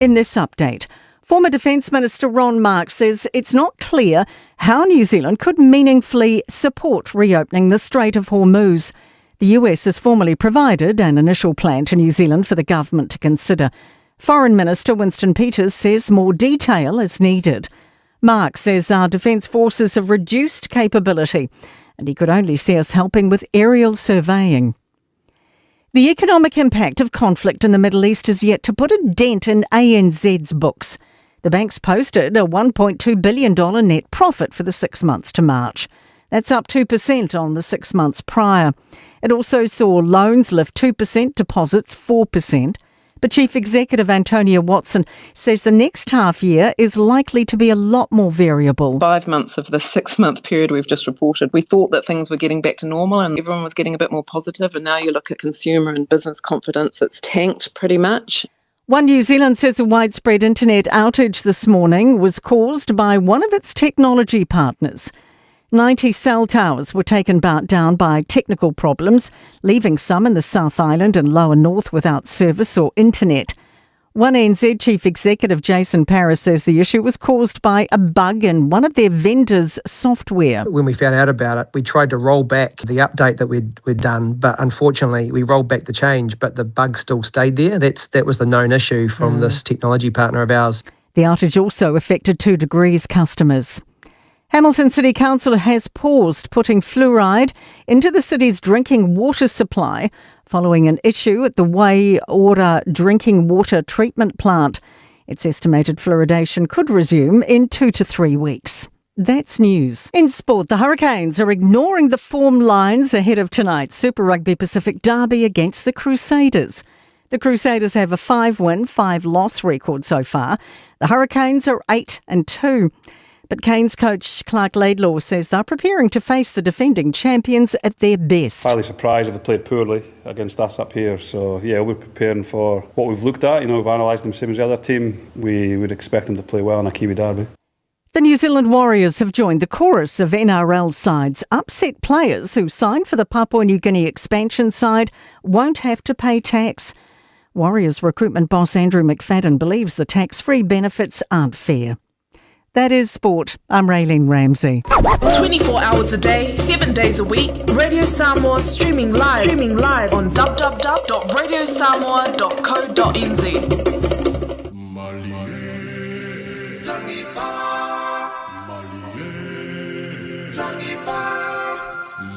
In this update, former Defence Minister Ron Mark says it's not clear how New Zealand could meaningfully support reopening the Strait of Hormuz. The US has formally provided an initial plan to New Zealand for the government to consider. Foreign Minister Winston Peters says more detail is needed. Mark says our defence forces have reduced capability and he could only see us helping with aerial surveying. The economic impact of conflict in the Middle East is yet to put a dent in ANZ's books. The bank's posted a $1.2 billion net profit for the 6 months to March. That's up 2% on the 6 months prior. It also saw loans lift 2%, deposits 4%. But Chief Executive Antonia Watson says the next half year is likely to be a lot more variable. 5 months of the 6-month period we've just reported, we thought that things were getting back to normal and everyone was getting a bit more positive. And now you look at consumer and business confidence, it's tanked pretty much. One New Zealand says a widespread internet outage this morning was caused by one of its technology partners. 90 cell towers were taken down by technical problems, leaving some in the South Island and Lower North without service or internet. One NZ Chief Executive Jason Paris says the issue was caused by a bug in one of their vendors' software. When we found out about it, we tried to roll back the update that we'd done, but unfortunately we rolled back the change, but the bug still stayed there. That was the known issue from this technology partner of ours. The outage also affected 2degrees customers. Hamilton City Council has paused putting fluoride into the city's drinking water supply following an issue at the Waiora drinking water treatment plant. It's estimated fluoridation could resume in 2 to 3 weeks. That's news. In sport, the Hurricanes are ignoring the form lines ahead of tonight's Super Rugby Pacific Derby against the Crusaders. The Crusaders have a 5 win, 5 loss record so far. The Hurricanes are 8-2. But Canes coach Clark Laidlaw says they're preparing to face the defending champions at their best. Highly surprised if they played poorly against us up here. So yeah, we're preparing for what we've looked at. We've analysed them same as the other team. We would expect them to play well in a Kiwi derby. The New Zealand Warriors have joined the chorus of NRL sides. Upset players who signed for the Papua New Guinea expansion side won't have to pay tax. Warriors recruitment boss Andrew McFadden believes the tax free benefits aren't fair. That is sport. I'm Raylene Ramsey. 24 hours a day, 7 days a week, Radio Samoa streaming live on www.radiosamoa.co.nz. Malie Tangipa Malie Tangipa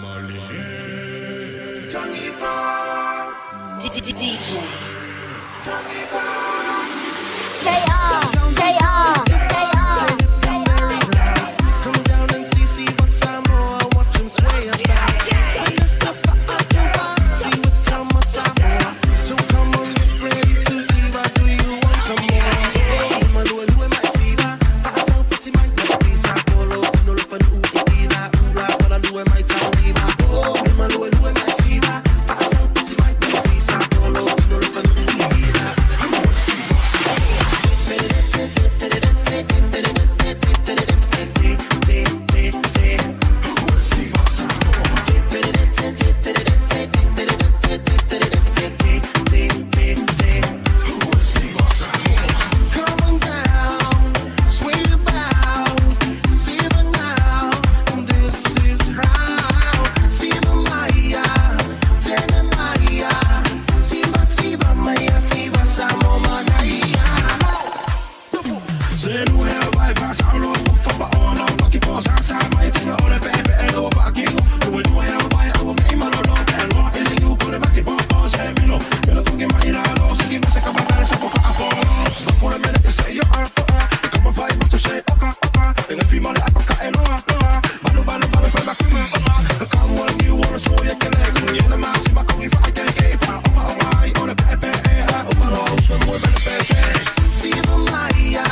Malie Tangipa DJ Tangipa JR JR JR. Come down and see Siva Samoa, watch 'em sway about. When it's the fa'atau with Tama Samoa. So come on, get ready to see what do you want some more? Malua lua mai siva, fa'atau piti mai pisa kolo, tino lufa nu'u i ila ula, pala lua mai tau lima. Malua lua mai siva, fa'atau piti mai pisa kolo, tino lufa nu'u i ila. Come on down, sway about, Siva now, this is how. Siva Maya, Tene Maya, Siva Siva Maya, Siva Samo Manaya. Se nuhe vai fa saulo ufa pa ono paki po sa sa mai finga ore pe pe e lo pa kingo tu nuhe vai au me malo lo pe lo ele you put maki po po se mino melo tu ke mai la lo se ki se ka ba se po fa po ko le mele se yo a po a ka ma vai mo se oka oka e fi male a ka e loa loa balu balu balu fa ba kuma ka ka wa ni wa so ya ke le ko ni na ma si ma ko i fa ke ke fa o ma o mai ore pe pe e a o ma lo so mo mele pe se Siva Maya.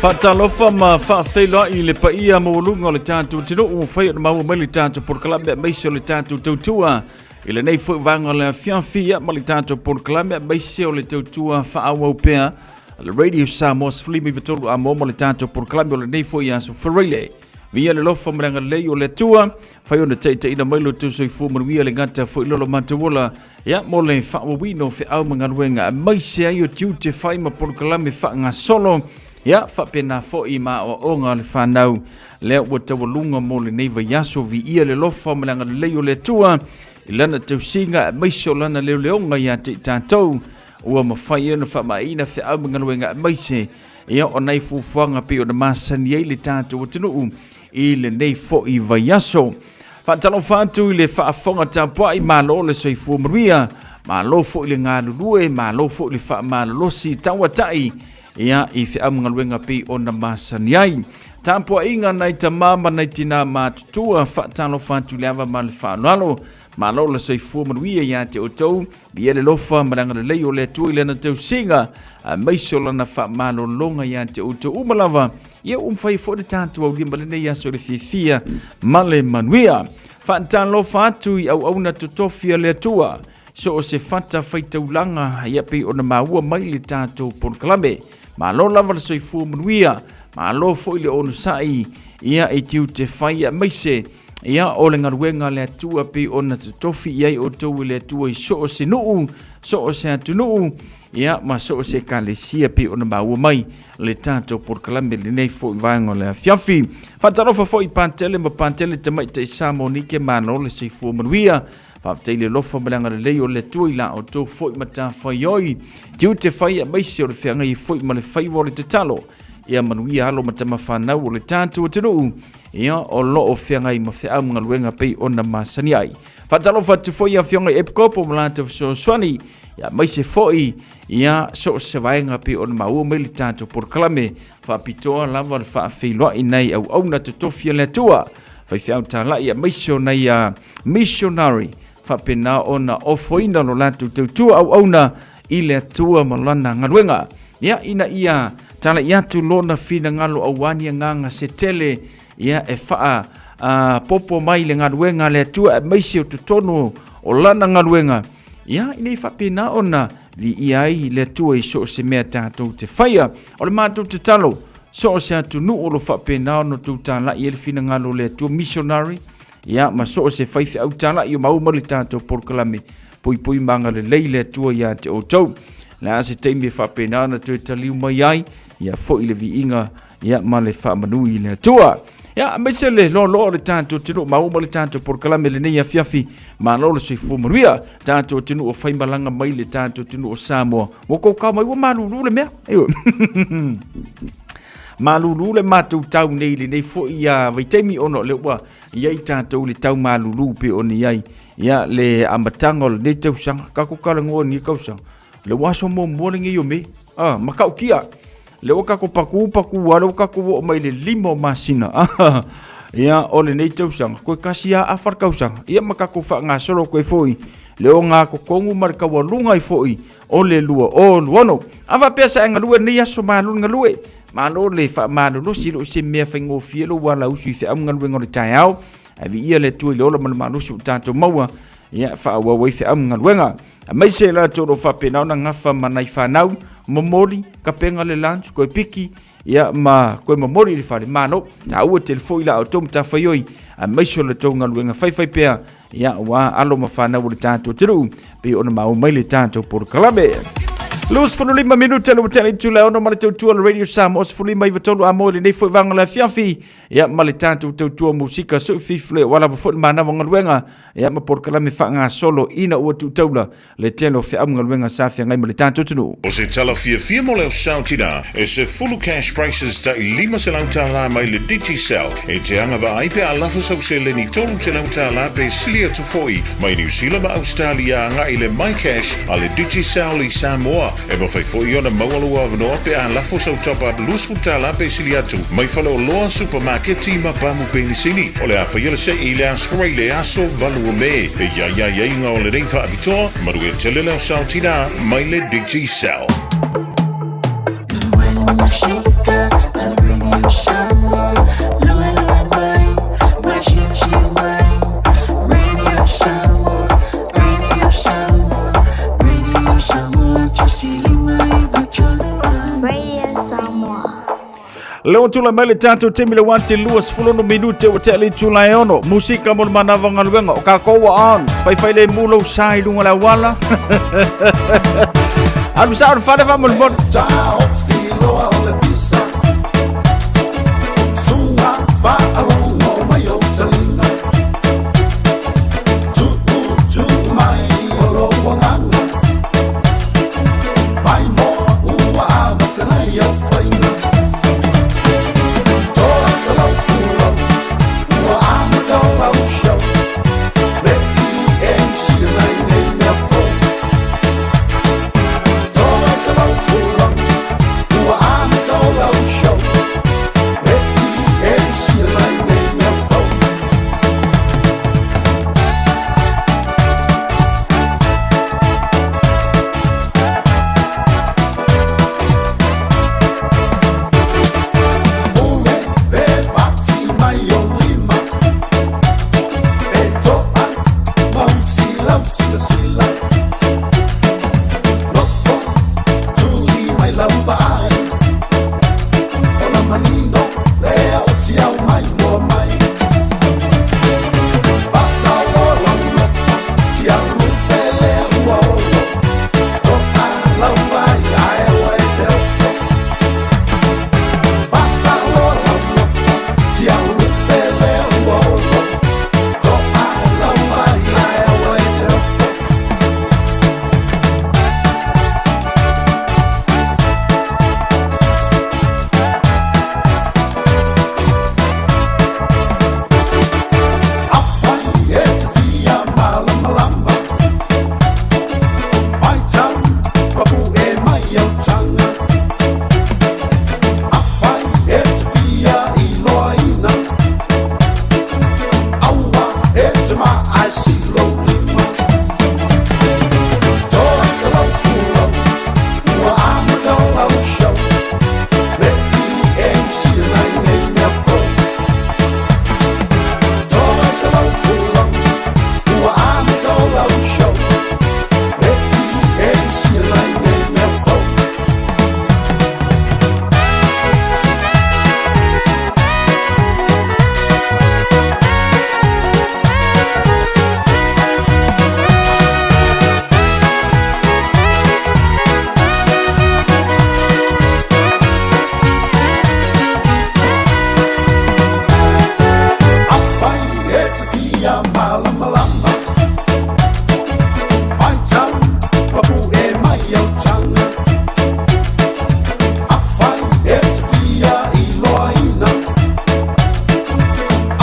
Faatalofa ma faafeiloai i le paia maualuga o le tatou atunuu ua fai ona maua mai le tatou polokalame aemaise o le tatou tautua i lenei foi vaega o le afiafi ia ma le tatou polokalame aemaise o le tautua faaauau pea a le Radio Samoa 13 Amoa ma le tatou polokalame o lenei foi aso Faraile. Viia le lofa ma le agalelei o le Atua, fai ona taitaiina mai lo outou soifua manuia le gata foi lolo matou ola, ia mo le faaauauina o feau ma galuega aemaise ai o tiute fai ma polokalame faagasolo, ia faapena foi ma aoaoga a le fanau lea ua taualuga mo lenei vaiaso. Viia le lofa ma le agalelei o le Atua i lana tausiga aemaise o lana leoleoga ia te i tatou ua mafai ai ona faamaeaina feau ma galuega aemaise ia o nai fuafuaga pei ona masani ai le tatou atunuu i lenei foi vaiaso. Faatalofa atu i le faafofoga tapuai, malo le soifua manuia, malo foi le galulue, malo foi le faamalolosi tauatai ia i feau ma galuega pei ona masani ai. Tapuaiga nai tama ma nai tinā matutua, faatalofa atu i le ava ma le faaaloalo, Malo le soifua manuia ia te outou, viia le lofa ma le agalelei o le Atua i lana tausiga, aemaise o lana faamalologa ia te outou uma lava, ia ua mafai foi le tatou aulia ma lenei aso i le fiafia ma le manuia. Faatalofa atu i auauna totofi a le Atua, so o se fata faitaulaga ia pei ona maua mai le tatou polokalame. Malo lava le soifua manuia, malo foi le onosai ia i tiute fai aemaise Ia, o le galuega a le Atua pei ona totofi i ai outou e le Atua i so o se nuu, so o se atunuu, ia, ma so o se ekalesia pei ona maua mai le tatou polokalame lenei foi vaega o le afiafi. Faatalofa foi i Patele ma Patele Tamaitai Samoa Nike, malo le soifua manuia. Faafetai le alofa ma le agalelei o le Atua i la outou foi matafaioi. Tiute fai aemaise o le feagai foi ma le faiva o le tatalo. Ia manuia alo ma tama fanau o le tatou atunuu, ia o lo o feagai ma feau ma galuega pei ona masani ai. Faatalofa atu foi i Afioga i Epikopo ma latou fesoasoani, ia aemaise foi ia so o se vaega pei ona maua mai le tatou polokalame faapitoa lava le faafeiloai nai auauna totofi a le Atua, faifeau talai aemaise o nai missionary faapena ona ofoina lo latou tautua auauna i le Atua ma lana galuega. Ia, ina ia talai atu lona finagalo aua ni agaga se tele, ia, e faa popo mai le galuega a le Atua aemaise o totonu o lana galuega, ia, ina ia faapena ona viia ai le Atua i so o se mea tatou te faia. O le matou tatalo, so o se atunuu o lo faapena ona outou talai ai le finagalo o le Atua, missionary, ia, ma so o se faifeau talai o maua mai le tatou polokalame, Puipui ma agalelei le Atua ia te outou. Le a se taimi e faapena ona toe taliu mai ai, ia foi le viiga ia ma le faamanu i le Atua. Ia, aemaise le loaloa o le tatou atunuu, maua ma le tatou polokalame lenei afiafi, malo le soifua manuia. Tatou atunuu o faimalaga mai le tatou atunuu o Samoa. Ua kou kau mai, ua malulu le mea. Eio. Malulu le matou tau nei lenei foi ia vaitaimi ona o lea ua i ai tatou le tau malulu pe ona i ai ia le amataga o lenei tausaga. Tatou talanoa i lenei tausaga, le ua aso muamua lenei o Me, ah, matautia. Le ua tatou patu patu lava, le ua tatou oo mai le 5 o masina ah, ia o lenei tausaga, toe tasi lava afa le tausaga, ia ma tatou faagasolo atu ai foi le ogatotonu ma le taualuga ai foi o le 2026. A faapea sa e galue lenei aso, malo le galue, malo le faamalolosi, e le o se mea faigofie lou alausu i feau ma galuega o le taeao. Ae viia le Atua i le ola ma le malosi ua tatou maua, ia faaauau ai feau ma galuega. Aemaise i latou o lo o faapena ona gafa ma nai fanau, momoli, kapega le lunch, koe piki, ia ma koe momoli i le fale, malo. Taua tele foi la outou matafaioi, aemaise o le tou galuega faifaipea, ia aua alo ma fanau o le tatou atunuu, pei ona maua mai le tatou polokalame. 25 minute le ua tele i tula e ono ma le tautua le Radio Samoa 15 93 a mo i lenei foi vaega o le afiafi ia ma le tatou tautua musika sui fifle ua lava foi le manava galuega ia ma polokalame faagasolo ina ua tuutaula le tele o feau ma galuega sa feagai ma le tatou atunuu. O se tala fiafia mo le au sao tina, e 10 cash prices tai $500 mai le Digicel e te agavaa ai pe a lafo sau seleni $300 pe sili atu foi mai Niu Sila ma Ausetalia agai i le MyCash a le Digicel i Samoa. E mafai foi ona maua lou avanoa pe a lafo sau top-up $20 pe sili atu mai faleoloa, supamaketi ma pamu penisini. O le a faia le se'i i le Aso Faraile aso 8 o Me. E i ai aiaiga o lenei faapitoa, manuia tele le ao tina mai le Digicel. When you shake up, Lea ua tulai mai le tatou taimi le 1 26 minute ua tea le itula e ono. Musika mo le manava o galuega o kākou ua on. Faifai le mu lou sa i luga o le auala. Alu sao le fale faamolemole. Taofi loa o le pisa Sunga faalogo mai ou taliga Tuu tuu mai o lou agaga Mai moa ua amata nei au faiga Toa salau pulau ua amata o lau show Le i MC nai nei mea fou Toa salau pulau ua amata o lau show Le i MC nai nei mea fou. Pule pe pati mai o lima E to'a mausi lau silasila Lofo tuli mai lau vaai Ona manino lea o si au mai mua mai Basta o lau lofa si au lupe lea ua olo To'a lau vai ae ua e te ofo Basta o lau lofa si au lupe lea ua olo To'a lau vai ae ua e te ofo. Afai e te fia malamalama Matau papu'e mai au taga Afai e te fia iloaina Aua e te ma'a e silo lima Toa salau pulau ua amata o lau show Le i MC nai nei mea fou Toa salau pulau ua amata o lau show Le i MC nai nei mea fou. Afai e te fia malamalama Matau papu'e mai au taga Afai e te fia iloaina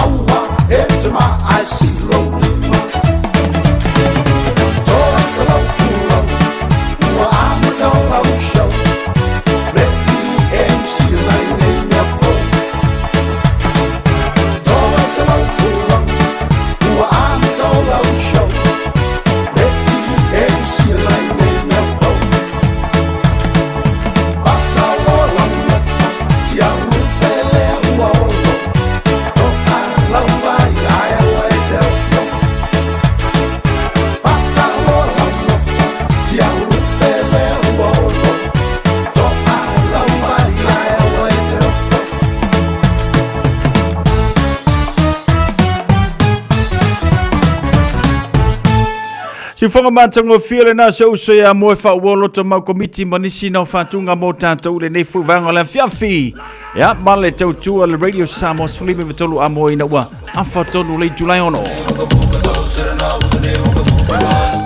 Aua e te ma'a e silo lima Toa salau pulau ua amata o lau show Le i MC nai nei mea fou Toa salau pulau ua amata o lau show Le i MC nai nei mea fou Basta o lau lofa si au lupe lea ua olo To'a lau vai ae ua e te ofo Basta o lau lofa si au lupe lea ua olo To'a lau vai ae ua e te ofo. Siufoga matagofie lena se uso ia moe faaua loto mau komiti ma nisi na o faatuga mo tatou lenei foi vaega o le afiafi. Ia, ma le tautua le Radio Samoa 13 amoa ina ua afa tonu le itula e ono.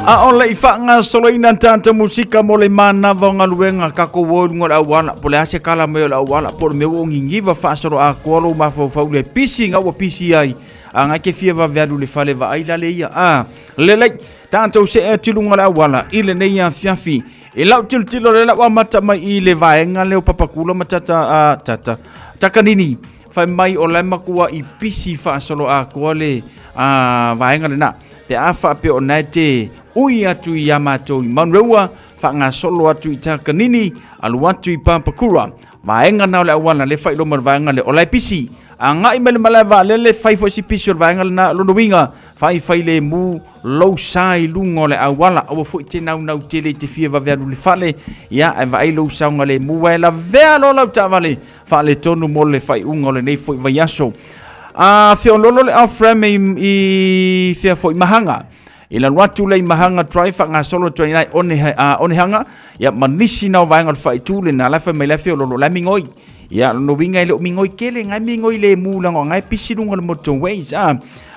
A o le i faagasoloina tatou musika mo le manava o galuega takou o i luga o le auala, po o le a se kala mai o le auala, po o le mea ua gigiva faasolo atoa lou mafaufau i le pisi ga ua pisi ai, a ngai ke fia vave alu i le fale vaai la le ia. A, lelei, tatou see atu i luga o le auala i lenei afiafi. I lau tilotilo lea ua amata mai i le vaega lea o Papakula ma Tata, a, Tata, Takanini, fai mai o la e matua i pisi faasolo atoa le a, vaega lena. Pe a faapea o na e te ui atu ia matou i Manureua, faagasolo atu i Takanini, alu atu i Papakura. Vaega na o le auala le faailoa mai le vaega lea, o la e pisi. Agai mai le malae vaalele, fai foi si pisi o le vaega lena. O lona uiga, faifailemu lou sa i luga o le auala. Aua foi te naunau tele i te fia vave alu i le fale, ia, ae vaai lou saogalemu ae lavea loa lau taavale faaletonu mo le faaiuga o lenei foi vaiaso. A feololo le off-ramp i, i fea foi Mahaga. I lalo atu lea i Mahaga Drive faagasolo atu ai i one, a, Onehanga, ia, ma nisi na o vaega o le faaitu lena, la fai mai la feololo la migoi. Ia, lona uiga e le o migoi tele, ngai migoi lemu leaga o ngai pisi luga o le motorways. A,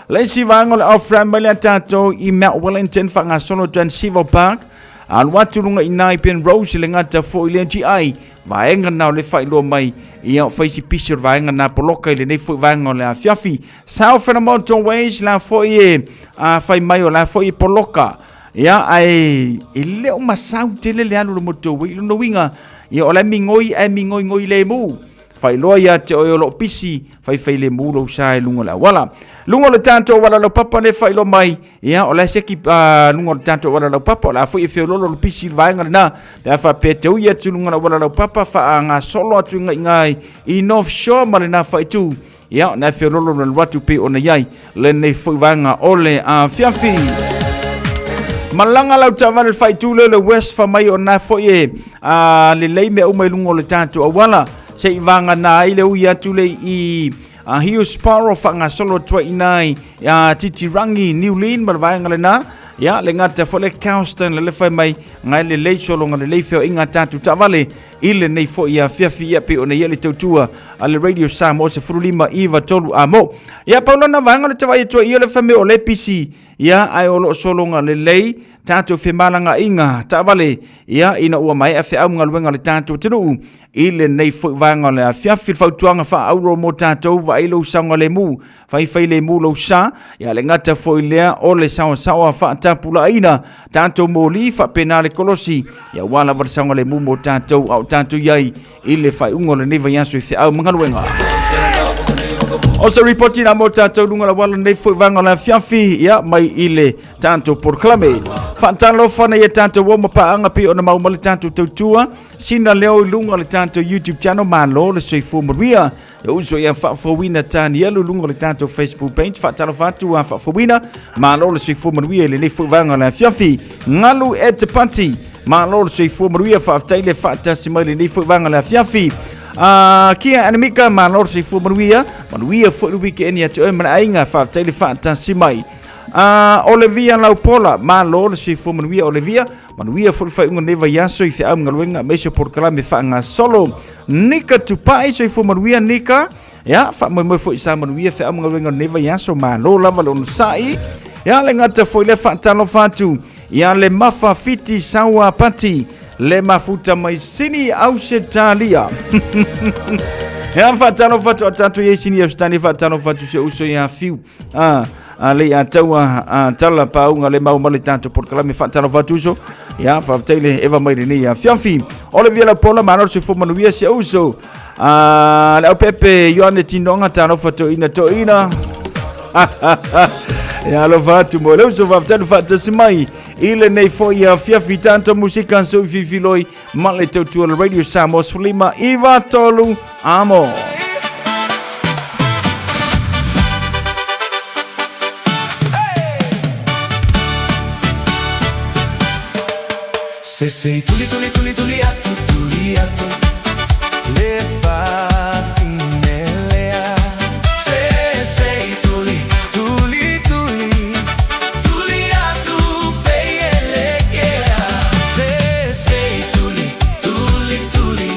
le isi vaega o le off-ramp mai lea tatou i Mount Wellington faagasolo atu ai Civil Park, alu atu luga i nai Penrose le gata foi le GI, vaega na o le faailoa mai, ia o fai si pisi o le vaega na poloka i lenei foi vaega o le afiafi. South and Motorways la foi e a, fai mai o la foi e poloka. Ia, ae e le o masau tele le alu o le motorway. Lona uiga, ia o la e migoi ae migoigoi lemu. Faailoa ia te oe o loo pisi, faifailemu lou sa i luga o le auala. Luga o le tatou auala laupapa le faailoa mai, ia o la e seki luga o le tatou auala laupapa, o la foi e feololo le pisi i le vaega lena. Pe a faapea te ui atu i luga o le auala laupapa, faagasolo atu i iga i North Shore ma lena faaitu. Ia, na feololo le alu atu pei ona i ai lenei foi vaega o le afiafi. Malaga lau taavale le faaitu lea o le West fa mai o na foi e a, lelei mea uma i luga o le tatou auala. Se i vagana ai le ui atu le i a Hillsborough faagasolo atu ai i ina i a, Titirangi, New Lynn ma le vaega lena. Ia, le gata foi le Carlston le le fai mai ngai lelei sologa lelei feoaiga a tatou taavale i lenei foi afiafi ia pei ona ia le tautua a le Radio Samoa 15 9 3 a mo. Ia pau lona vaega o le tavai atu ai ia le fai o le pisi ia ae o loo sologa lelei tatou femalagaaiga taavale ia ina ua maea feau ma galuega a le tatou atunuu i lenei foi vaega o le afiafi. Le fautuaga faaauro mo tatou, vaai lou saogalemu Faifailemu lou sa, ia le gata foi lea o le saoasaoa faatapulaaina tatou moli faapena le kolosi, ia aua lava le saogalemu mo tatou a o tatou i ai i le faaiuga o lenei vaiaso i feau ma galuega. O se ripoti na mo tatou luga la wala nei foi vaega o le afiafi, ia mai i le tatou polokalame. Faatalofa nei e tatou o ma paaga pei ona mau ma le tatou tautua, sina leo i luga o le tatou YouTube channel, malo le soifua manuia. E uso ia faafouina Tanielu luga o le tatou Facebook page. Faatalofa atu a faafouina. Malo le soifua manuia i lenei foi vaega o le afiafi. Galu e te pati. Malo le soifua manuia. Faafetai le faatasi mai lenei foi vaega o le afiafi. Kia Anamika, malo le soifua manuia. Manuia foi le weekend ia te oe ma le aiga. Faafetai le faatasi mai. Olivia Laupola, malo le soifua manuia Olivia. Manuia foi le faaiuga nei vaiaso i feau ma galuega aemaise o polokalame faagasolo. Nika Tupai, soifua manuia Nika. Ia, faamoemoe foi sa manuia feau ma galuega o lenei vaiaso, malo lava le onosai. Ia, le gata foi lea faatalofa atu ia le Mafa Fiti Saua Pati, le mafuta mai Sini Ausetalia. Ia, faatalofa atu a tatou i ai Sini Ausetalia, faatalofa atu si ou uso ia Fiu. A, a le ia taua a tala paunga le mau ma le tatou polokalame faatalofa atu uso. Ia, faafetai le eva mai lenei afiafi. O le via pola malo se fo manuia se uso. A le au pepe Ioane Tinoga talofa toina toina. Ia alofa atu mo le uso faafetai le faatasi mai i lenei foi afiafi tatou musika sui fifiloi ma le tautua le Radio Samoa 15 9 3 amo. Se sei tuli tuli tuli tuli atu tuli atu le fafine lea Se sei tuli tuli tuli tuli atu peielekea Se sei tuli tuli tuli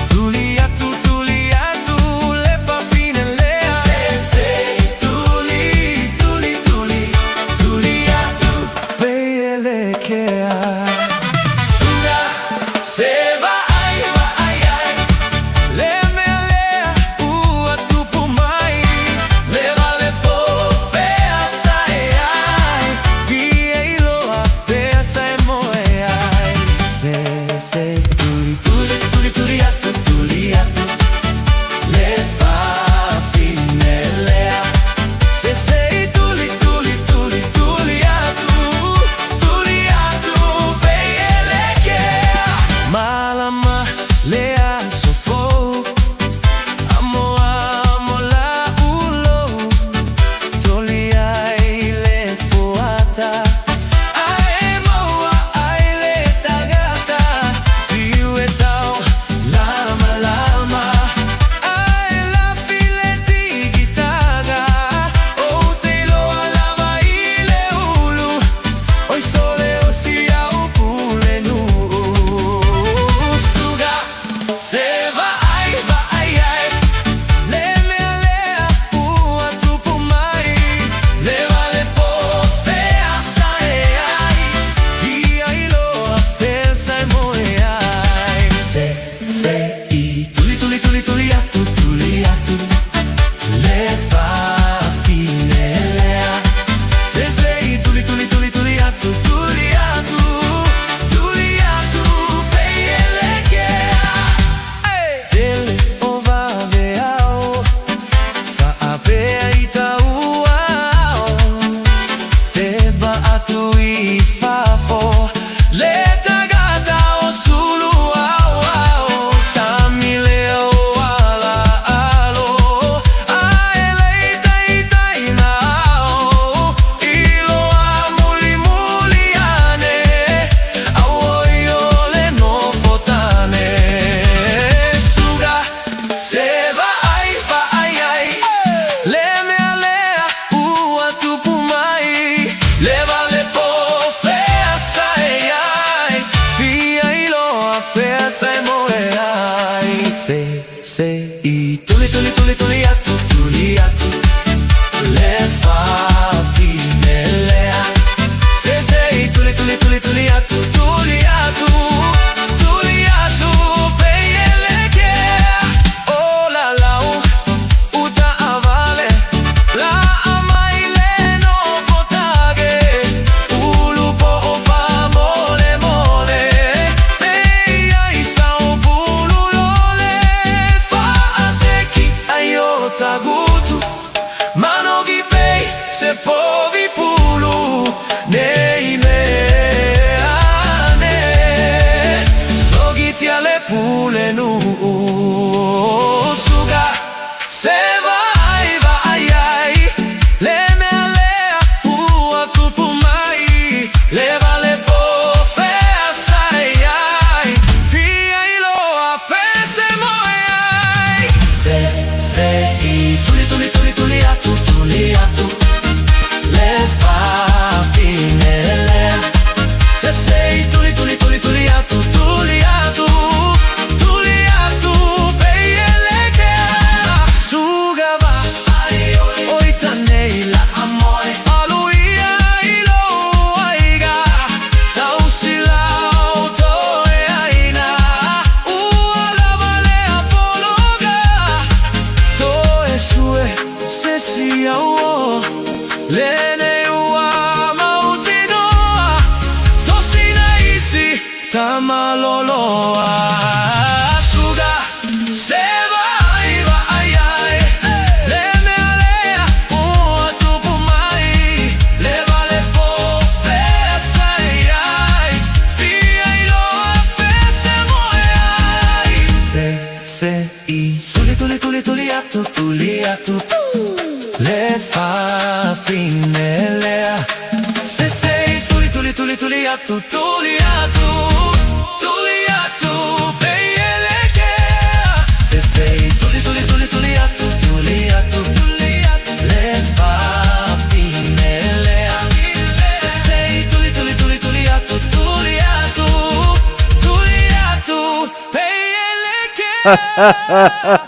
tuli atu tuli atu le fafine lea Se sei tuli tuli tuli tuli atu peielekea Suga se vaai Se vaai vaai ai le mea lea ua tupu mai, le vale po fea sa i ai, fia iloa fea se moe ai. Se se i tuli tuli tuli tuli atu tuli atu le fafine lea. Se se i tuli tuli tuli tuli atu tuli atu tuli atu pei e le kea. Suga va oi tanei la alu ia i lou aiga tausi lau toe aina ua lava lea pologa. Toe sue se si auo lenei ua mautinoa tosina isi tamaloloa. Suga se vaai vaai ai le mea lea ua tupu mai, le vale po fea sa i ai, fia iloa fea se moe ai. Se se i tuli tuli tuli tuli atu tuli atu le fafine lea. Se se i tuli tuli tuli tuli atu tuli atu tuli atu pei e le kea. Se se i tuli tuli tuli tuli atu tuli atu tuli atu le fafine lea. Se se i tuli tuli tuli tuli atu tuli atu tuli atu pei e le kea.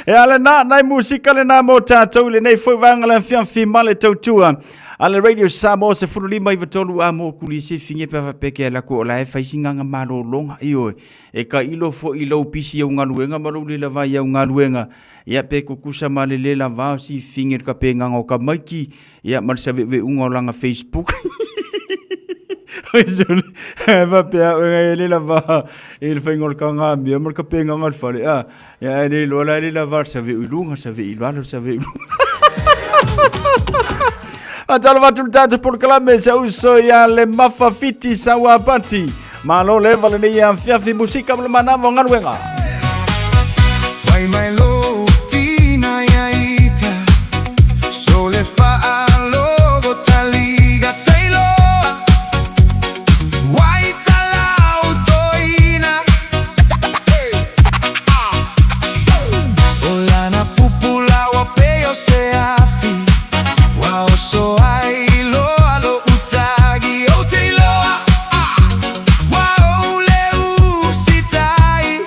E ale nā, nai musika le nā mō tātou i lenei foi vaega le afiafi ma le tautua a le Radio Samoa se fulu lima iwa tolu a mō kuli se finge pe whapeke a lako o la e whai singanga malōlonga ioe. E ka ilo fo i lau pisi au ngaluenga ma lou lela vai au ngaluenga. Ia pe kukusa ma le lela vao si finge ka pe nganga o ka maiki. Ia ma le sa ve unga o langa Facebook. Oi sole, va pe a oe e lela va e le whainga o le kanga mea ma le ka pe nganga le fale. A, ia e le loa la e lela va sa ve ulunga, sa ve ilalo, sa ve ulunga. A talo vatu le tātou polokalame sa uso ia le mafa fiti sa ua pati. Malo leva lenei afiafi musika ma le manava o galuega. Wai mai lou tina ia ita, so le faalogo taliga tailoa, wai talau toina. O lana pupu lau pei o se afi, ua oso ai loa lo utagi o te iloa, ua ou le usitai.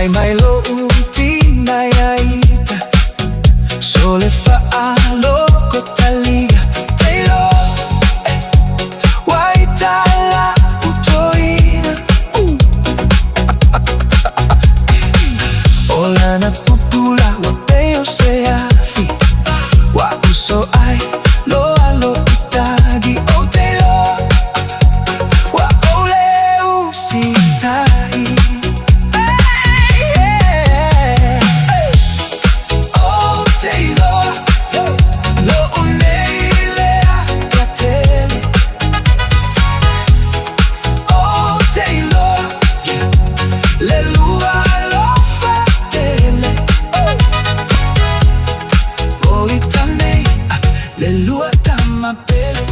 Fai mai lo'u tina ia ita So le fa'aloko taliga Taylor eh, Waitala utoina O lana pupula ua pei o se afi Ua uso ai loa lo'u tagi Oh Taylor Ua ou le usitai Hey, yeah. Oh Taylor Lo'u nei lea katele Oh Taylor Le lua alofa tele O ita nei Le lua tama pele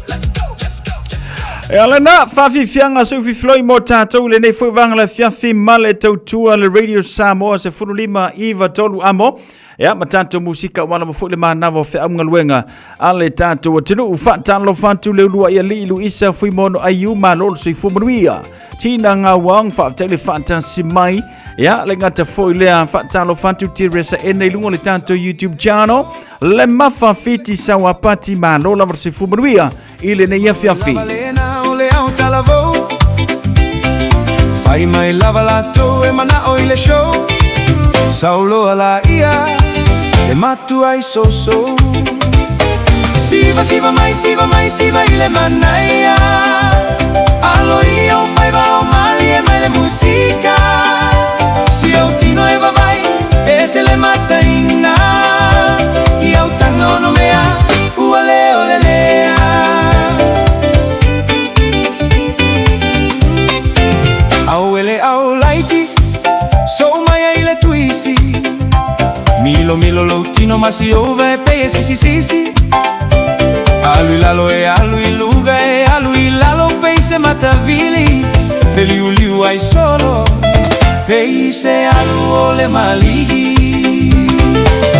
Let's go, let's go, let's go. E ala na, faafiafiaga seu fifiloi mo tatou i lenei foi vaega o le afiafi ma le tautua le Radio Samoa 15 9 3 amo. Ia, ma tatou musika ua lava foi le manava o feau ma galuega a le tatou atunuu. Faatalofa atu le uluai alii Luisa Fuimono Aiu, malo le soifua manuia. Tina Ngauang, faafetai le faatasi mai. Ia, le gata foi lea, faatalofa atu Teresa Ene i luga o le tatou YouTube channel. Le mafa fiti sauapati, malo lava le soifua manuia i lenei afiafi. Lava lena o le ao talavou Fai mai lava latou e mana'o i le show Sauloa laia le matua i soso Siva siva mai siva mai siva i le manaia Alo ia o faiva o malie mai le musika Si au tino e vavai e se le mataina I au taga ono mea ua le o le lea Au ele au laiti So mai ai le tuisi Milo milo lou tino ma si ova e pei e sisi sisi Alu i lalo e alu i luga e alu i lalo pei se matavili Feliuliu ai solo pei se alu o le maligi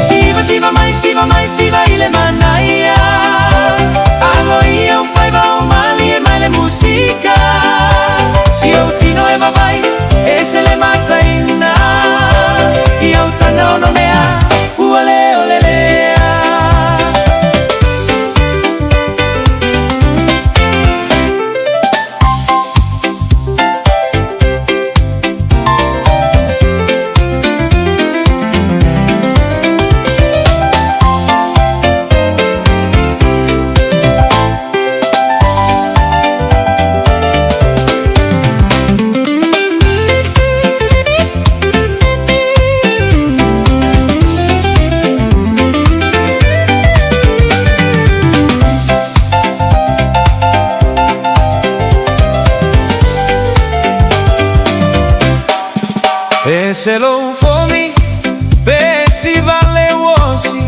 Siva siva mai siva mai siva i le manaia Alo ia o faiva o malie mai le musika Si au tino e vavai e se le mataina I au taga ono mea ua le o le lea E se lou fogi pe si vale uosi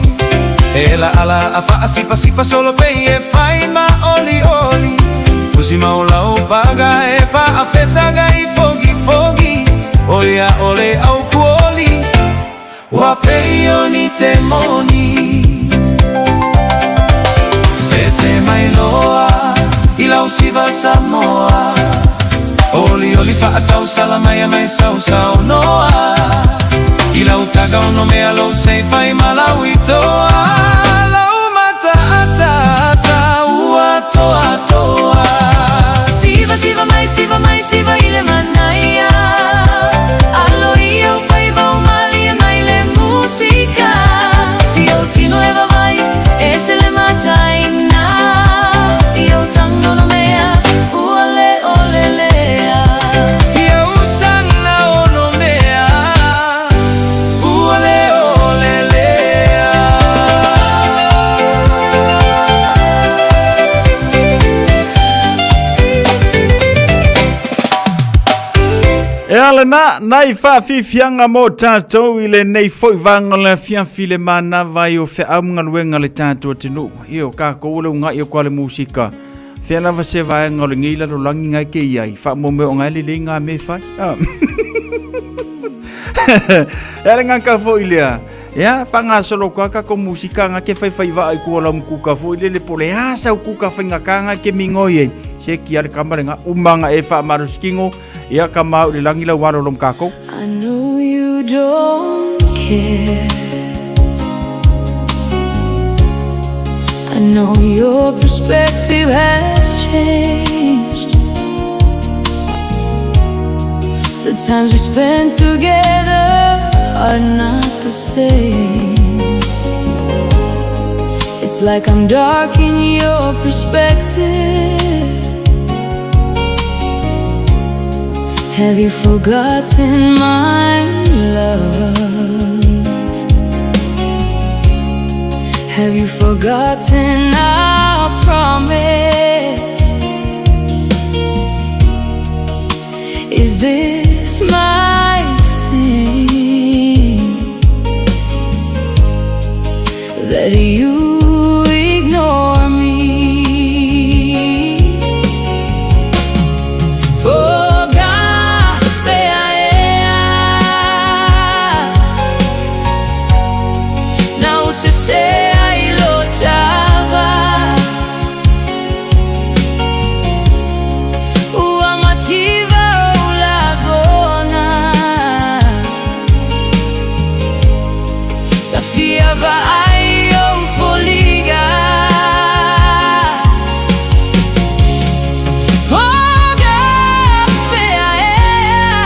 E la ala a faasipasipa solo pei e fai ma oli oli Fusi ma o lau paga e faafesaga i fogi fogi O ia o le au kuoli Ua pei o ni te moni Se se mai loa i lau siva Samoa Oli oli faatausala mai a mai sausaunoa I lau taga ono mea lou sei fai ma lau itoa Lau mataataata ua toatoa Siva siva mai siva mai siva i le manaia Alo ia o faiva o malie mai le musika Si au tino e vavai e se le mataina I au taga ono mea ua le o le lea I au taga ono mea ua le o le lea E ala na, nai faafiafiaga mo tatou i lenei foi vaega o le afiafi le manava ai o feau ma galuega a le tatou atunuu. Ia o kākou o le ugaʻi o kua le musika. Fea lava se vaega o lenei lalolagi ngai ke iai, faamoemoe o ngai lelei ngā me whai. Ah. E ale ngā foi lea. Ia, whangasolo koa ka ko musika nga ke whai whai waa i kua lau mukuka foi lele po le asa u kuka whainga ka nga ke mingoi e. Se ki ale kamare nga umanga e wha maruskingo. Ia ka mau i le lagi lau alo lo ma kākou. I know you don't care. I know your perspective has changed. The times we spend together are not the same. It's like I'm dark in your perspective. Have you forgotten my love? Have you forgotten our promise? Is this my sin that you ignore me? Foga feaea Na usesea ilotava Ua mativa o lagona Tafia vaai o foliga Foga feaea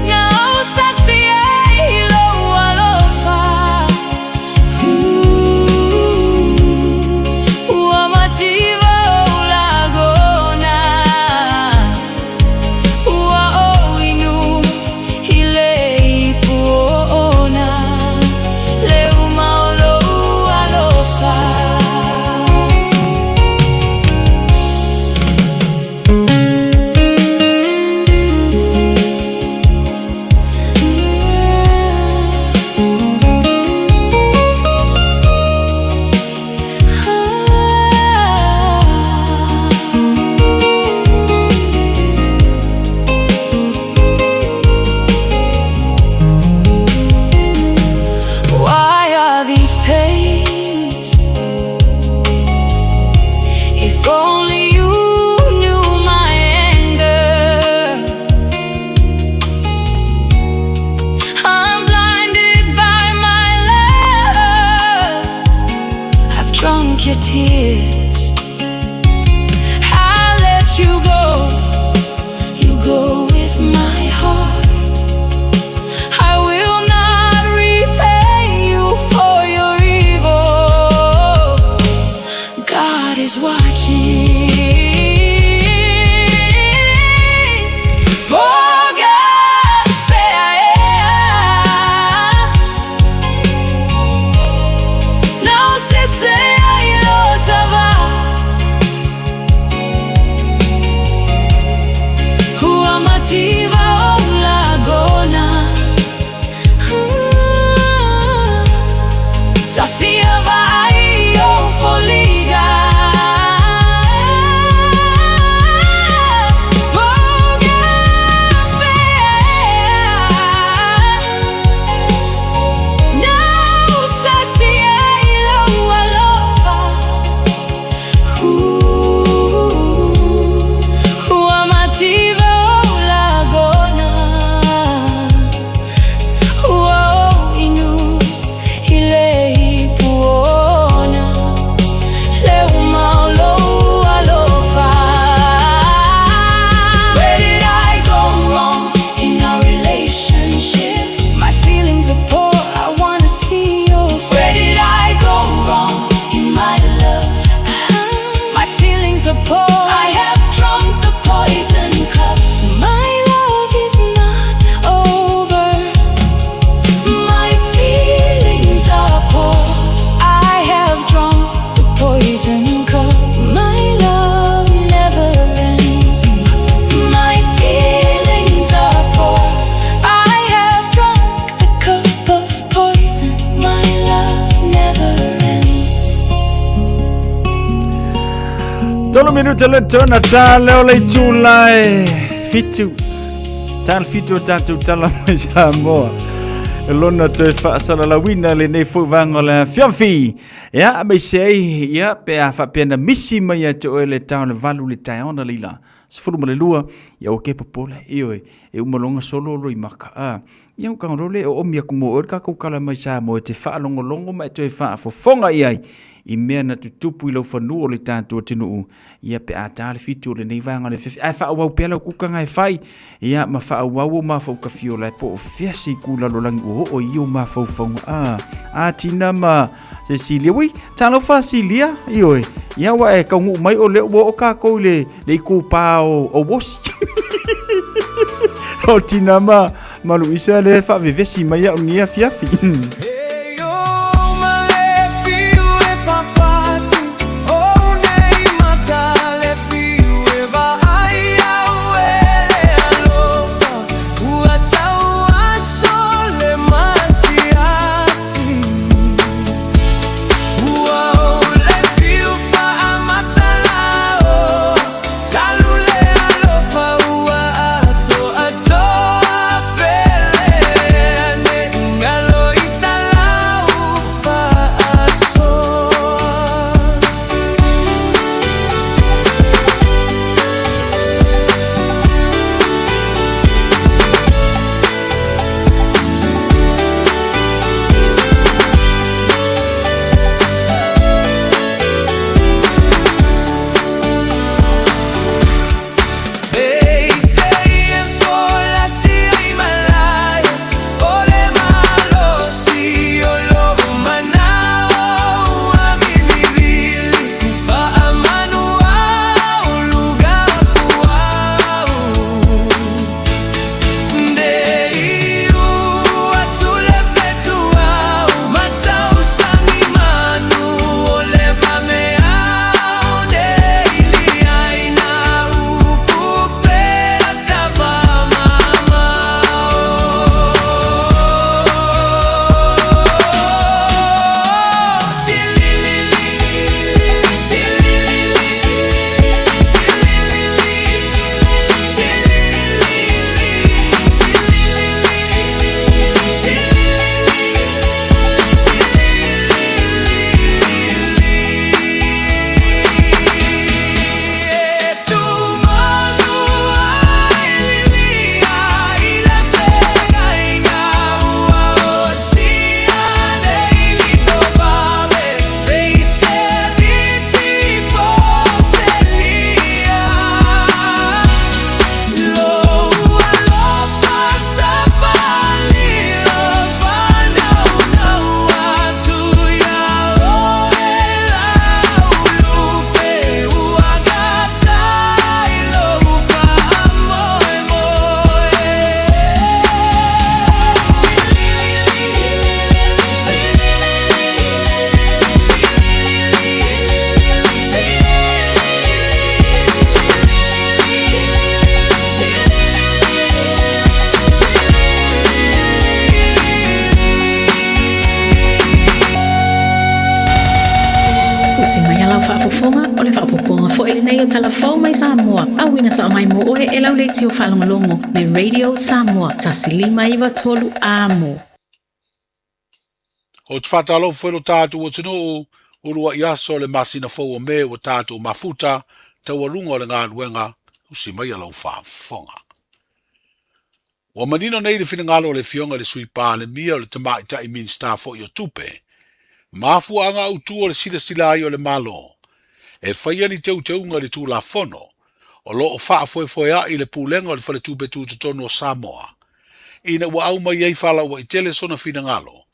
Na usasi ai lou alofa Ua mativa o lagona Ua o inu i le ipu ona Le uma o lou alofa. Why are these pains? If only you knew my anger. I'm blinded by my love. I've drunk your tears. I let you go. You go with my heart. I will not repay you for your evil. God is watching. Foga feaea Na usesea ilotava Ua mativa o lagona Tafia vaai o foliga Foga feaea Na usasi ai lou alofa Ua mativa o lagona Ua o inu i le ipu ona Le uma o lou alofa. Where did I go wrong in our relationship? My feelings are poor, I wanna see your face. Where did I go wrong in my love? My feelings are poor. I have drunk the poison cup. My love is not over. My feelings are poor. I have drunk the poison cup. My love never ends. My feelings are poor. I have drunk the cup of poison. My love never ends. Tolu minute le tona tale o le itulai fitu. Tala fitu o tatou tala mai Samoa. Lona toe faasalalauina lenei foi vaega o le afiafi. Ia, aemaise ai, ia, pe a faapea na misi mai ia te oe le tao le valu le taeao na leila. 12, ia o ke popole, ioe, e uma loga solo lo i maka. A, ia o kangolo le o omi aku mo oe le kākou kala mai Samoa e te faalogologo ma e toe faafofoga i ai i mea na tutupu i lau fanua o le tatou atunuu, ia pe a tā le fitu o lenei vaega o le afiafi. Ae faaauau pea lau kukanga e fai, ia ma faaauau o mafaukafiola e po o fea se itu lalolagi ua oo i o mafaufauga. A, a Tina ma Cecilia, ui, talofa Silia, ioe, ia ua e kaunuu mai o lea ua oo kākou i le, le itupa o, o Wosi. o Tina ma, ma Luisa lea e faavevesi mai au lenei afiafi. Usi mai a lau faafofoga, o le faaopoopoga foi lenei o Tala Fou mai Samoa, auina sao mai mo oe e lau leitio faalogologo le Radio Samoa 1593 Amo. Ou te faatalofa foi i lo tatou atunuu, uluai aso o le masina fou o Me ua tatou mafuta, taualuga o le galuega, usi maia lau faafofoga. Ua manino nei le finagalo o le Afioga i le Sui Palemia o le Tamaitai Minisita foi o Tupe, mafuaaga autu o le silasila ai o le Malo e faia ni teuteuga i le Tulafono o lo o faafoefoea'i le Pulega o le Faletupe Tutotonu o Samoa ina ua aumai ai faalauaitele sona finagalo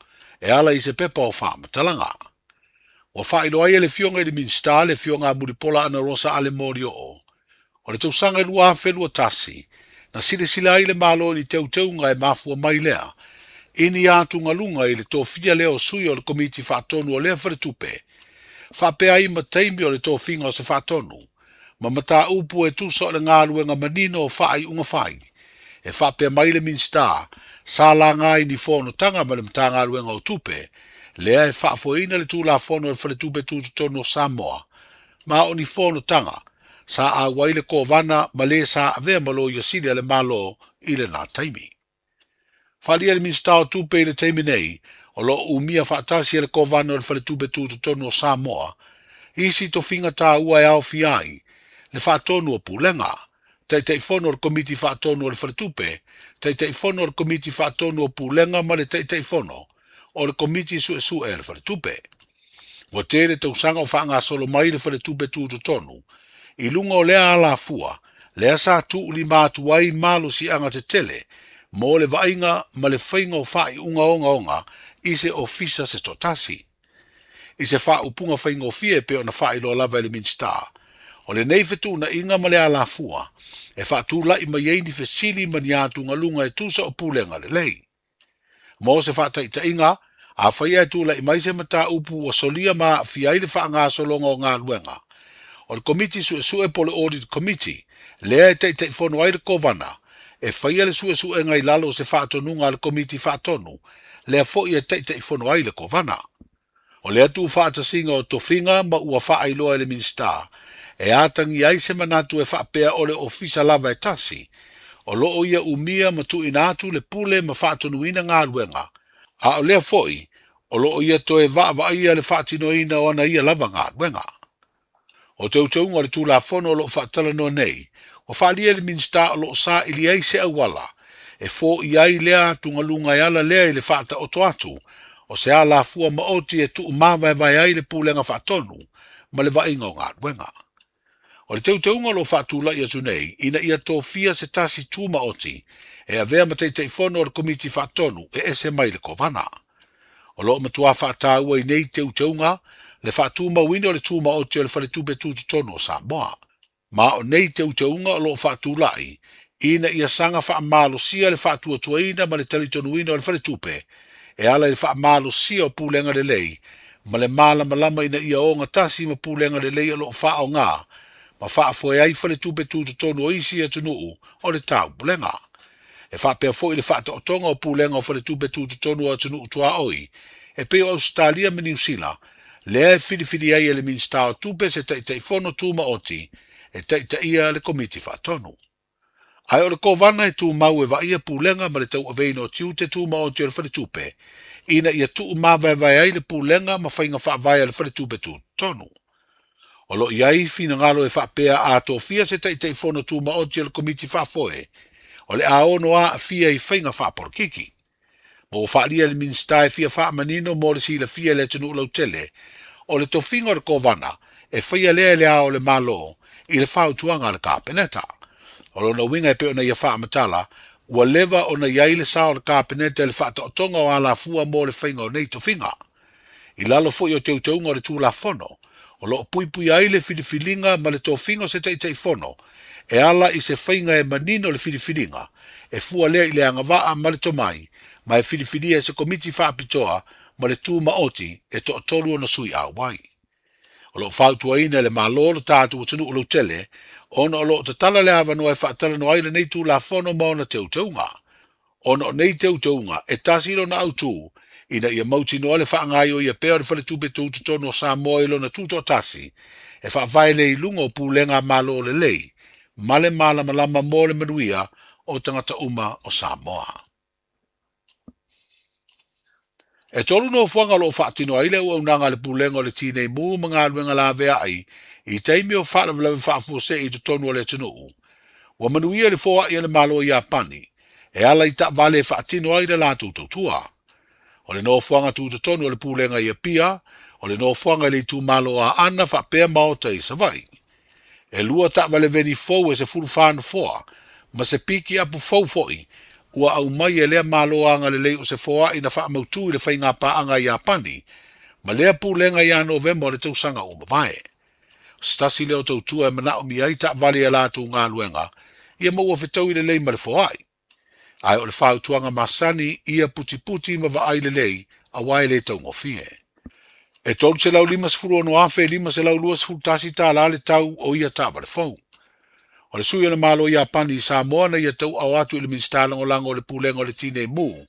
e ala i se pepa o faamatalaga. Ua faailoa ai e le Afioga i le Minisita le Afioga a Mulipola Anarosa Ale Molioo O le tausaga e 2021, na silasila ai le Malo i ni teuteuga e mafua mai lea i ni atugaluga i le tofia lea o sui o le Komiti Faatonu o lea faletupe, faapea ai ma taimi o le tofiga o se faatonu, ma mataupu e tusa o le galuega manino o faaiuga fai. E faapea mai le Minisita, sa laga ai ni fonotaga ma le Matagaluega o Tupe, lea e faafoeina le Tulafono a le Faletupe Tutotonu o Samoa, ma o ni fonotaga sa auai le Kovana ma le sa avea ma Loia Sili a le Malo i lena taimi. Faaalia le Minisita o Tupe i le taimi nei, o lo o umia faatasi e le Kovana o le Faletupe Tutotonu o Samoa isi tofiga taua e aofia ai le Faatonu o Pulega, Taitaifono o le Komiti Faatonu o le Faletupe, Taitaifono o le Komiti Faatonu o Pulega ma le Taitaifono o le Komiti Suesue a le Faletupe. Ua tele tausaga o faagasolo mai le Faletupe Tutotonu i luga o lea alafua lea sa tuulima atu ai malosiaga tetele mo le vaaiga ma le faiga o faaiuga ogaoga i se ofisa se toatasi. I se faaupuga faigofie e pei ona faailoa lava e le Minisita, o lenei fetuunaiga ma le alafua e faatulai mai ai ni fesili ma ni atugaluga e tusa o pulega lelei. Mo se faataitaiga, afai ae tulai mai se mataupu ua solia ma aafia ai le faagasologa o galuega o le Komiti Suesue po o le Audit Committee lea e taitaifono ai le Kovana, e faia le suesuega i lalo o se faatonuga a le Komiti Faatonu lea foi e taitaifono ai le Kovana. O lea tuufaatasiga o tofiga ma ua faailoa e le Minisita e atagia ai se manatu e faapea o le Ofisa lava e tasi o lo o ia umia ma tuuina atu le pule ma faatonuina galuega, a o lea foi o lo o ia toe vaavaaia le faatinoina o ana ia lava galuega. O teuteuga o le Tulafono o lo o faatalanoa nei, ua faaalia e le Minisita o lo o saili ai se auala e foia ai lea atugaluga e ala lea i le faataoto atu o se alafua maoti e tuumavaevae ai le Pulega Faatonu ma le vaaiga o galuega. O le teuteuga o lo o faatulai atu nei ina ia tofia se tasi tumaoti e avea ma Taitaifono o le Komiti Faatonu e ese mai le Kovana. O lo o matua faataua i nei teuteuga le faatumauina o le tumaoti o le Faletupe Tutotonu o Samoa. Ma o nei teuteuga o lo o faatulai ina ia saga faamalosia le faatuatuaina ma le talitonuina o le Faletupe e ala i le faamalosia o pulega lelei ma le malamalama ina ia ogatasi ma pulega lelei o lo o faaaoga ma faafoe ai faletupe tutotonu o isi atunuu o le taupulega. E faapea foi le faataotoga o pulega o faletupe tutotonu o atunuu tuaoi e pei o Ausetalia ma Niu Sila, lea e filifili ai e le Minisita o Tupe se Taitaifono Tumaoti e taitaia le Komiti Faatonu. Ae o le Kovana e tumau e vaaia pulega ma le tauaveina o tiute tumaoti o le faletupe ina ia tuumavaevae ai le pulega ma faiga faavae a le faletupe tutotonu. O lo o i ai finagalo e faapea a tofia se Taitaifono Tumaoti o le Komiti Faafoe, o le a ono aafia i faiga faapolokiki. Ma ua faaalia e le Minisita e fia faamanino mo le silafia e le atunuu lautele, o le tofiga o le Kovana e faia lea e le Ao o le Malo i le fautuaga a le Kapeneta. O lona uiga e pei ona ia faamatala, ua leva ona i ai le sao o le Kapeneta i le faataotoga o alafua mo le faiga o nei tofiga. I lalo foi o teuteuga o le Tulafono, o lo o puipuia ai le filifiliga ma le tofiga o se Taitaifono e ala i se faiga e manino le filifiliga, e fua lea i le agavaa ma le tomai, ma e filifilia e se Komiti Faapitoa ma le Tumaoti e toatolu ona sui auai. O lo o fautuaina e le Malo lo tatou atunuu lautele ona o lo o tatala le avanoa e faatalanoa ai lenei Tulafono ma ona teuteuga. Ona o nei teuteuga, e tasi lona autu, ina ia mautinoa le faagaioia pea o le Faletupe Tutotonu o Samoa i lona tutoatasi, e faavae lea i luga o pulega a Malo lelei ma le malamalama mo le manuia o tagata uma o Samoa. E tolu nofoaga o lo o faatino ai le auaunaga a le Pulega o le Tinei Mu ma Galuega Laveai i taimi o faalavelave faafuasei i totonu o le atunuu. Ua manuia le foai a le Malo o Iapani e ala i taavale e faatino ai le latou tautua. O le nofoaga tutotonu o le Pulega i Apia, o le nofoaga i le itumalo o Aana faapea maota i Savaii. E lua taavale veni fou e 14 nofoa, ma se piki apu fou foi ua aumai e lea Malo agalelei o se foai na faamautu i le faigapaaga a Iapani ma lea pulega ia Novema o le tausaga ua mavae. O se tasi lea o tautua e manaomia ai taavale i a latou galuega ia ma ua fetaui lelei ma le foai. Ae o le fautuaga masani ia putiputi ma vaai lelei aua e le taugofie. E $356,521 tala le tau o ia taavale fou. O le sui o le Malo o Iapani i Samoa na ia tauaao atu i le Minisita Lagolago o le Pulega o le Tinei Mu,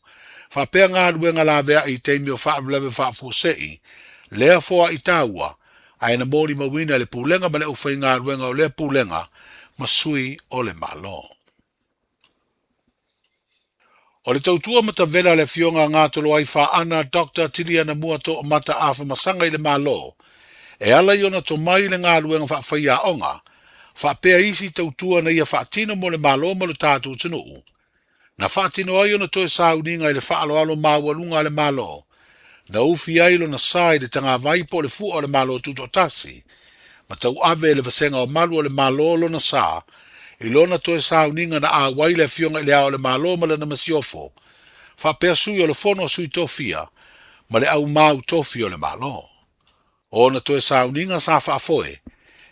faapea galuega laveai i taimi o faalavelave faafuasei, lea foai taua, ae na molimauina e le Pulega ma le aufaigaluega o lea Pulega ma sui o le Malo. O le tautua matavela a le Afioga a Gatoloai Faana Doctor Tiliana Mua Toomata Afamasaga i le Malo, e ala i ona tomai i le galuega faafaiaoga, faapea isi tautua na ia faatino mo le Malo ma lo tatou atunuu. Na faatino ai ona toe sauniga i le faaaloalo maualuga a le Malo, na ufi ai lona sa i le tagavai po o le fua o le Malo Tutoatasi, ma tauave e le Vasega o Malu o le Malo lona sa i lona toe sauniga na auai le Afioga i Le Ao o le Malo ma lana Masiofo, faapea sui o le Fono a Sui Tofia ma le Au Mau Tofi o le Malo. O ona toe sauniga sa faafoe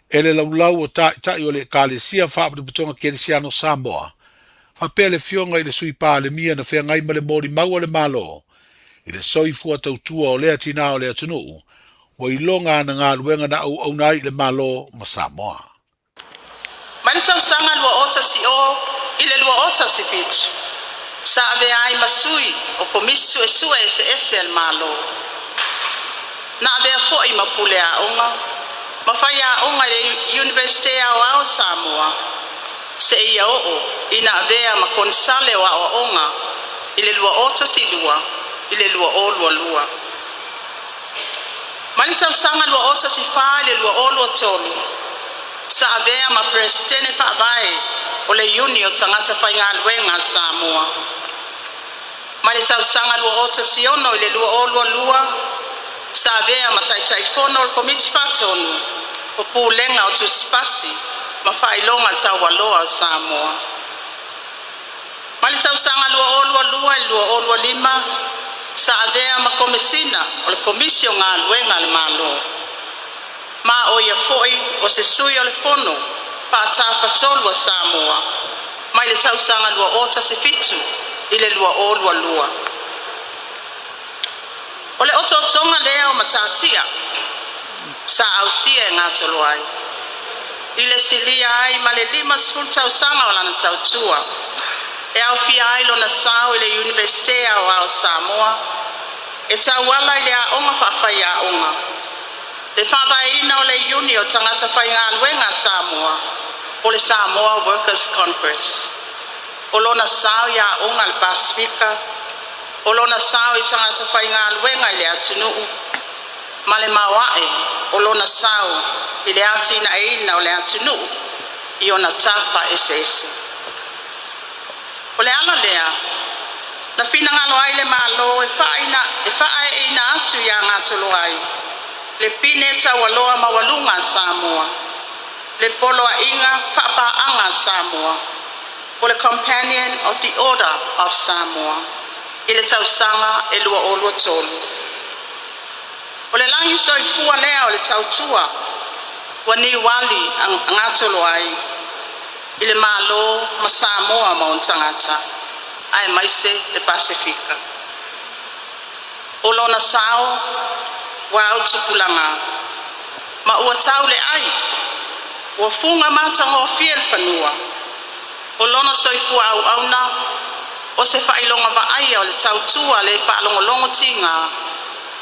e le laulau o Taitai o le Ekalesia Faapotopotoga Kerisiano Samoa, faapea le Afioga i le Sui Palemia na feagai ma le molimau a le Malo i le soifua tautua o lea tinā o le atunuu ua iloga ana galuega na auauna ai i le Malo ma Samoa. Mai le tausaga 2010 i le 2017, sa avea ai ma sui o Komisi Suesue eseese a le Malo. Na avea foi ma pule aoga ma faiaoga i le Iunivesite Aoao o Samoa seia oo ina avea ma Konesale o Aoaoga i le 2012 i le 2022. Mai le tausaga 2014 i le 2023, sa avea ma Peresetene Faavae o le Iuni o Tagata Faigaluega a Samoa. Mai le tausaga 2016 i le 2022, sa avea ma Taitaifono o le Komiti Faatonu o Pulega o Tusipasi ma Faailoga Taualoa o Samoa. Mai le tausaga 2022 i le 2025, sa avea ma Komesina o le Komisi o Galuega a le Malo, ma o ia foi o se sui o le Fono Faatafatolu a Samoa mai le tausaga 2017 i le 2022. O le otootoga lea o matatia sa ausia e Gatoloai i le silia ai ma le 50 tausaga o lana tautua, e aofia ai lona sao i le Iunivesite Aoao o Samoa e tauala i le aoga faafaiaoga, le faavaeina o le Iuni o Tagata Faigaluega a Samoa po le Samoa Workers Congress, o lona sao i aoga a le Pasefika, o lona sao i tagata faigaluega i le atunuu, ma le maoae o lona sao i le atinaeina o le atunuu i ona tafa eseese. O le ala lea na finagalo ai le Malo e faaeeina atu iā Gatoloai le pine taualoa maualuga a Samoa, le Poloaiga Faapaaga a Samoa, po le Companion of the Order of Samoa, i le tausaga e 2023. O le lagi soifua lea o le tautua ua niuali a Gatoloai i le Malo ma Samoa ma ona tagata, aemaise le Pasefika. O lona sao ua autupulaga ma ua tau le ai, ua fuga matagofie le fanua. O lona soifua auauna, o se faailoga vaaia o le tautua le faalogologo tiga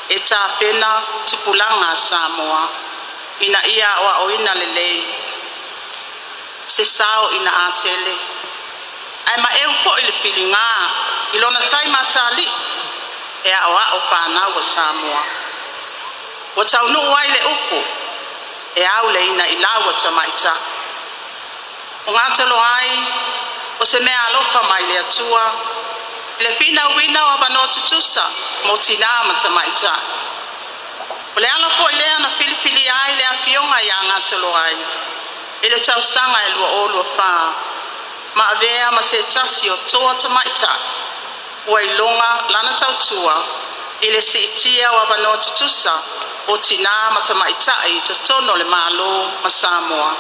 e tapena tupulaga a Samoa ina ia aoaoina lelei se sao ina a tele ae maeu foi le filiga i lona tai matali'i e aoao fanau a Samoa. Ua taunuu ai le upu e au le ina i lau a tamaitai. O Gatoloai o se mea alofa mai le Atua i le finauina o avanoa tutusa mo tinā ma tamaitai. O le ala foi lea na filifilia ai le Afioga iā Gatoloai i le tausaga e 2024 ma avea ma se tasi o toa tamaitai ua iloga lana tautua i le siitia o avanoa tutusa o tinā ma tamaitai i totonu o le Malo ma Samoa.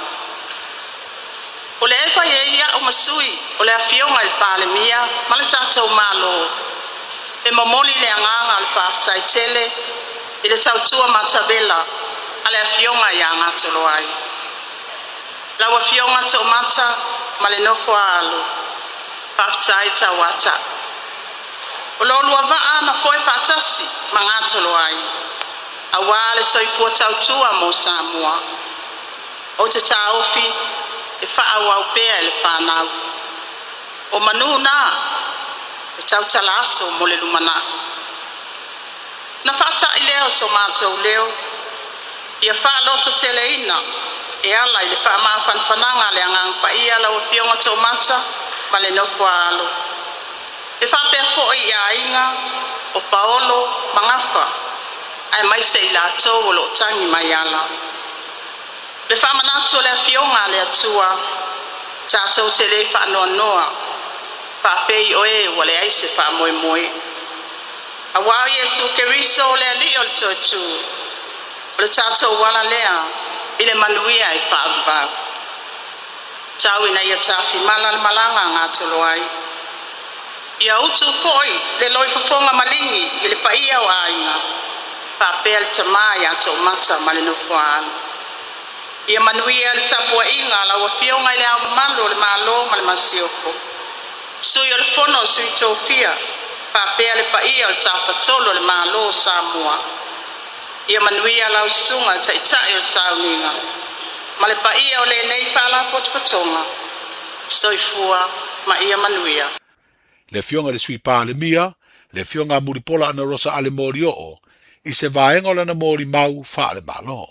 O le e fai ai a'u ma sui o le Afioga i le Palemia ma le tatou Malo e momoli le agaga o le faafetai tele i le tautua matavela a le Afioga iā Gatoloai. Lau Afioga Toomata ma le nofo a alo, faafetai tauata'i. O lo lua vaa na foe faatasi ma Gatoloai auā le soifua tautua mo Samoa. Ou te taofi e faaauau pea e le fanau. O manu na e tautala aso mo le lumanai. Na faata'i lea o so matou leo ia faalototeleina e ala i le faamafanafanaga a le Agaga Paia lau Afioga Toomata ma le nofo a alo. E faapea foi i aiga o Paolo ma Gafa aemaise i latou o lo o tagi mai ala. Le faamanatu o le Afioga a le Atua, tatou te le faanoanoa, faapei o e ua leai se faamoemoe. Auā o Iesu Keriso o le Alii o le Toetū, o le tatou ala lea i le manuia e faavavau. Tau ina ia tafimala le malaga a gatoloai. Ia utu foi le loifofoga maligi i le paia o aiga, faapea le tama ia Toomata ma le nofo a alo. Ia manuia le tapuaiga a lau Afioga i Le Ao Mamalu o le Malo ma le Masiofo, Sui o le Fono a Sui Tofia, faapea le paia o le Tafatolu o le Malo o Samoa. Ia manuia lau Susuga le Taitai o le Sauniga ma le paia o lenei Faalapotopotoga. Soifua ma ia manuia. Le Afioga i le Sui Palemia, le Afioga a Mulipola Anarosa Ale Molioo, i se vaega o lana molimau faale-Malo.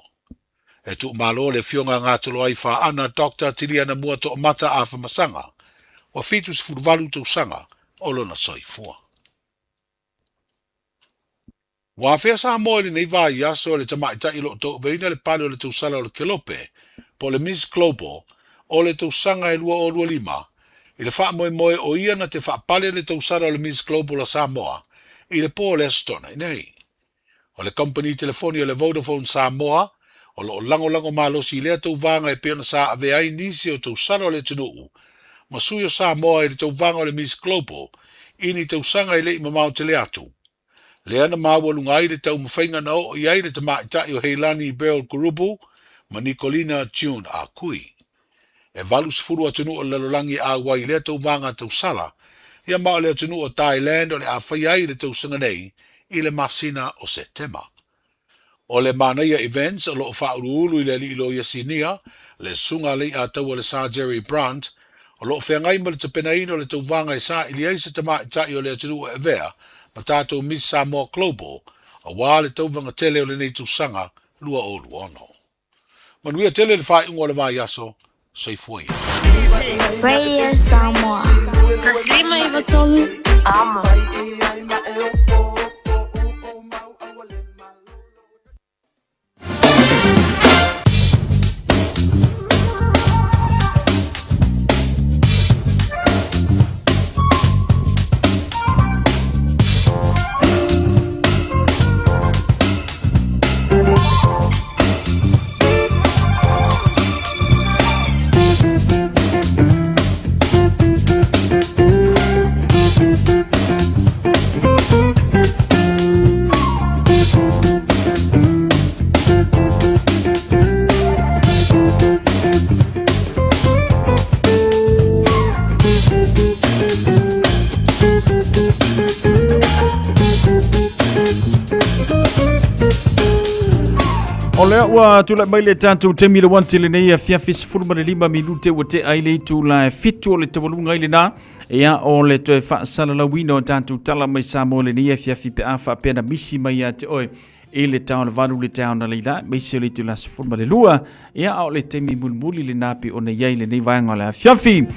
E tuumalo le Afioga a Gatoloai Faana Doctor Tiliana Mua Toomata Afamasaga, ua 78 tausaga o lona soifua. Ua afea Samoa i lenei vaiaso e le tamaitai o lo o tauaveina le pale o le tausala o le Kelope, po o le Miss Global, o le tausaga e 2025, i le faamoemoe o ia na te faapale le tausala o le Miss Global a Samoa i le po o le Aso Toonai nei. O le kamupani telefoni o le Vodafone Samoa o lo o lagolago malosi i lea tauvaga e pei ona sa avea ai nisi o tausala o le atunuu ma sui o Samoa i le tauvaga o le Miss Global i ni tausaga e le i mamao tele atu. Lea na maualuga ai le taumafaiga na oo i ai le tamaitai o Heilani Beryl Kurubu ma Nicolina June Akui. E 80 atunuu o le lalolagi e auai i lea tauvaga tausala, ia ma o le atunuu o Thailand o le a faia ai le tausaga nei i le masina o Setema. O le Manaia Events o lo o faauluulu i le alii loia sinia, le Susuga a Leiataua le Sir Jerry Brandt, o lo o feagai ma le tapenaina o le tauvaga e saili ai se tamaitai o le atunuu e avea ma tatou Miss Samoa Global aua le tauvaga tele o lenei tausaga 2026. Manuia tele le faaiuga o le vaiaso. Soifua ia. Radio Samoa. 153 Amo. O lea ua tulai mai le tatou taimi le wanti lenei afiafi 15 minute ua tea ai le itula e 7 o le taualuga ai lena. Ia o le toe faasalalauina o tatou tala mai Samoa lenei afiafi pe a faapea na misi mai ia te oe i le tao le valu le tao na leila meise o le itula 12 ia a o le taimi mulimuli lena pe ona i ai lenei vaega o le afiafi.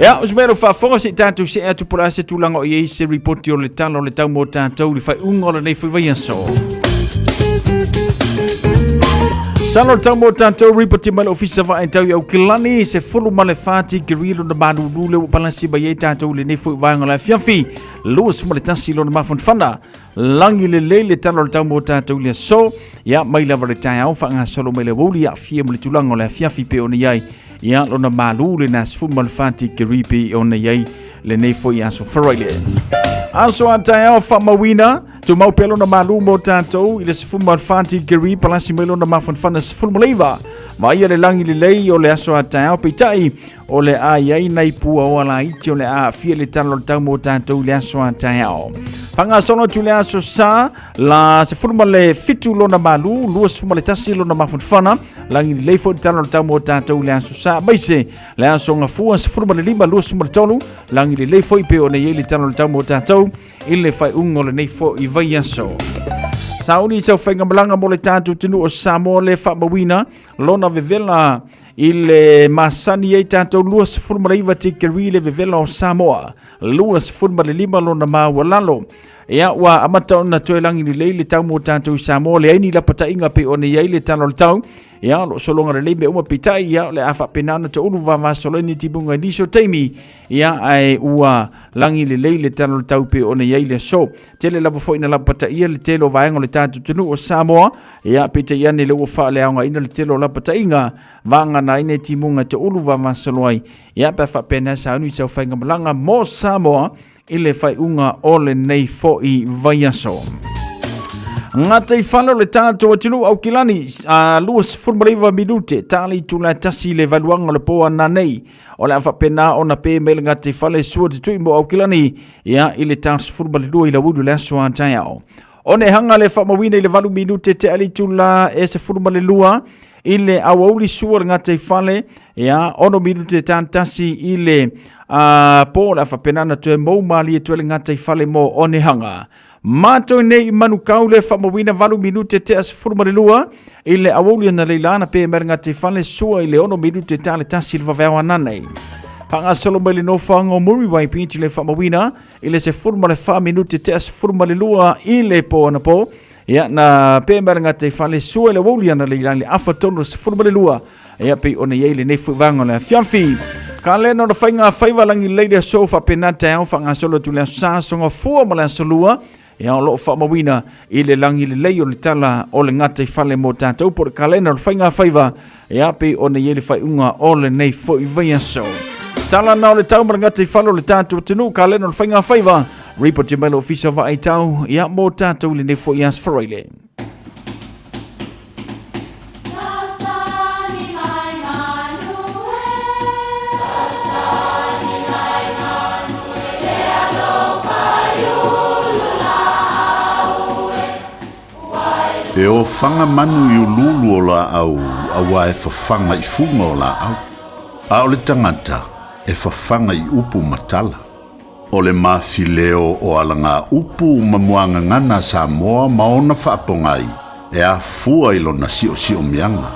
Ia, o se mea lau faafofoga se i tatou see atu po o le a se tulaga o i ai se ripoti o le tala o le tau mo tatou i le faaiuga o lenei foi vaiaso. Tala o le tau mo tatou ripoti mai le ofisa vaai tau i Aukilani se 14 tikeri lona malulu le ua palasi mai ai tatou i lenei foi vaega o le afiafi 21 lona mafanafana lagi lelei le tala o le tau mo tatou i le aso ia mai lava le taeao faagasolo mai le aoauli aafia ma le tulaga o le afiafi pe ona i ai ia lona malu lena 14 tikeri pe ona i ai lenei foi aso Friday. Aso a taeao faamauina tumau pea lona malu mo tatou i le 14 tikeri palasi mai lona mafanafana 19. Vaaia le lagi lelei o le aso a taeao, peitai o le a i ai nai puaoa laiti o le a aafia le tala o le tau mo tatou i le aso a taeao. Faagasolo atu le aso sa la 17 lona malu, 21 lona mafanafana, lagi lelei foi le tala o le tau mo tatou i le aso sa, aemaise le aso gafua 15 23, lagi lelei foi pe ona i ai le tala o le tau mo tatou i le faaiuga o lenei foi vaiaso. Sauni sau faigamalaga mo le tatou atunuu o Samoa le faamauina lona vevela i le masani ai tatou 29 tikeri le vevela o Samoa, 25 lona maualalo. Ia, ua amata ona toe lagi lelei le tau mo tatou i Samoa, leai ni lapataiga pei ona i ai le tala o le tau. Ia, o lo o sologa lelei mea uma, peitai, ia, o le a faapena ona toulu vavasolo ai ni timuga i nisi o taimi. Ia, ae ua lagi lelei le tala o le tau pei ona i ai le aso. Tele lava foi na lapataia le tele o vaega o le tatou atunuu o Samoa. Ia, peitai ane lea ua faaleaogaina le tele o lapataiga, vagana ai nei timuga e toulu vavasolo ai. Ia, pe a faapena sauni sau faigamalaga mo Samoa i le faaiuga o lenei foi vaiaso. Gataifale o le tatou atunuu Aukilani, a 29 minute, tali itula e tasi le valuaga o le po ananei. O le a faapena ona pe mai le gataifale sua te tui mo Aukilani, ia, i le ta 12 i lauulu le aso a taeao. O ne hanga le faamauina i le 8 minute te ali itula e 12 i le aoauli sua le gataifale, ia, 6 minute ta tasi i le po o le a faapena ona toe mou malie atu ai le gataifale mo Onehanga. Matou nei i Manukau le faamauina 8 minute tea 12 i le aoauli analeila na pe mai le gataifale sua i le 6 minute ta le tasi i le vaveao ananei. Faagasolo mai le nofoaga o Muriwai Beach le faamauina i le 14 minute tea 12 i le po anapo. Ia, na pe mai le gataifale sua i le aoauli analeila i le afa tonu o le 12. Ia pei ona i ai lenei foi vaega o le afiafi. Ka lena o le faiga faiva lagi lelei le aso faapena taeao faagasolo atu le aso sa, aso gafua ma le aso lua. Ia o lo o faamauina i le lagi lelei o le tala o le gataifale mo tatou po o le kalena o le faiga faiva. Ia pei ona i ai le faaiuga o lenei foi vaiaso. Tala na o le tau ma le gataifale o le tatou atunuu, kalena o le faiga faiva. Report mai le ofisa o Vaai Tau, ia mo tatou i lenei foi aso Faraile. E ofaga manu i uluulu o laau auā e fafaga i fuga o laau, a o le tagata e fafaga i upu ma tala. O le mafileo o alagaupu ma muagagana a Samoa ma ona faapogai e afua i lona siosiomiaga.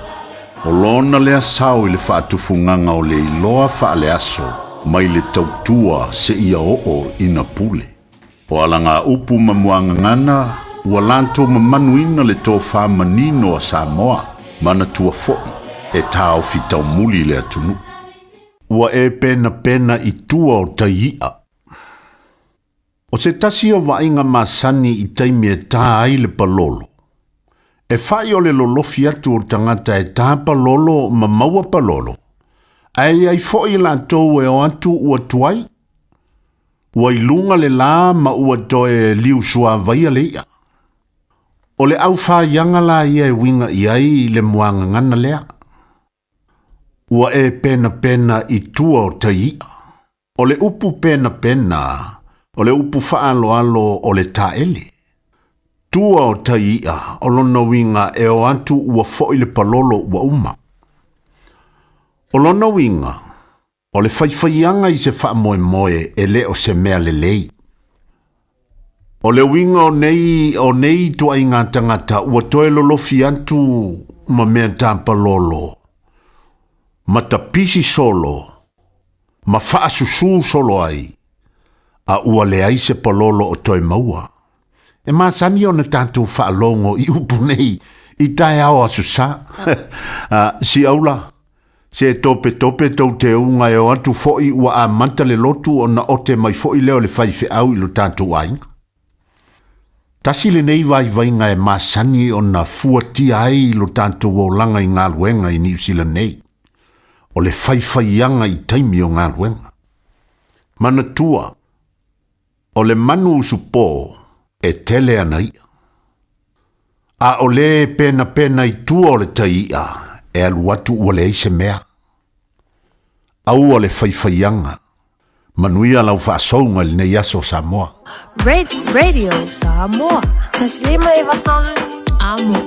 O lona lea sao i le faatufugaga o le iloa faaleaso mai le tautua seia oo ina pule. O alagaupu ma muagagana ua latou mamanuina le tofa manino a Samoa, manatua foi e taofi taumuli le atunuu. Ua e penapena i tua o tai i'a. O se tasi o vaaiga masani i taimi e tā ai le palolo, e whai o le lolofi atu o tagata e tā palolo ma maua palolo, ae i ai foi latou e o atu ua tuai, ua i luga le lā ma ua toe liusuāvaia le i'a. O le aufāiaga la ia e uiga i ai le muagagana lea. Ua e penapena i tua o tai i'a. O le upu penapena, o le upu faaaloalo o le taele. Tua o tai i'a, o lona uiga e o atu ua foi le palolo ua uma. O lona uiga, o le faifaiaga i se faamoemoe e le o se mea lelei. O le uiga o nei, o nei ituaiga tagata ua toe lolofi atu ma mea tapalolo, ma tapisi solo, ma faasusū solo ai, a ua leai se palolo o toe maua. E masani ona tatou faalogo i upu nei i taeao aso sa. Si aula, Se topetope tou teuga e o atu foʻi ua amata le lotu ona ote mai foʻi lea o le faifeau i lo tatou aiga. Tasi lenei vaivaiga e masani ona fuatia ai lo tatou olaga i galuega i Niu Sila nei, o le faifaiaga i taimi o galuega. Manatua, o le manu usupō e tele ana iʻa. A o le penapena i tua o le tai iʻa E alu atu ua leai se mea. Aua le faifaiaga. Manuia lau faasouga i lenei aso Samoa. Radio Samoa. Taslima Ivatolu. Amo.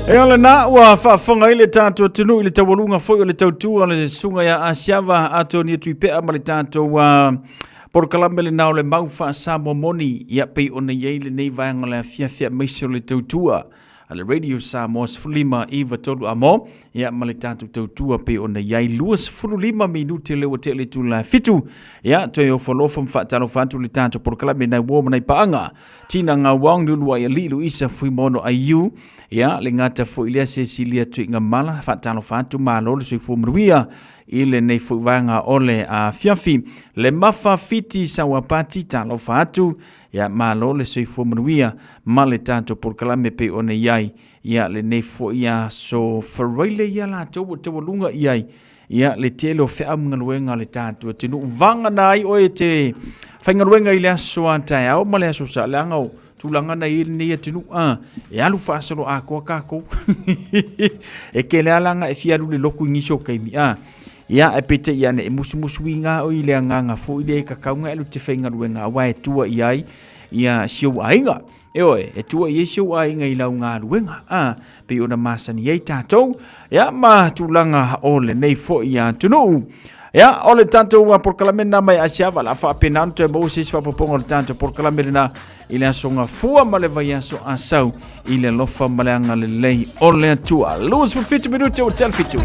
E ala na ua faafofoga ai le tatou atunuu i le taualuga foi o le tautua o le susuga ia Asiava Atoni Tuipea ma le tatou uh, polokalame lena o le mau faasamoa moni ia pei ona i ai lenei vaega o le afiafi aemaise o le tautua a le Radio Samoa 15 iva tolu amo ia ma le tatou tautua pei ona i ai 25 minute le ua tele itula fitu ia toe ofo alofa ma faatalofa atu le tatou polokalame nai uo ma nai paaga Tina Ngawang ni uluai alii Luisa Fuimono Aiu ia le gata foi lea Cecilia Tuigamala faatalofa atu malo le soifua manuia i lenei foi vaega o le afiafi le Mafa Fiti Sauapati talofa atu ia malo le soifua manuia ma le tatou polokalame pei ona i ai ia lenei foi aso Faraile ia latou ua taualuga i ai ia le tele o feau ma galuega a le tatou atunuu vagana ai oe te faigaluega i le aso a taeao ma le aso sa leaga o tulaga na i ai lenei atunuu a e alu faasolo atoa tatou e tele lava laga e fia alu i le lotu i nisi o taimi a ia ae peitai ane e musumusuiga oe i le agaga foi lea e tatau ona e alu e te faigaluega aua e tua i ai. ia si ou aiga. Ioe, e tua i ai si ou aiga i lau galuega, a, pei ona masani ai tatou, ia, ma tulaga o lenei foi atunuu. Ia, o le tatou polokalame lena mai Asiava, la faapena ona toe maua se isi faaopoopoga o le tatou polokalame lena i le aso Gafua ma le vaiaso Asau i le alofa ma le agalelei o le Atua. 27 minute ua tea le fitu.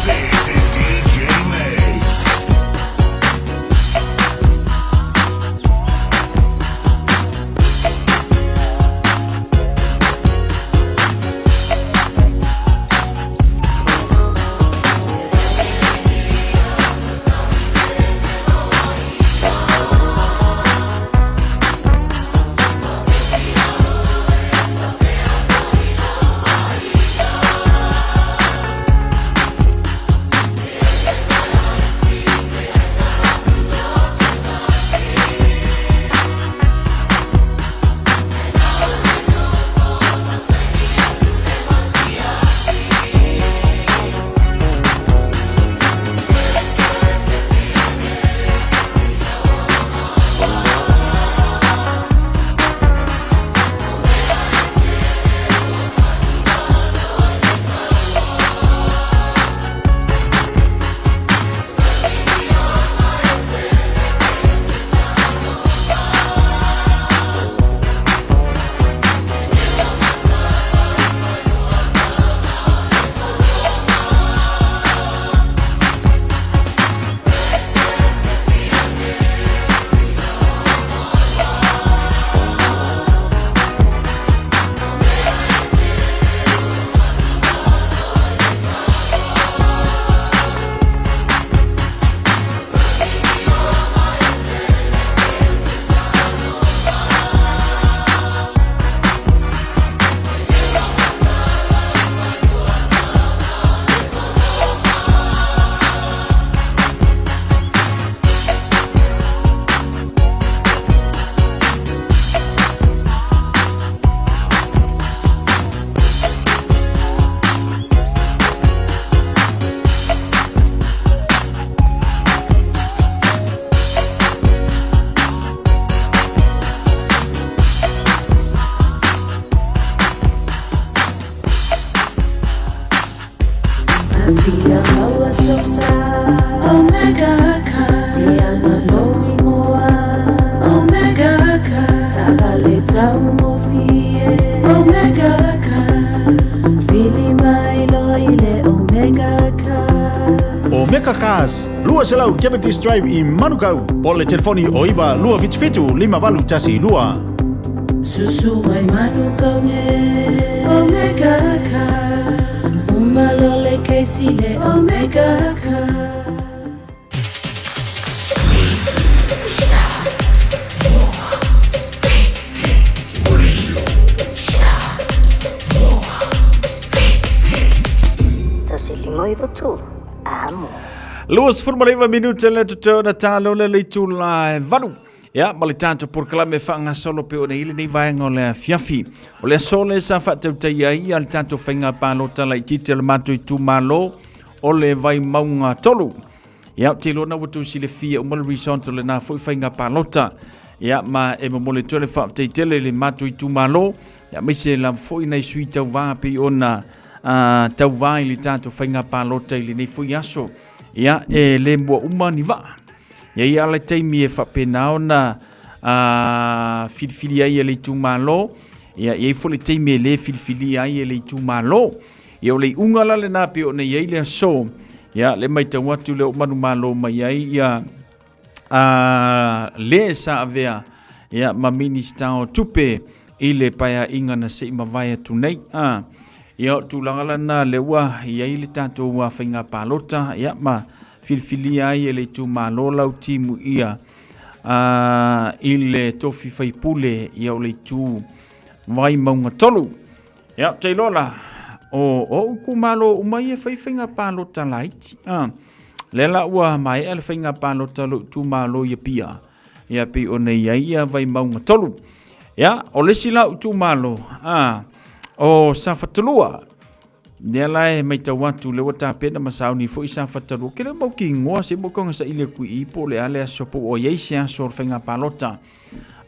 This is DJ Mace. Omega Cars, 200 Cavendish Drive i Manukau, po o le telefoni o 9 277 5812. Susu mai Manukau ne Omega Cars Uma lole Casey le Omega Cars 29 minute le totoe ona talo le le itula e valu. Ia, ma le tatou polokalame faagasolo pei ona i ai lenei vaega o le afiafi. O le aso lea sa faatautaia ai le tatou faiga palota laitiiti a le matou itumalo o le Vaimauga 3. Ia, ou te iloa na ua tou silafia uma le result o lena foi faiga palota. Ia, ma e momoli atu ai le faafetai tele i le matou itumalo, ia aemaise lava foi nai sui tauva pei ona tauva i le tatou faiga palota i lenei foi aso. Ia, e le mua uma ni vaa. E i ai lava le taimi e faapena ona filifili ai e le itumalo, ia, e i ai foi le taimi e le filifilia ai e le itumalo. Ia, o le iuga la lena pei ona i ai le aso, ia, le matau atu lea ua manumalo mai ai ia le sa avea ia, ma Minista o Tupe i le paeaiga na se i mavae atu nei. Ia, o tulaga lana lea ua i ai le tatou faiga palota, ia, ma filifilia ai e le itumalo lau timu ia i le tofi faipule ia o le itu Vaimauga 3. Ia, ou te iloa la, o ou itumalo uma ia e fai faiga palota laiti. Lea la ua maea le faiga palota a lou itumalo i Apia, ia pei ona i ai ia Vaimauga 3. Ia, o le isi la ou itumalo, o Safatalua. Lea la e matau atu lea ua tapena ma sauni foi Safatalua. Ke le mau ki ingoa se mo konga sa ile kui i po le ale aso po o iai se aso o le faiga palota.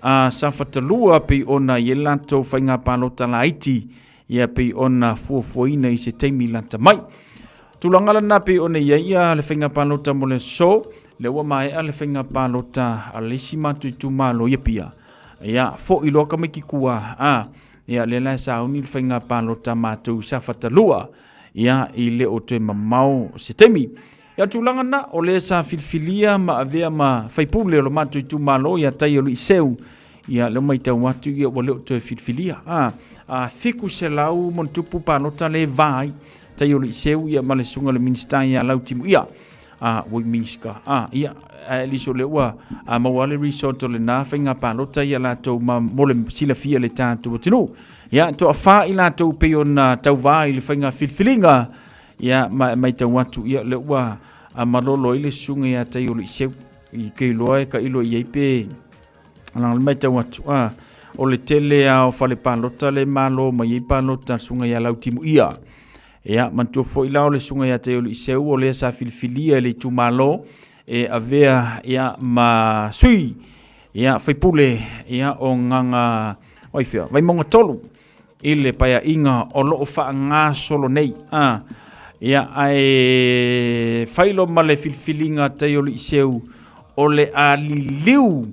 A Safatalua pei ona i ai latou faiga palota laiti, ia pei ona fuafuaina i se taimi lata mai. Tulaga lana pei ona i ai ia le faiga palota mo le aso, lea ua maea le faiga palota a le isi matou itumalo i Apia. Ia, foi loa tamaiti tua, a, ia lea la e sauni le faiga palota a matou i Safatalua, ia i le o toe mamao se taimi. Ia o le tulaga lena, o lea sa filifilia ma avea ma faipule o le matou itumalo ia Taioloiseu, ia lea ua matau atu ia ua le o toe filifilia. A, a 700 ma palota lea e va ai Taioloiseu ia ma le susuga i le Minisita ia Lautimuia. A, ua Minisita. A, ia, ae liso lea ua maua le result o lena faiga palota ia latou ma mo le silafia le tatou atunuu. Ia, toafa i latou pei ona tauva i le faiga filifiliga. Ia, ma e matau atu, ia, lea ua malolo ai le susuga ia Taioloiseu. I ke iloa e tailo i ai pe langa le matau atu, a, o le tele lava o fale palota le malo mai ai palota a le susuga ia Lautimuia. Ia, manatua foi la o le susuga ia Taioloiseu o lea sa filifilia e le itumalo e avea ia ma sui ia faipule ia o Gaga o ai fea Vaimauga 3 i le paeaiga o lo o faagasolo nei. A, ia, ae failo ma le filifiliga a Taioloiseu o le a liliu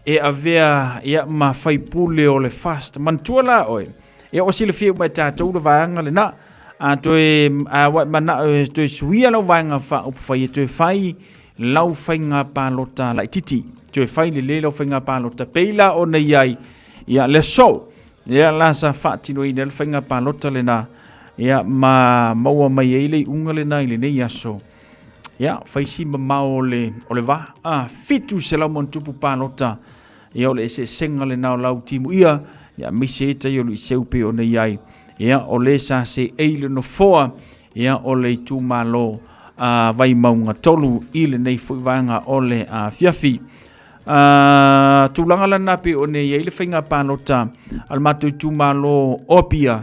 e avea ia, ma faipule o le FAST. Manatua la oe, ia ua silafia uma e tatou le vaega lena. A toe a ua e manao e toe suia lau vaega faaupufai e toe fai lau faiga palota laitiiti. Toe fai lelei lau faiga palota pei la ona i ai ia le aso. Ia la sa faatinoina le faiga palota lena ia ma maua mai ai le iuga lena i lenei aso. Ia fai si mamao o le o le va a 700 ma palota ia o le eseesega lena o lau timu ia ia aemaise ai tai o Luiseu pei ona i ai ia o le sa seei le nofoa ia o le itumalo a Vaimauga 3 i lenei foi vaega o le afiafi. Tulaga lena pei ona i ai le faiga palota a le matou itumalo o Apia,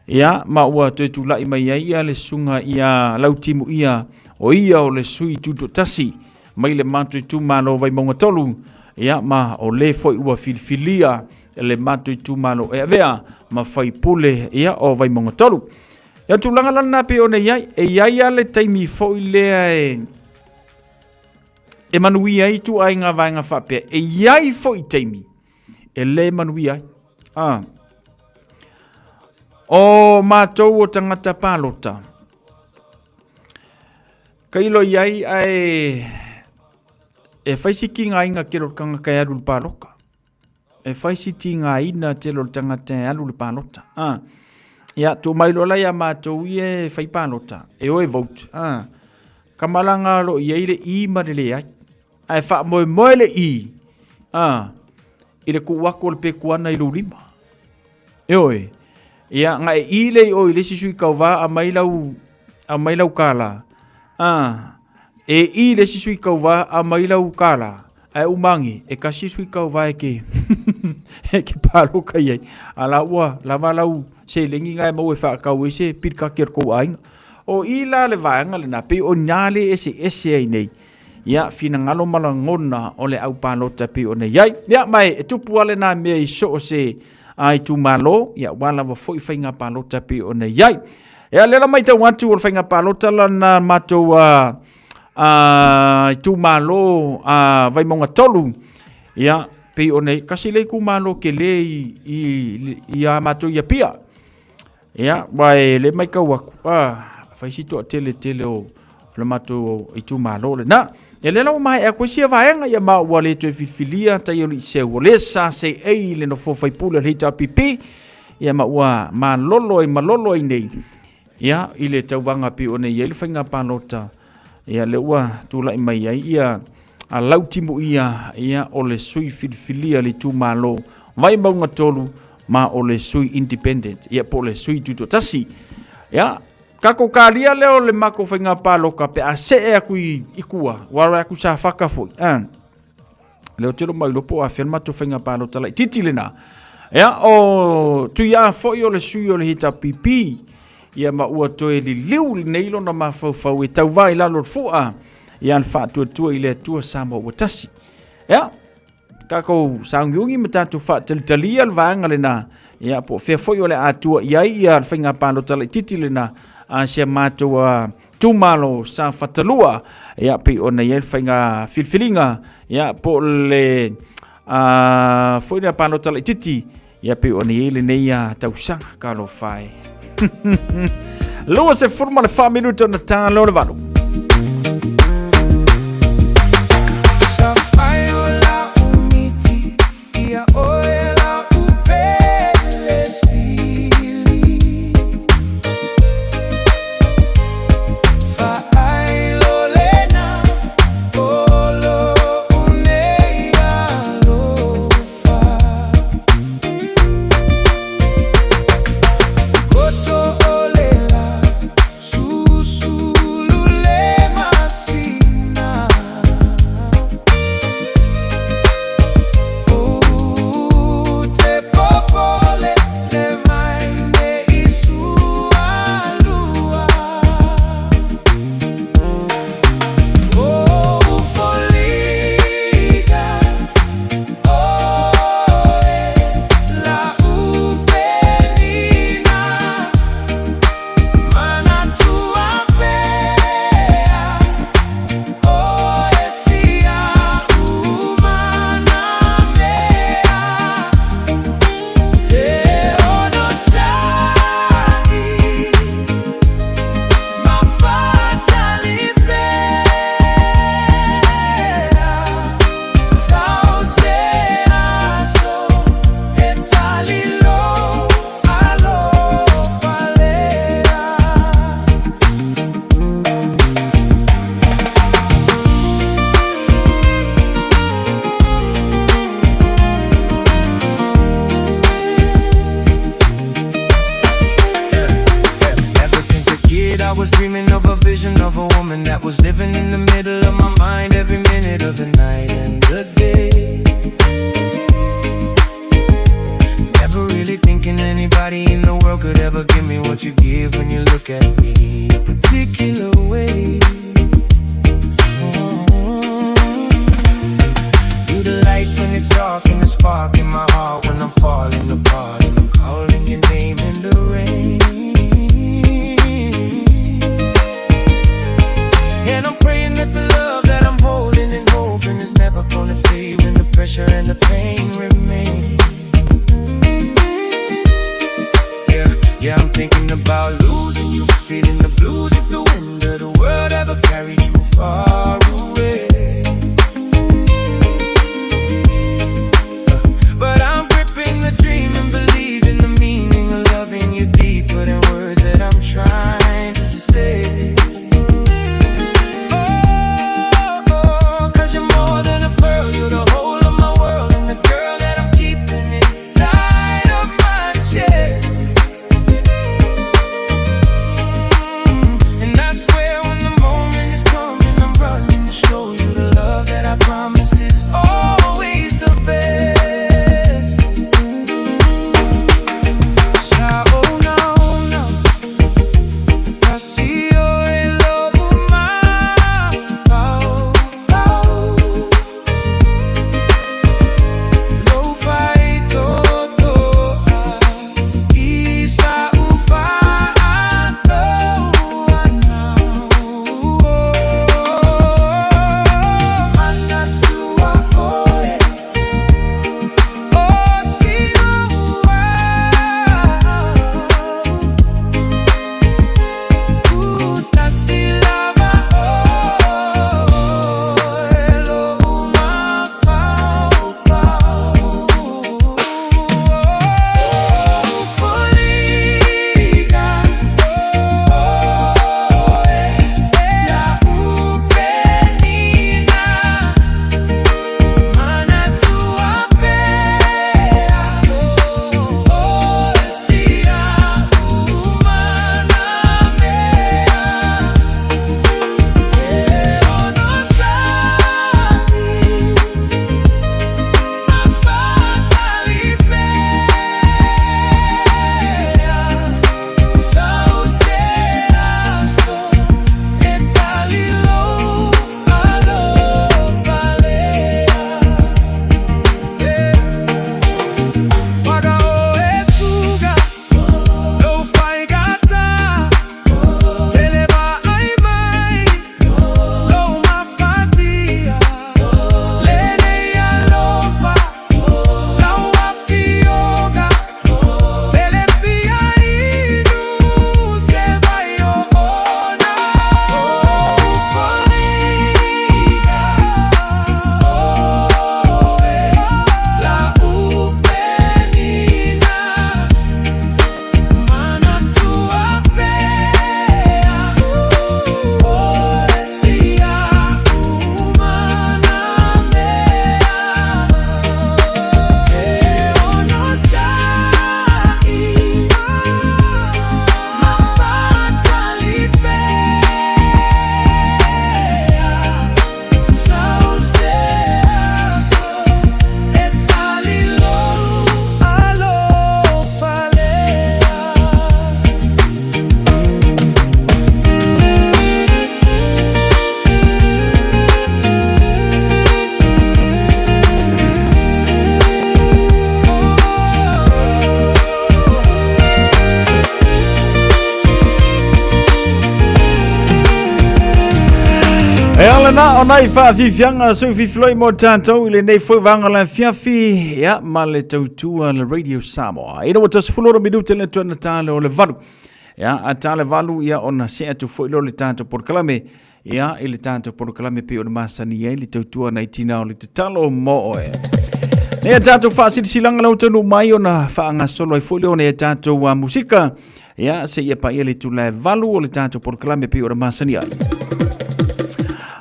ia, ma ua toe tulai mai ai ia le susuga ia Lautimuia, o ia o le sui tutoatasi mai le matou itumalo Vaimauga 3, ia, ma o le foi ua filifilia le matou itumalo e avea ma faipule ia o Vaimauga 3. Ia, tulaga la lena pei ona i ai, e i ai lava le taimi foi lea e E manuia ai ituaiga vaega faapea. E i ai foi taimi e le manuia ai. Ah. O matou o tagata palota, kailo i ai ae e fai si tigaina tele o le tagata e alu i le palota. E fai si tigaina tele o le tagata e alu i le palota. Ah. Ia, tuu mai loa la ia matou ia e fai palota, e o e vote. Ah. Ka malaga lo i ai le i ma le leai. Ae faamoemoe le i, a, i le tuu atu o le pekuana i lou lima. Ioe, ia, na e i le i o i le isi sui tauva aumai lau, aumai lau kālā. A, e i le isi sui tauva aumai lau kālā. Ae uma ane, e tasi sui tauva e ke, e ke pāloka i ai. A la ua lava lau seleni na e maua e faatau ai se pilikati a le tou aiga. O i la le vaega lena, pei o i ina le eseese ai nei. ia, finagalo ma lagona o le au palota e pei ona i ai. Ia, ma e tupu lava lena mea i so o se a itumalo, ia, aua lava foi faiga palota e pei ona i ai. Ia, lea la matau atu o le faiga palota lana matou a, a itumalo a Vaimauga 3, ia, pei ona i, kasi le itumalo tele i, i, i a matou i Apia. Ia, aua e le matau atu, a, fai si toatele tele o le matou itumalo lena. Ia lea la ua maea atu ai sia vaega, ia ma ua le toe filifilia Taioli Seu o le sa seei i le nofoa faipule o le HRPP, ia ma ua malolo ai malolo ai nei, ia, i le tauvaga pei ona i ai le faiga palota, ia lea ua tulai mai ai ia a Lautimuia, ia, o le sui filifilia le itumalo Vaimauga 3, ma o le sui independent, ia, po o le sui tutoatasi. Ia, tatou talia lea o le matou faiga palota pe a see atu i, i tua, ua alo atu Safata foi. Ah. Lea ou te iloa mai iloa po o afea le matou faiga palota laitiiti lena. Ia, o Tuiā foi o le sui o le HRPP, ia ma ua toe liliu lenei lona mafaufau e tauva i lalo o le fua, ia le faatuatua i le Atua Samoa ua tasi. Ia, tatou sauniuni ma tatou faatalitalia le vaega lena, ia po o fea foi o le a tua i ai ia le faiga palota laitiiti lena a si a matou itumalo Safata 2, ia pei ona i ai le faiga filifiliga, ia po o le foi lea palota laitiiti, ia pei ona i ai lenei tausaga. Talofa e. 24 minuta ona ta loa le 8. Ever since a kid, I was dreaming of a vision of a woman that was living in the middle of my mind every minute of the night and the day. Never really thinking anybody in the world could ever give me what you give when you look at me a particular way. You the light when it's dark and the spark in my heart when I'm falling apart and I'm calling your name in the rain. And I'm praying that the love that I'm holding and hoping is never gonna fade when the pressure and the pain remain. Yeah, yeah, I'm thinking about losing you, feeling the blues if the wind of the world ever carried you far away. But I'm gripping the dream and believing the meaning of loving you deeper than words that I'm trying to say. Oh, oh, 'cause you're more than a pearl, you're the whole of my world, and the girl that I'm keeping inside of my chest. And I swear when the moment is coming, I'm running. Ia lena o nai faafiafiaga sui fifiloi mo tatou i lenei foi vaega o le afiafi, ia, ma le tautua le Radio Samoa. Ina ua 16 minute le tuana tale o le 8. Ia, a tale 8, ia, ona see atu foi lea o le tatou polokalame, ia, i le tatou polokalame pei ona masani ai le tautua nai tina o le tatalo mo oe. Nei a tatou faasilasilaga lau taunuu mai ona faagasolo ai foi lea o nei a tatou musika, ia, seia paia le itula e 8 o le tatou polokalame pei ona masani ai.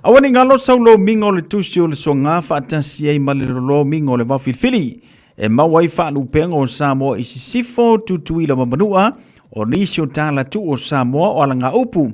Aua ne i galo sau lomiga o le tusi o le soga faatasi ai ma le lomiga o le vaofilifili e maua ai faalupega o Samoa i sisifo, Tutuila ma Manua, o nisi o talatuu o Samoa o alagaupu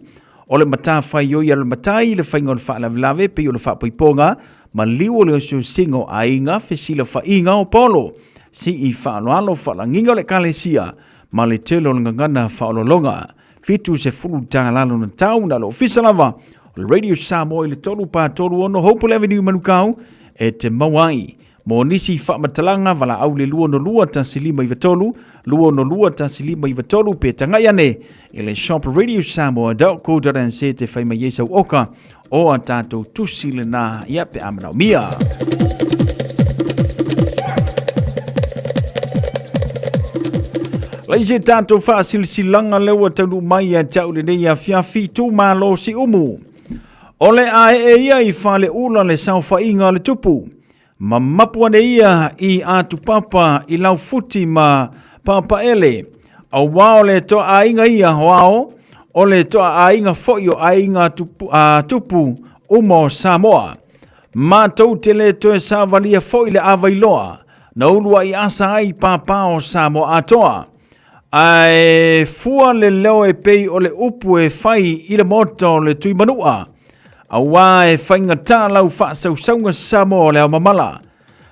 o le matafaioi a le matai i le faiga o le faalavelave pei o le faapoipoga ma liu o le osiosiga o aiga, fesilafaiga o polo, sii faaaloalo faalagiga o le Ekalesia ma le tele o le gagana faaoloologa. 70 tala lona tau na le ofisa lava o le Radio Samoa i le 336 Hopewell Avenue Manukau e te maua ai. Mo nisi faamatalaga valaau le 262 1593, 262 1593 pe tagai ane i le shop radiosamoa.co.nz te fai mai ai sau oka o a tatou tusi lena ia pe a manaomia. Lai se tatou faasilasilaga lea ua taunuu mai ia te au lenei afiafi itumalo Siumu. O le a ee ia i Faleula le saofaiga a le tupu. Ma mapu ane ia i Atupapa i Laufuti ma Papaele, auā o le toaaiga ia o Ao, o le toaaiga foi o aiga tupu, a, tupu uma o Samoa. Matou te le toe savalia foi le availoa na uluai asa ai pāpā o Samoa atoa. Ae fua le leo e pei o le upu e fai i le maota o le Tuimanua, auā e faigata lau faasausauga Samoa o le aomamala.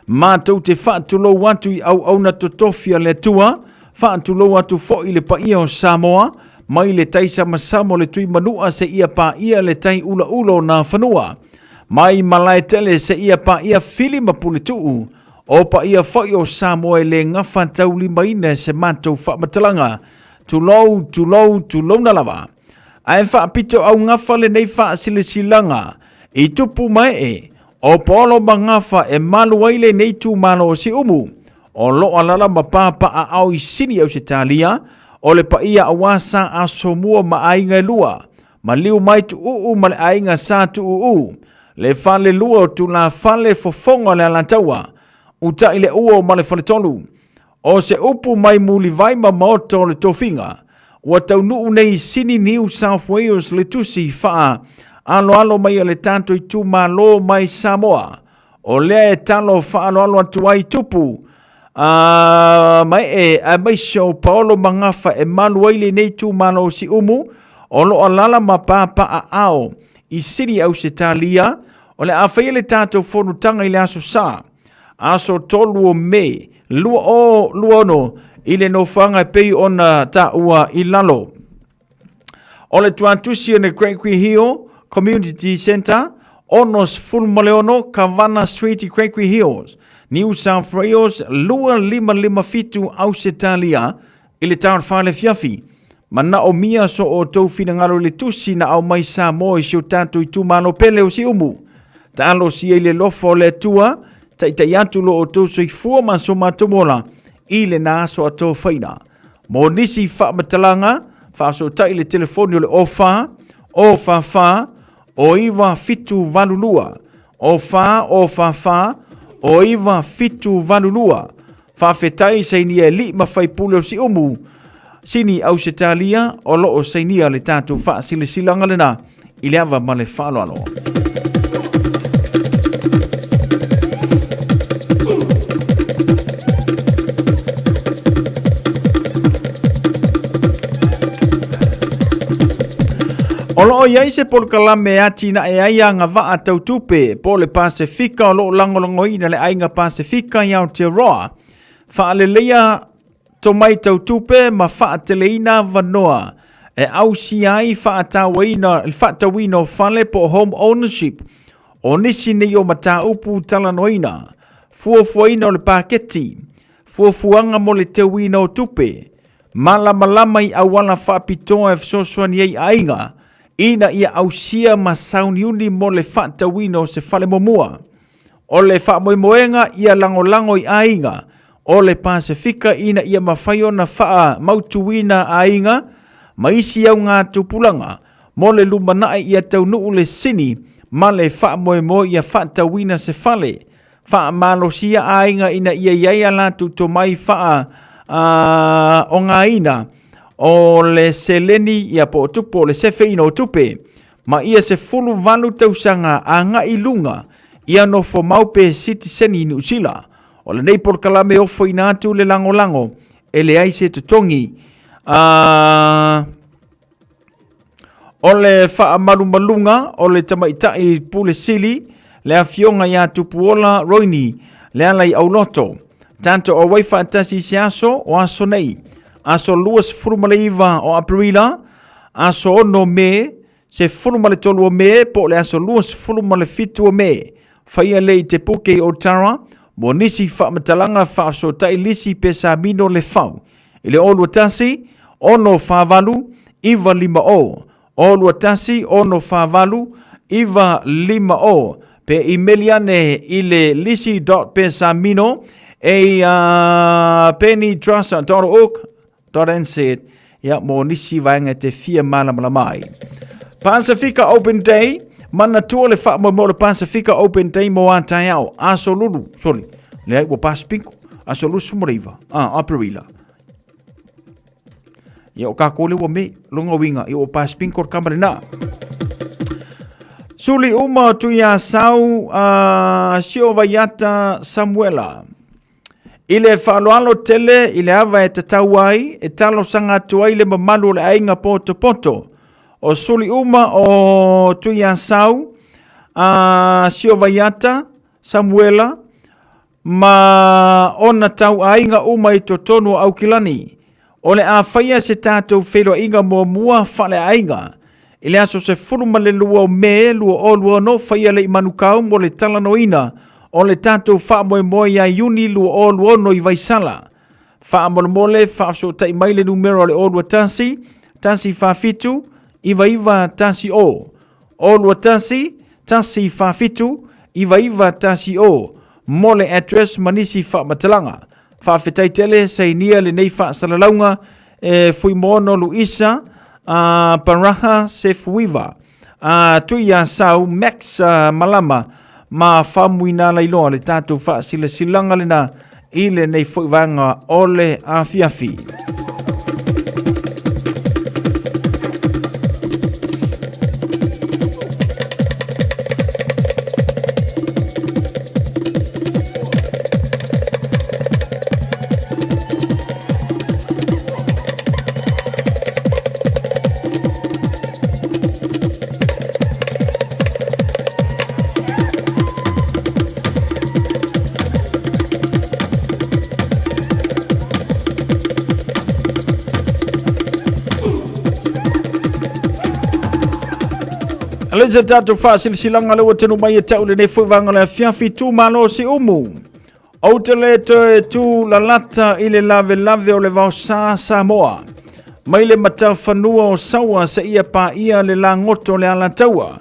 Matou te faatulou atu i auauna totofi a le Atua, faatulou atu foi i le paia o Samoa, mai le tai samasama o le Tuimanua seia paia le tai ulaula o Nafanua, mai Malaetele seia paia Fili ma Puletuu, O paia foi o Samoa e le gafataulimaina e se matou faamatalaga. Tulou, tulou, tulouna lava. Ae faapito augafa lenei faasilasilaga i tupu ma ee o Paolo ma Gafa e malu ai lenei itumalo o Siumu, o lo o alaala ma papaaao i Sini Ausetalia, o le paia aua Sa Asomua ma aiga e lua, maliu mai Tuuu ma le aiga Sa Tuuu, Le falelua o Tulafale fofoga o le Alataua, utai le ua o Malefaletolu. O se upu mai Mulivai ma Maota o le Tofiga, ua taunuu nei i Sini New South Wales le tusi faa aloalo mai a le tatou itumalo mai Samoa. O lea e talo faaaloalo atu ai tupu a mae aemaise o Paolo Magafa e malu ai lenei itumalo o Siumu o lo o alaala ma papaaao i Sini Ausetalia, o le a faia le tatou fonotaga i le aso Sa, aso 3 o Me 2026 i le nofoaga e pei ona taua i lalo. O le tuatusi o le Gregory Hill Community Centre, 66 Cavanagh Street, Gregory Hills, New South Wales 2557 Ausetalia, i le tauafa le afiafi. Manaomia so outou finagalo i le tusi na aumai Samoa i si o tatou itumalo pele o Siumu. Talosia i le alofa o le Atua, taitai atu lo outou soifua ma so matou ola i lena aso atofaina. Mo nisi faamatalaga, faasootai le telefoni o le 04 044 0972 04 044 0972. Faafetai sainia e lii ma faipule o Siumu, Sini Ausetalia, o lo o sainia le tatou faasilasilaga lena i le ava ma le faaaloalo. O lo o i ai se polokalame e atinae ai agavaa tau tupe po o le Pasefika o lo o lagolagoina le Aiga Pasefika i Aotearoa. Faaleleia tomai tau tupe ma faateleina avanoa e ausia ai faatauaina, le faatauina o fale po o home ownership. O nisi nei o mataupu talanoaina, fuafuaina o le paketi, fuafuaga mo le teuina o tupe, malamalama i auala faapitoa e fesoasoani ai aiga ina ia ausia ma sauniuni mo le fa'atauina o se fale muamua. O le fa'amoemoega ia lagolago i aiga o le Pasefika ina ia mafai ona fa'amautuina aiga ma isi augatupulaga mo le lumana'i ia taunu'u le sini ma le fa'amoemoe ia fa'atauina se fale. Fa'amalosia aiga ina ia i ai a latou tomai fa'a ogaina o le seleni ia po o tupe o le sefeina o tupe ma ia 18 tausaga aga'i i luga ia nofo mau pe sitiseni i Niu Sila. O lenei polokalame e ofoina atu le lagolago e leai se totogi. O le faamalumaluga o le tamaitai Pule Sili, le afioga ia Tupuola Roini, le ala i Auloto. Tatou auai faatasi i se aso o aso nei, aso 29 o Aperila, aso 6 Me, 13 o Me po o le aso 27 o Me. Faia lea i Te Puke i Otara mo nisi faamatalaga faafesootai lisi pe Samino Lefau i le 021 648 950 021 648 950 pe imeli ane i le lisi.pesamino e pennytrust.org.nz ia mo nisi vaega e te fia malamalama ai. Pasifika Open Day, manatua le faamoemoe o le Pasifika Open Day mo a taeao, aso lulu, sorry, leai ua Pasipiko, aso 29, ah, Aperila. Ia o kākou le ua me, longa uiga, ia ua Pasipiko le kama lena. Suli uma o Tuiasau, Sio Vaiata Samuela. I le faaaloalo tele i le ava e tatau ai, e talosaga atu ai le mamalu o le aiga potopoto o suli uma o Tuiasau, a Siovaiata, Samuela, ma ona tauaiga uma i totonu o Aukilani. O le a faia se tatou feiloaiga muamua faaleaiga i le aso 12 o Me 2026, faia le i Manukau mo le talanoaina o le tatou faamoemoe ia Iuni 2026 i Vaisala. Faamolemole faafesootai mai le numera o le 021 147 9910, 021 147 9910 mo le address ma nisi faamatalaga. Faafetai tele sainia lenei faasalalauga e Fuimono Luisa a Paraha Sefuiva a Tuiasau Max Malama ma Famuina Lailoa le tatou faasilasilaga lena i lenei foi vaega o le afiafi. Le se tatou faasilasilaga le ua tenu mai e tau lenei foi vaega o le afiafi tu malo si umu. Ou te le toe tu lalata i le lavelave o le vaosā Samoa. Mai le matafanua o Saua seia paia le lagoto o le Alataua.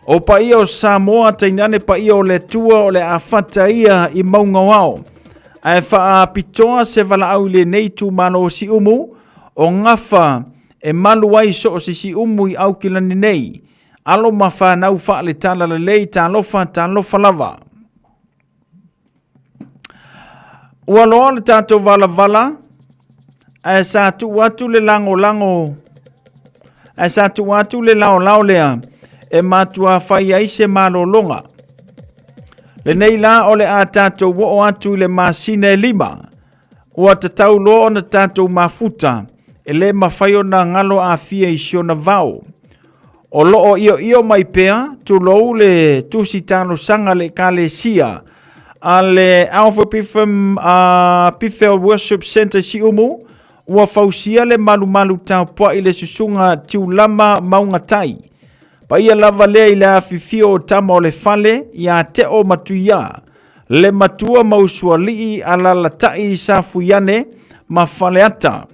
O paia o Samoa tainane paia o le Atua o le a fata ia i mauga o ao. Ae faapitoa se valaau i lenei itumalo o Siumu, o gafa e malu ai so o se Siumu i Aukilani nei. Alo ma fanau faale-talalelei, talofa, talofa lava. Ua loa le tatou valavala, ae sa tuu atu le lagolago, ae sa tuu atu le laolao lea e matua fai ai se malologa. Lenei la o le a tatou oo atu i le masina e 5, ua tatau loa ona tatou mafuta, e le mafai ona galo afia i si ona vao. O lo o ioio mai pea, tulou le tusi talosaga a le Ekalesia a le Alpha Bifam, Bifel Worship Center i Siumu, ua fausia le malumalu tapuai le susuga Tiulama Maungatai. Paia lava lea i le afifio o tama o le fale ia Teo ma Tuia, le matua ma usualii alalatai Safuiane ma Faleata.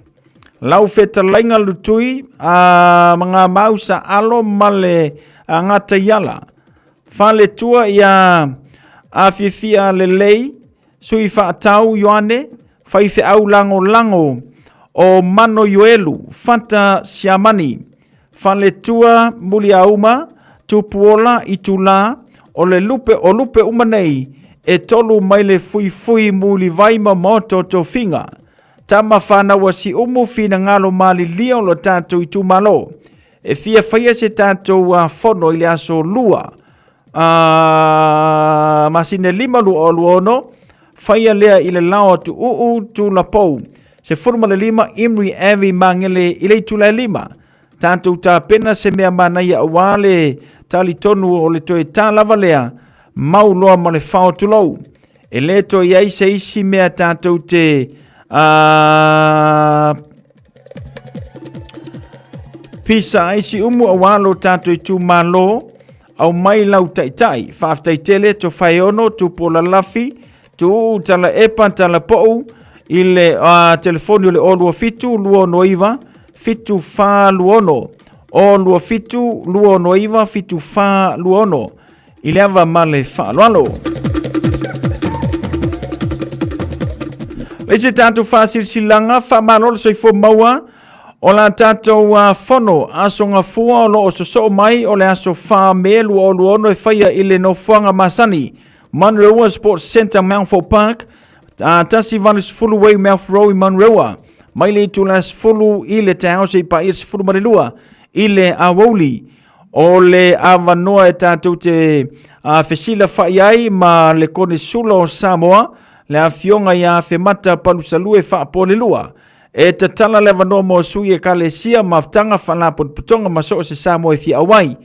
Lau fetalaiga Lutui a Magamau sa alo ma le Gataiala. Faletua ia Afiafia Lelei, Sui Faatau Ioane, Faifeau Lagolago o Mano Ioelu, Fata Siamani. Faletua Muliauma, Tupuola Itula, o le lupe o lupe uma nei, e tolu mai le fuifui mulivai ma maota o tofiga. Tama fanau a Siumu finagalo malilia o lo tatou itumalo. E fia faia se tatou fono i le aso 2 masina 5 2026, faia lea i le lao atu uu Tulapou 15 Imri Ave Magele i le itula e 5. Tatou tapena se mea manaia aua le talitonu o le toe tā lava lea mau loa ma le fao tulou. E le toe i ai se isi mea tatou te pisa ai Siumu aua lo tatou itumalo. Aumai lau taitai. Faafetai tele Tofaeono Tupolalafi Tuuu Talaepa Talapou i le telefoni o le 027 269 7426 027 269 7426 i le ava ma le faaaloalo. Le isi tatou faasilasilaga, faamalo le soifua maua o la tatou fono Aso Gafua o lo o sosoo mai o le aso 4 Me 2026 e faia i le nofoaga masani Manurewa Sports Centre Mountfort Park, 180 Weymouth Road i Manurewa, mai le itula 10 i le taeao seia paia le 12 i le aoauli. O le avanoa e tatou te fesilafai ai ma le Konesula o Samoa, le Afioga ia Afemata Palusalue Faapolelua. E tatala le avanoa mo sui ekalesia, mafutaga, faalapotopotoga ma so o se Samoa e fia auai.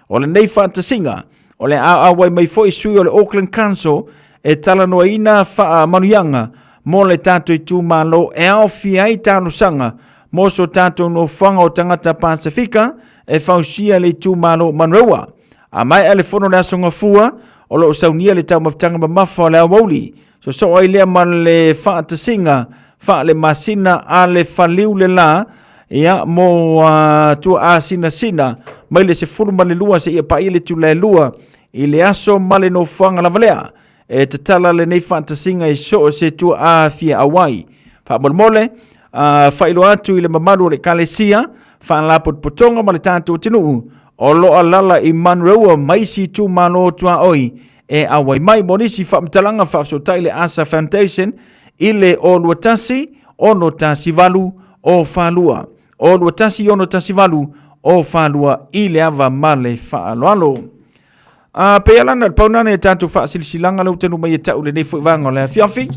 O lenei faatasiga, o le a auai mai foi sui o le Auckland Council e talanoaina faamanuiaga mo le tatou itumalo e aofia ai talosaga mo so tatou nofoaga o tagata Pasefika e fausia le itumalo o Manurewa. A maea le fono le Aso Gafua, o lo o saunia le taumafataga mamafa o le aoauli. Sosoo ai lea ma le faatasiga faale-masina a le faliu le la, ia, mo tuaasinasina mai le 12 seia paia le itula e 2 i le aso ma le nofoaga lava lea. E tatala lenei faatasiga i so o se tuaa fia auai. Faamolemole, faailoa atu i le mamalu o le Ekalesia, Faalapotopotoga ma le tatou atunuu o lo o alaala i Manurewa ma isi itumalo tuaoi e auai mai. Mo nisi faamatalaga faafesootai le Asa Foundation i le 021 618 042 021 618 042 i le ava ma le faaaloalo. A pei ala na pau nane e tatou faasilasilaga lea ua tanu mai e tau lenei foi vaega o le afiafi.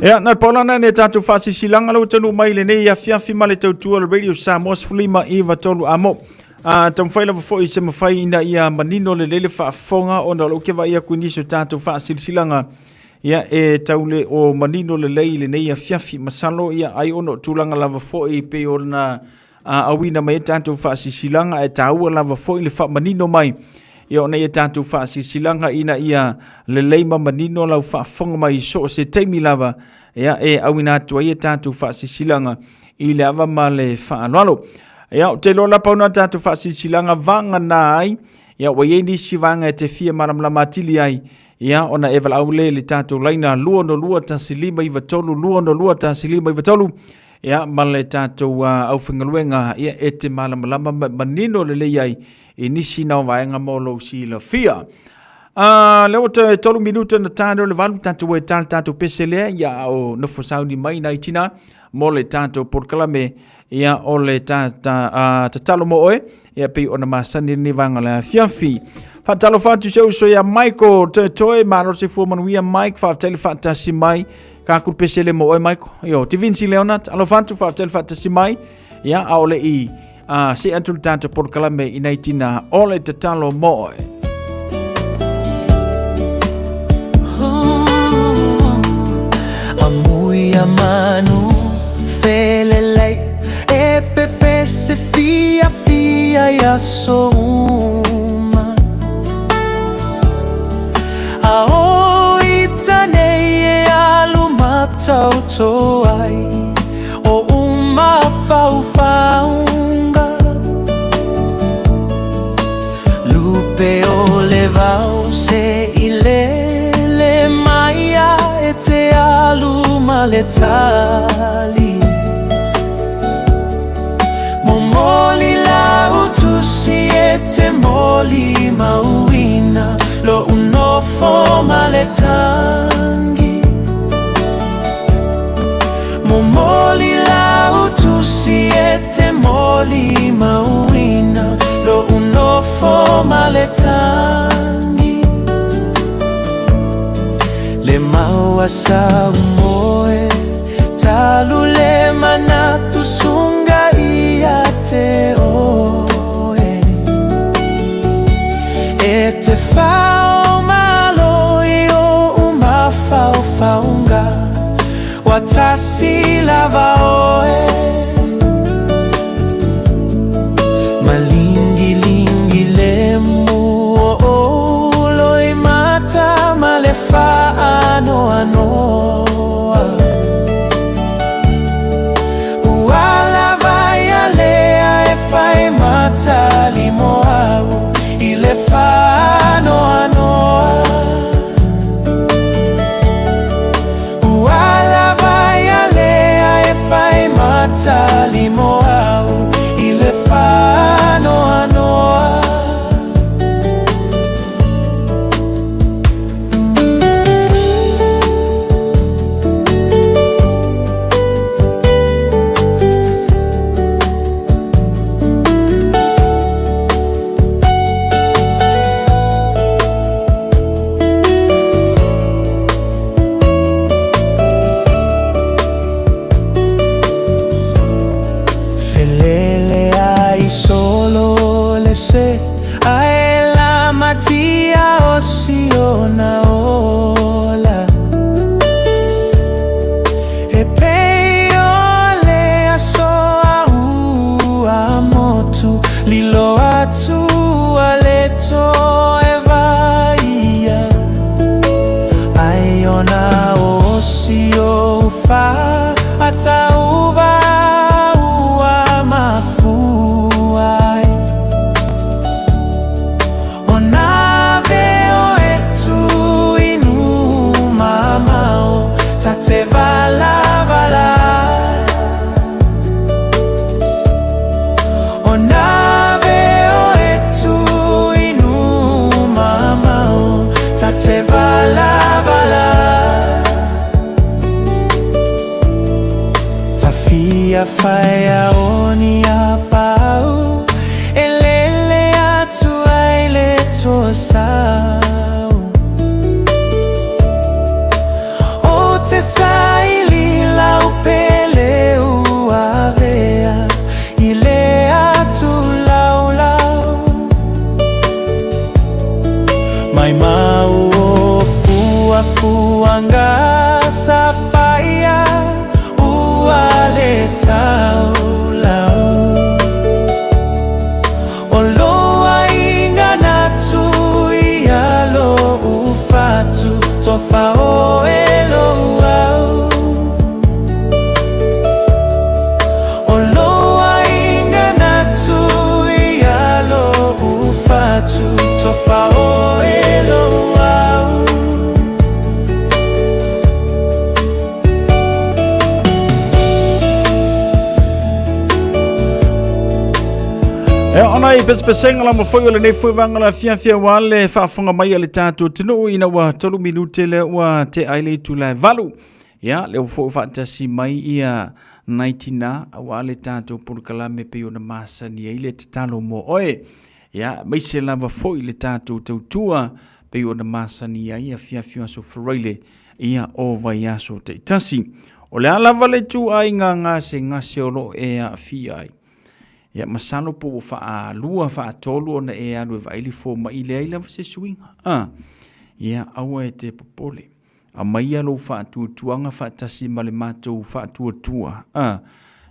Ia, na paula na ne tātou whaasisilaga lau tanu mai le nei afiafi ma le tautua le Radio Samoa 15 93 amo. A taumafai lava foi se mafai ina ia manino lelei le faafofoga ona o lou ke vaai atu i nisi o tātou faasilasilaga ia e tau le o manino lelei i lenei afiafi. Masalo ia ai ona o tulaga lava foi pei ona auina mai ai tatou faasilasilaga ae taua lava foi le faamanino mai ia ona ia tatou faasilasilaga ina ia lelei ma manino lau faafofoga mai i so o se taimi lava ia e auina atu ai ia tatou faasilasilaga i le ava ma le faaaloalo. Ia, ou te iloa la pau na tatou faasilasilaga vagana ai, ia ua i ai nisi vaega e te fia malamalama atili ai, ia ona e valaau lea i le tatou laina 262 1593 262 1593 ia ma le tatou aufaigaluega ia e te malamalama ma manino lelei ai i nisi na o vaega mo lou silafia. Lea ua toe 3 minuta na tā lea o le 8, tatou e tā le tatou pese lea, ia a o nofo sauni mai nai tina mo le tatou polokalame, ia o le tatalo mo oe, ia pei ona masani lenei vaega o le afiafi. Faatalofa atu si ou uso ia Michael Toetoe, malo le soifua manuia Mike, faafetai le faatasi mai. Ka kuru pese le mo oe Michael. Io, te Vinci Leonard, alofa atu, faafetai le faatasi mai. Ia, a o le i se atu le tatou polokalame i nei tina o le tatalo mo oe. ia manu felelei e pepese fiafia i aso uma. A o ita nei e alu matauto ai o uma faufaunga. Lupe o le vao se i lele mai a e te alu ma le tali. Momoli lau tusi e te moli mauina lo unofo ma le tangi. Momoli lau tusi e te moli mauina lo unofo ma le tangi. Le maua sa umoe talu le manatu sunga ia te oe. E te whao malo i o uma whauwhaunga watasi lava oe. Malingilingi le mu o o loi mata ma le whaanoanoa. Ua lava ia lea e whai mata limo au i le whaanoanoa. Ua lava ia lea e whai mata limo au i le whaanoanoa. Felele ai solo le se ae la matia o siona ola. E pei o le aso a ua motu lilo atu a le toe vaia. Ai ona o si o fa atauva ua mafuai. Ona veo e tu inu mamao ta te vala vala. Ona veo e tu inu mamao ta te vala vala. Ta fia whaia o ni a pau e lele atu ai le toa sau. O te saili lau pele ua vea i le atu lau lau. Mai mau o fua fuanga sa paia ua le tau lau. O loa inga natu ia lo ufatu tofa o e lo au. O loa inga natu ia lo ufatu tofa o e lo au. E ona i pesepesenga la mafai o lenei foi vaega la fiafia ua le faafofoga mai a le tatou atunuu ina ua tolu minute lea ua tea ai le itula e valu. Ia, lea ua foi faatasi mai ia nai tina aua le tatou polokalame pei ona masani ai le tatalo mo oe. Ia, aemaise lava foi le tatou tautua pei ona masani ai afiafi o aso Faraile ia o vaiaso taitasi. O le a lava le ituaiga gasegase o lo o e aafia ai. Ia, masalo po ua faalua, faatolu ona e alu e vaai le fomai, leai lava se suiga. A, ia, aua e te popole. Aumaia lou faatuatuaga faatasi ma le matou faatuatua, a,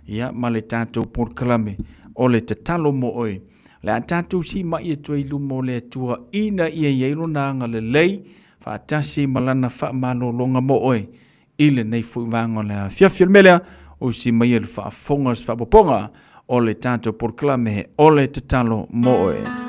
ia, ma le tatou polokalame o le tatalo mo oe. O le a tatou siimai atu ai i luma o le Atua ina ia i ai Lona agalelei faatasi ma Lana faamalologa mo oe i lenei foi vaega o le afiafi. O le mea lea, usi maia le faafofoga o se faaopoopoga o le tatou polokalame o le tatalo mo oe.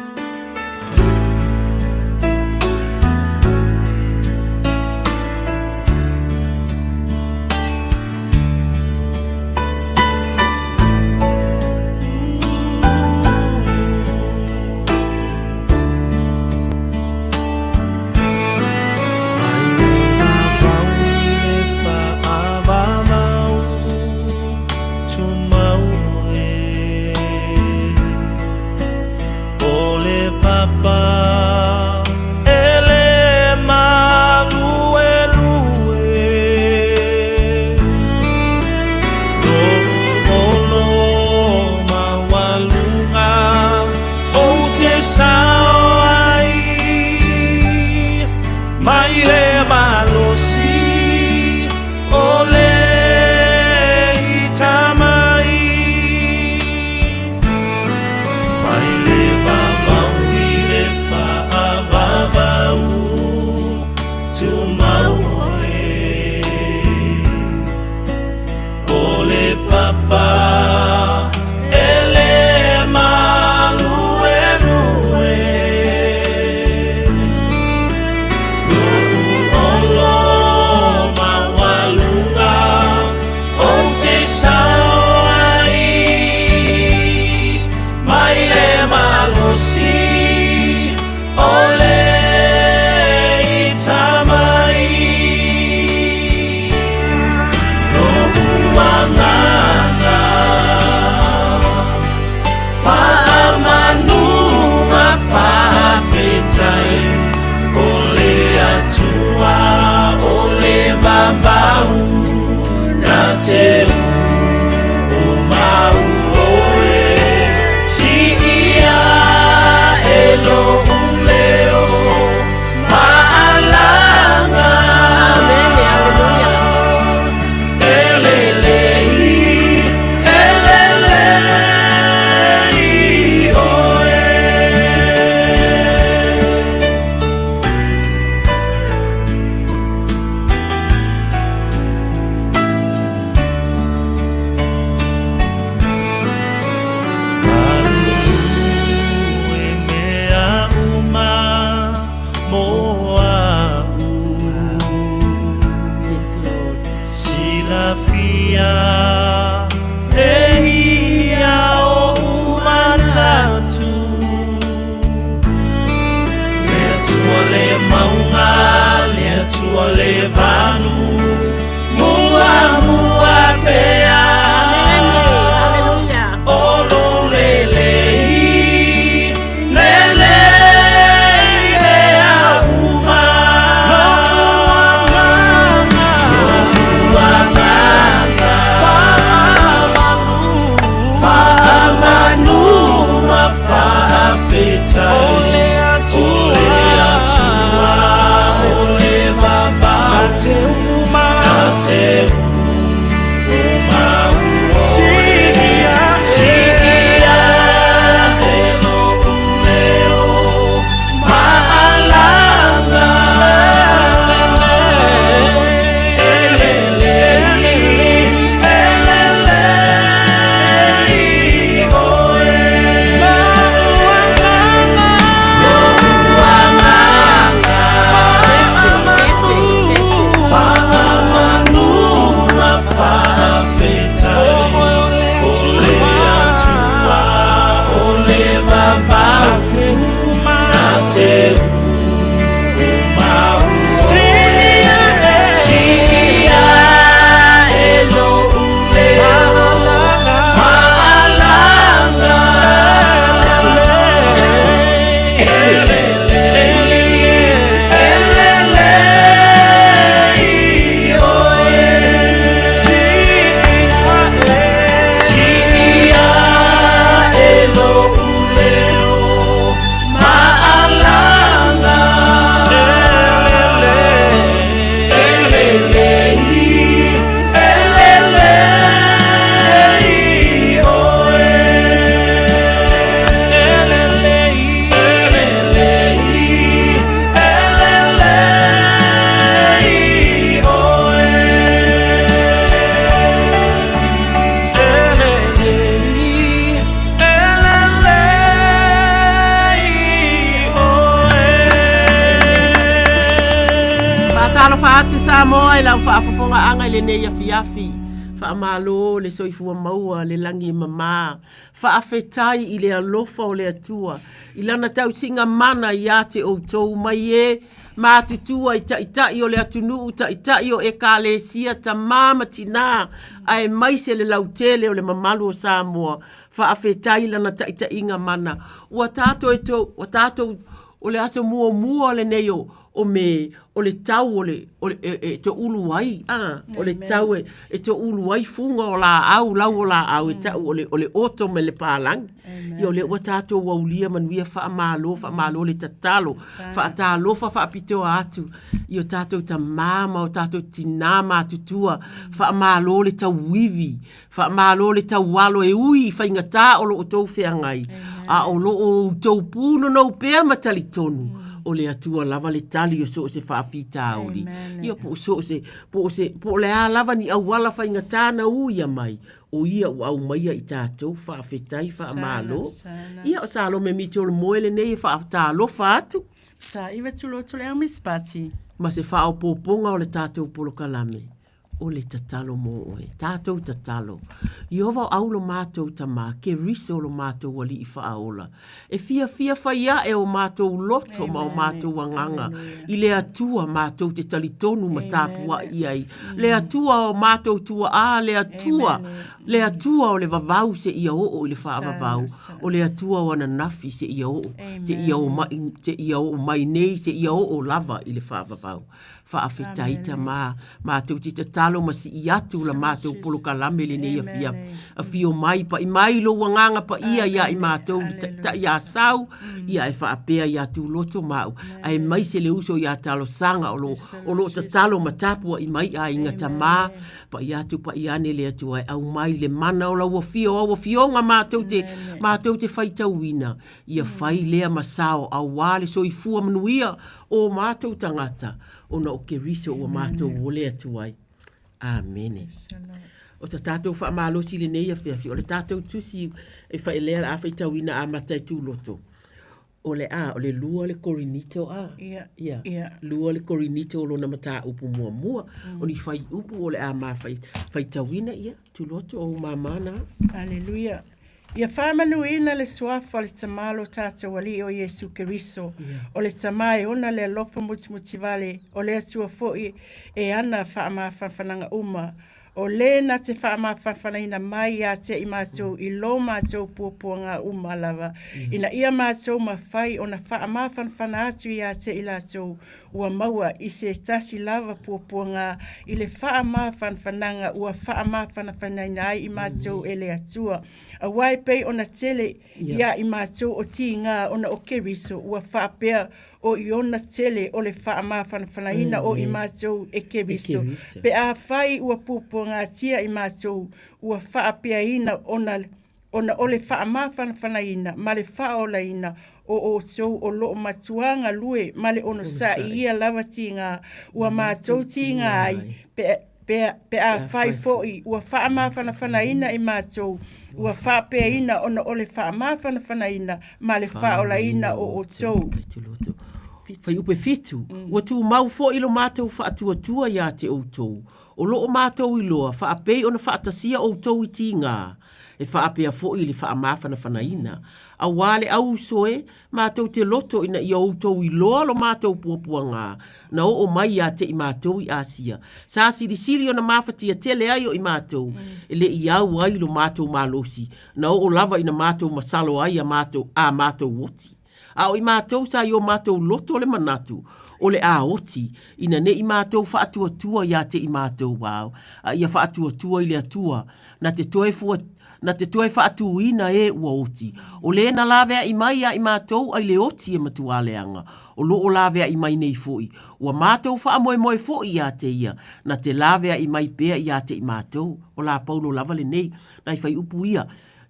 mai lau faafofogaaga i lenei afiafi. Faamalo le soifua maua le lagi e mama. Faafetai i le alofa o le Atua i lana tausiga mana ia te outou mai e matutua i taitai o le atunuu, taitai o Ekalesia, tamā ma tinā, aemaise le lautele o le mamalu o Samoa. Faafetai i lana taitaiga mana. Ua tatou e tou, ua tatou, o le aso muamua lenei o, o Me, o le tau o le, o le, e, e toulu ai, a, o le tau e, e toulu ai fuga o laau, lau o laau e tau o le, o le autumn e le palagi. Ia o lea ua tatou aulia manuia faamalo, faamalo le tatalo, faatalofa faapitoa atu i o tatou tamā ma o tatou tinā matutua, faamalo le tauivi, Faamalo le taualo e ui i faigata o lo outou feagai, a o lo o outou pūnonou pea ma talitonu, o le Atua lava le tali o so o se faafitauli. Ia po o so o se, po o se, po o le a lava ni auala faigata na uia mai, o ia ua aumaia i tatou. Faafetai, faamalo. Ia o Salome Mitchell Moe lenei e faatalofa atu. Sa iva tulo atu le au Miss Pati. Ma se faaopoopoga o le tatou polokalame. O le tatalo mo oe. Tātou tatalo. Ieova o au lo mātou Tama, Keriso lo mātou Alii Faaola. E fiafia fai ae o mātou loto ma o mātou agaga i le Atua mātou te talitonu ma tapuaʻi i ai. Le Atua o mātou tuaʻā, le Atua, le Atua o le vavau seia oo i le faavavau, o le Atua o ananafi seia oo, seia oo mai, seia oo mai nei, seia oo lava i le faavavau. Faafetai Tamā, matou te tatalo ma sii atu la matou polokalame i lenei afiafi. Afio mai, pai mai lou agaga paia ia i matou le taitai ia Sau, ia e faapea ia Tuloto ma au, aemaise le uso ia Talosaga o lo, o lo o tatalo ma tapuai mai aiga Tamā, pai atu pai ane le Atua e aumai le mana o lau afio, au afioga matou te, matou te faitauina, ia fai lea ma sao auā le soifua manuia o mātou tagata, ona o Keriso ua mātou ole atu ai. Amene. O sa tātou faamalosi lenei afiafi, o le tātou tusi e whai lea a whaitauina a mata e tūloto. O le a, o le lua le Korinito a. Ia. Ia. Ia. Lua le Korinito o lona matā upu mua mua. O ni whai upu o le a mā whai, whaitauina ia, tūloto o umāmāna. Aleluia. Ia faamanuina le Suafa o le Tama lo tatou Alii o Iesu Keriso, o le Tama e ona le alofa mutimutivale, o le Atua foi e ana faamafanafanaga uma, o le na te faamafanafanaina mai ia te i matou i lo matou puapuaga uma lava, ina ia matou mafai ona faamafanafana atu ia te i latou ua maua i se tasi lava puapuaga i le faamafanafanaga ua faamafanafanaina ai i matou e le Atua. Aua e pei ona tele ia i matou o tiga ona o Keriso, ua faapea o Iona tele o le faamafanafanaina o i matou e Keriso, pe afai ua puapuagatia i matou, ua faapeaina ona ona o le faamafanafanaina ma le faaolaina o outou o lo o matua galue ma le onosai i ia lava tiga ua matou tiga ai, pe, pe, pe afai foi ua faamafanafanaina i matou, ua faapeaina ona o le faamafanafanaina ma le faaolaina o outou. Fuaiupu 7, Ua tumau foi lo matou faatuatua ia te outou, O lo o matou iloa, faapei ona faatasia outou i tigā, e faapea foi i le faamafanafanaina. Auā le au uso e, matou te loto ina ia outou iloa lo matou puapuagā, na oo mai ia te i matou i Asia. Sa silisili ona mafatia tele ai o i matou, e le i au ai lo matou malosi, na oo lava ina matou masalo ai a matou, a matou oti. A o i matou sa i o matou loto le manatu, o le a oti, ina ne i matou faatuatua ia te i matou ao, a ia faatuatua i le Atua, na te toe fua, na te toe faatūina e ua oti. O le na laveai mai ia i matou ai le oti e matuā leaga, o lo o laveai mai nei foi, ua matou faamoemoe foi ia te ia, na te laveai mai pea ia te i matou. O la Paulo lava lenei, nai faiupu ia,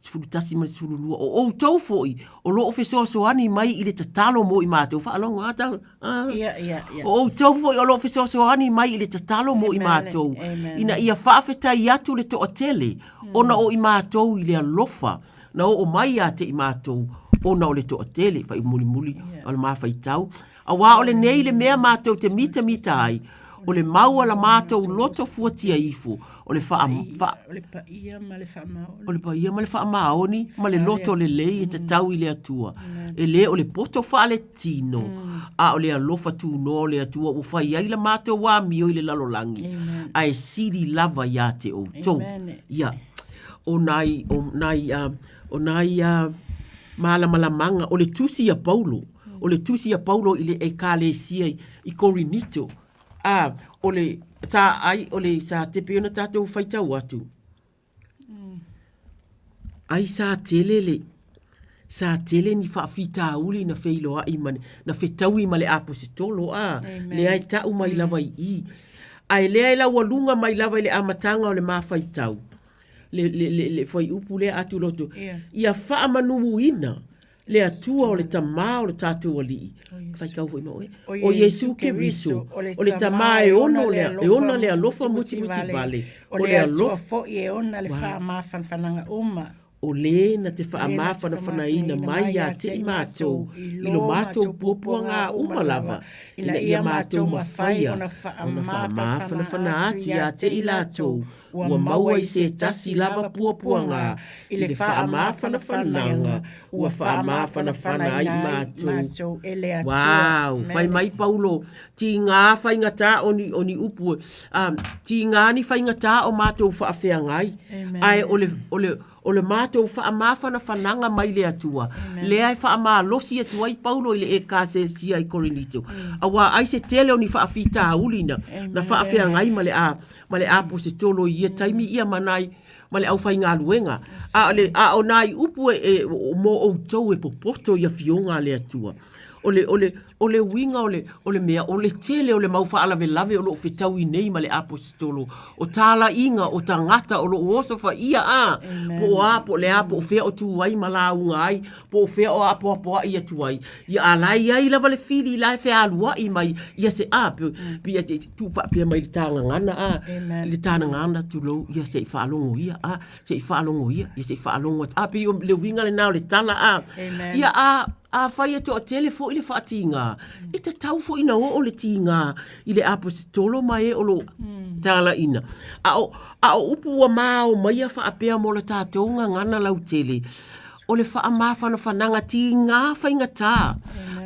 11 ma le 12, o outou foi o lo o fesoasoani mai i le tatalo mo i matou. Faalogo a tau. Ah. Ia, ia, ia. O outou foi o lo o fesoasoani mai i le tatalo mo i matou, ina ia faafetai atu le toatele ona o i matou i le alofa na oo mai ia te i matou ona o le toatele, whai mulimuli o le mafaitau. Auā o lenei le mea matou te mitamita ai, O le mau a la matou loto fuatia ifo, o le faa, faa, O le paia ma le faamaoni. O le paia ma le faamaoni ma le loto lelei e tatau i le Atua. E le o le poto faaletino, a o le alofa tunoa o le Atua ua fai ai la matou amio i le lalolagi, ae sili lava ia te outou. Ia, o nai, o nai, o nai malamalamaaga, o le tusi a Paulo, o le tusi a Paulo i le Ekalesia i Korinito, a, o le, sa ai, o le, sa te pei ona tatou faitau atu, ai sa tele le, sa tele ni faafitauli na feiloai ma, na fetaui ma le Aposetolo, a, lea e tau mai lava i i. Ae lea e laualuga mai lava i le amataga o le ma faitau, le, le, le, le fuaiupu lea atu loto, ia faamanuina le Atua o le Tamā o le tatou Alii, faitau foi ma oe, o Iesu Keriso, o le Tamā e ono le, e ona le alofa mutimutivale, o le alofa foi e ona le faamafanafanaga uma. O le na te faamafanafanaina mai ia te i matou i lo matou puapuaga uma lava, ina ia matou mafaia ona faamafanafana atu ia te i latou ua maua i se tasi lava puapuaga i le faamafanafanaga ua faamafanafana ai matou e le Atua. Wow, fai mai Paulo, tigā faigata o ni, o ni upu, um, tigā ni faigata o matou faafeagai, ae o le, o le, o le matou faamafanafanaga mai le Atua, lea e faamalosi atu ai Paulo i le Ekalesia i Korinito, auā ai se tele o ni faafitauli na, na faafeagai ma le, a, ma le aposetolo i ia taimi ia ma nai ma le aufaigaluega. A o le a o nai upu e, e mo outou e popoto i afioga a le Atua. O le, o le, o le uiga o le, o le mea, o le tele o le mau faalavelave o lo o fetaui nei ma le aposetolo, o talaiga, o tagata o lo o osofaia a, po o a, po o le a, po o fea o tu ai ma lauga ai, po o fea o apoapoai atu ai, ia a la e i ai lava le fili la e fealuai mai ia se a, pe, pe ia te tuu faapea mai le tāgagana a, le tāgagana tulou, ia se i faalogo ia, a, se i faalogo ia, ia se i faalogo atu, a, pei o le uiga lenā o le tala a, ia a, afai e toatele foi le faatīgā, e tatau foi ona oo le tīgā i le aposetolo ma e o lo o talaiina. A o, a o upu ua mao maia faapea mo le tatou gagana lautele, o le faamafanafanaga tigā faigata.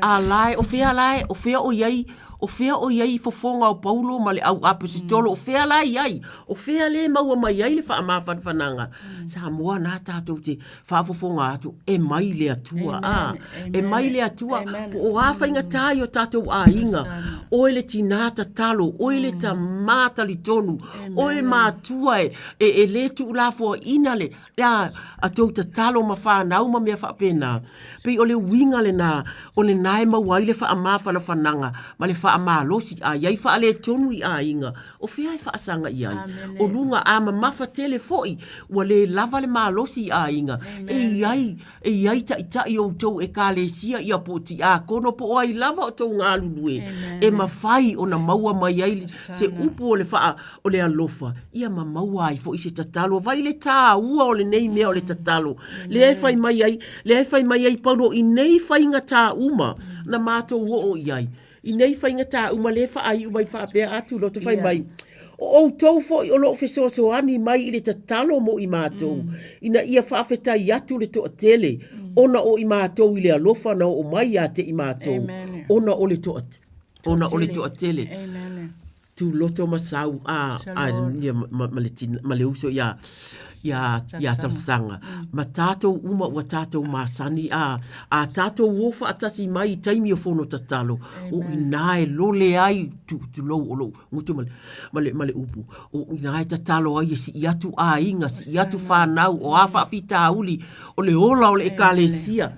A la e, o fea la e, o fea o i ai, o fea o i ai fofoga o Paulo ma le au aposetolo, o fea la e i ai, o fea le maua mai ai le faamafanafanaga. Samoa na tatou te faafofoga atu, e mai le Atua, a, e mai le Atua, po o a faigata i o tatou aiga, oe le tinā tatalo, oe le tamā talitonu, oe matua e, e, e le tuulafoaiina le, A, a tou tatalo ma whanau ma mea faapena. Pei o le uiga lenā, o lenā e maua ai le faamafanafanaga ma le faamalosi a i ai faaletonu i aiga, o fea e faasaga i ai? O luga a mamafa tele foi, ua le lava le malosi i aiga, e i ai, e i ai taitai o outou Ekalesia ia po o tiakono po o ai lava o tou galulue, e mafai ona maua mai ai se upu o le faa, o le alofa, ia ma maua ai foi se tatalo. Vai le tāua o lenei mea o le tatalo. Lea e fai mai ai, lea e fai mai ai Paulo i nei faigata uma na matou oo i ai. I nei faigata uma lea e faaiu mai faapea atu loto fai mai, o outou foi o lo o fesoasoani mai i le tatalo mo i matou, ina ia faafetai atu le toatele ona o i matou i le alofa na oo mai ia te i matou, ona o le toatele. Ona o le toatele. Tuloto ma sau a a ia ma, ma, le, tina, ma le uso ia ia ia Talasaga ma tātou uma ua tātou masani a a tātou o faatasi mai i taimi o fono tatalo o inā e lole ai tu, tulou o lou gutu ma le, ma le, ma le upu o inā e tatalo ai e sii atu aiga sii atu whanau o a faafitauli o le ola o le ekalesia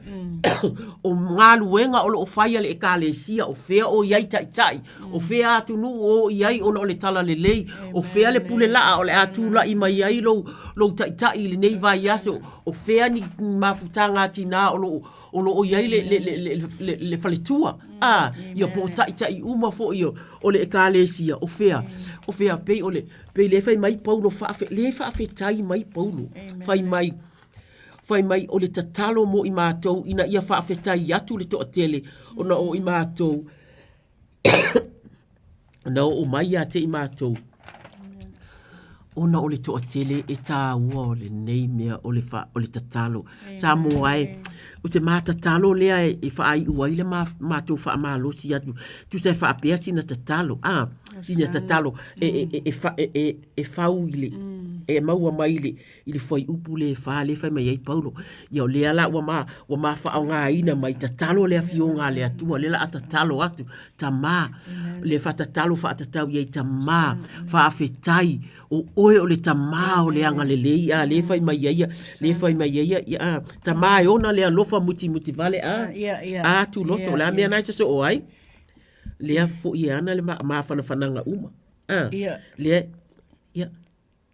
o galuega o lo o fai a le ekalesia o fea o i ai taitai O fea atunuu o oo i ai ona o le talalelei? O fea le pule laa o le a tulai mai ai lou, lou taitai i lenei vaiaso? O fea ni mafutaga a tinā o lo o, o lo o i ai le, le, le, le, le, le faletua? A, ia po o taitai uma foi o, o le ekalesia, o fea? O fea pei o le, pei lea fai mai Paulo faafe, lea faafetai mai Paulo. Fai mai, fai mai o le tatalo mo i matou ina ia faafetai atu le toatele ona o i matou. Na oo mai ia te i mātou, ona o le toatele e tāua o lenei mea o le, wha, o le tatalo. Samoa e, o se mātatalo lea e, e whaaiu ai le mā, mātou whaamalosi atu. Tusa e whaapea sina tatalo, ah, sina tatalo e, e, e, e, wha, e, e, e whau i le, e maua mai i le, i le fuaiupu lea e whā lea e whai mai ai Paulo. Ia o lea la ua ma, ua mafaaaogaina mai tatalo le afioga a le Atua, lea la a tatalo atu, Tamā, le whatatalo whaatatau i ai Tamā, whaafetai, o oe o le Tamā o le agalelei, a le whai mai ai ia, le whai mai ai ia, ia, a, Tamā e ona le alofa mutimuti vale, a, a tu loto, o le a mea nai te so o ai, lea fo i ana le mafanafanaga uma, a, lea, ia.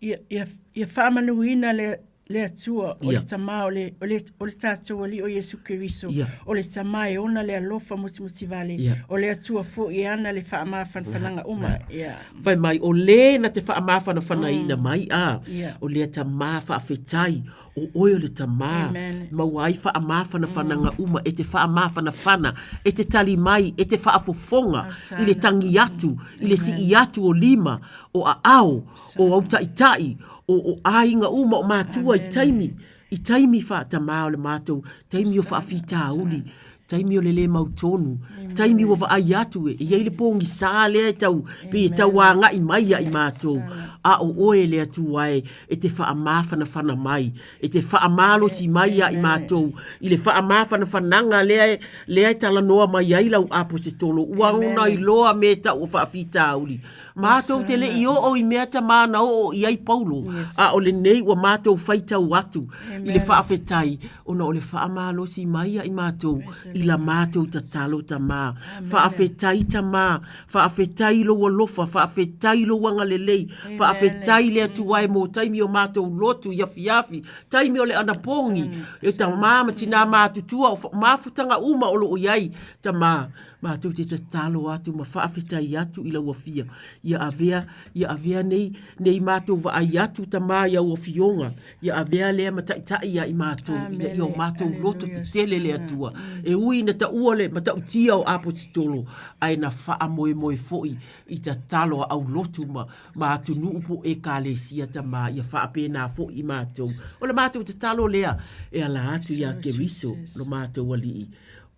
Ia, ia, ia faamanuina le, le Atua o le Tamā o le, o le, o le tatou Alii o Iesu Keriso, o le Tamā e ona le alofa musumutivale, o le Atua foi e ana le faamafanafanaga uma. Ia. Fai mai, o lē na te faamafanafanaina mai, a, o lea Tamā faafetai, o oe o le Tamā, maua ai faamafanafanaga uma e te faamafanafana, e te tali mai, e te faafofoga i le tangi atu, i le sii atu o lima, o aao, o au taitai, o, o aiga uma, o matua i taimi, i taimi faatamā o le mātou, taimi o faafitauli, taimi o le lē mautonu, taimi ua vaai atu e i ai le pōgisā lea e tau, pei e tau agai mai ia i mātou, a o oe le Atua e, e te faamafanafana mai, e te faamalosi mai ia i mātou, i le faamafanafanaga lea e, lea e talanoa mai ai lau Aposetolo, ua ona iloa me tau o faafitauli. Mātou te leʻi oo i mea tamā na oo i ai Paulo, a o lenei ua mātou faitau atu i le faafetai ona o le faamalosi mai a i mātou i la mātou tatalo tamā. Faafetai tamā, faafetai i lou alofa, faafetai i lou agalelei, faafetai le Atua e mō taimi o mātou lotu i afiafi, taimi o le anapogi, e tamā ma tinā mātutua o mafutaga uma o loo i ai tamā. Mātou te tatalo atu ma faafetai atu i lau afia, ia avea, ia avea nei, nei mātou vaai atu tamā i au afioga, ia avea lea ma taitai ia i mātou, ina ia o mātou loto tetele le Atua. E ui ina taua le matautia o Apositolo, ae na faamoemoe foi i tatalo a aulotu ma, ma atunuu po Ekalesia tamā, ia faapena foi i mātou. O le mātou tatalo lea e ala atu iā Keriso, lo mātou Alii.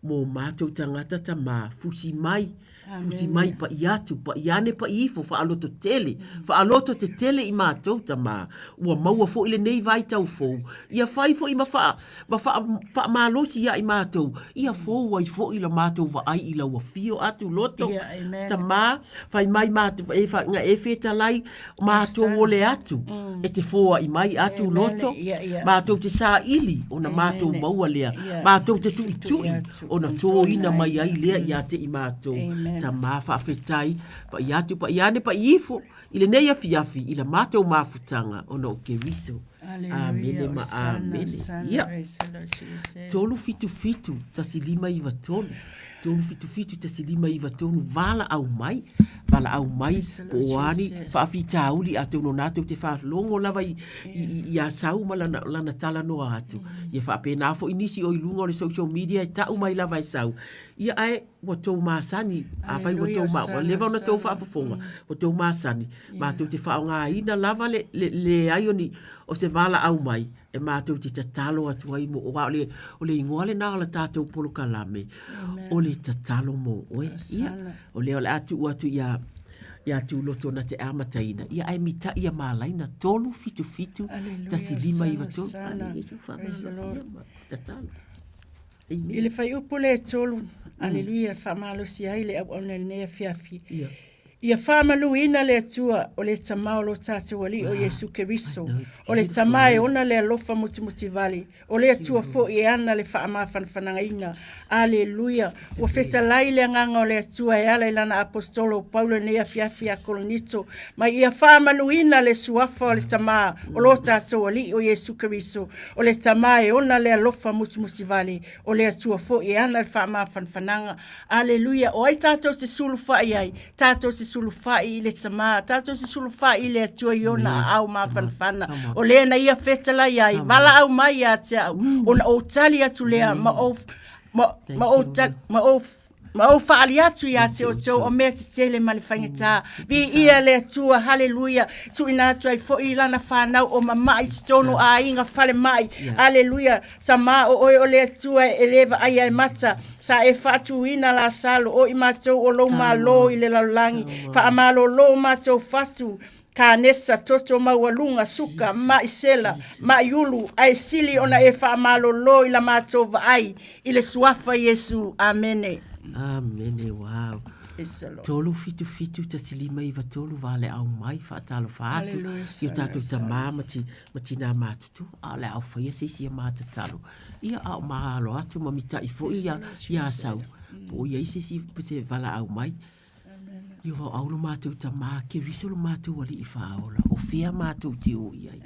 Mō mātou tangata tamā, fusi mai, fusi mai paʻi atu, paʻi ane paʻi ifo, faaloto tele, faaloto te tele i mātou tamā. Ua maua foi lenei vaitau fou, ia fai foi ma wha, ma wha, whaamalosi ia i mātou, ia fou ai foi la mātou vaai i lau afio atu loto, Yeah, tamā, whai mai mātou, e wha, nga e whetalai, mātou ole atu, e te whōai mai atu loto, mātou te sāili ona mātou maua lea, mātou te tuitui ona tōina mai ai lea ia te i mātou, tamā faafetai, paʻi atu, paʻi ane, paʻi ifo, i lenei afiafi, i la mātou mafutaga ona o Keriso. Āmene ma āmene. Ia. 377 1593. 377 1593 valaau mai, valaau mai po o a ni faafitauli atonu o nātou te faalogo lava i, i, i, i a Sau ma lana, lana talanoa atu. Ia faapena foi nisi o i luga o le social media e ta'u mai lava e Sau. Ia ae ua tou masani, afai ua tou ma, ua leva ona tou faafofoga, ua tou masani, matou te faaaogaina lava le, le leai o ni, o se valaau mai e matou te tatalo atu ai mo, aua o le, o le igoa lena o le tatou polokalame, o le tatalo mo oe. Ia, o lea o le a tuu atu iā, iā Tūloto na te amataina. Ia ae mitaʻi ia malaina, 377 1593. Aleluia, faamalosi ma tatalo. Amen. I le fuaiupu lea e tolu, aleluia, faamalosi ai le auauna i lenei afiafi. Ia. Ia faamanuina le Atua o le Tamā o lo tātou Alii o Iesu Keriso, o le Tamā e ona le alofa mutimutivale, o le Atua foi e ana le faamafanafanaina. Aleluia! Ua fetalai le Agaga o le Atua e ala i lana Aposetolo o Paulo i lenei afiafi ia Korinito, mai ia faamanuina le Suafa o le Tamā o lo tātou Alii o Iesu Keriso, o le Tamā e ona le alofa musumutivale, o le Atua foi e ana le faamafanafanaga. Aleluia! O ai tātou te sulufai ai? Tātou te sulufai i le Tamā, tātou te sulufai i le Atua i ona aao mafanafana. O lea na ia fetalai ai, valaau mai ia te au, ona ou tali atu lea ma ou, ma, ma ou, ma ou Ma ou faaali atu ia te outou o mea tetele ma le faigata. Viia le Atua, haleluia. Tuuina atu ai foi i lana fanau o mama'i i totonu o aiga falemai. Aleluia. Tama o oe o le Atua e le vaaia e mata. Sa e faatuina Lasalo o i matou o lou malo i le lalolagi. Faamalolo matou fatu. Kanesa, toto maualuga, suka, ma'i sela, ma'i ulu, ae sili ona e faamalolo i la matou vaai i le Suafa Iesu. Amene. Amene, wow. 3 7 7 5 9 3 8 le au mai faatalofa atu i o tatou tamā ma ti, ma tinā matutua a o le au faia se isi ia matatalo ia a o maalo atu ma mita'i foi ia ia sau po o i ai se isi se valaau mai Ia wauau lo mātou tamā, Keriso lo mātou ali'i whāola, o fea mātou te o i ai.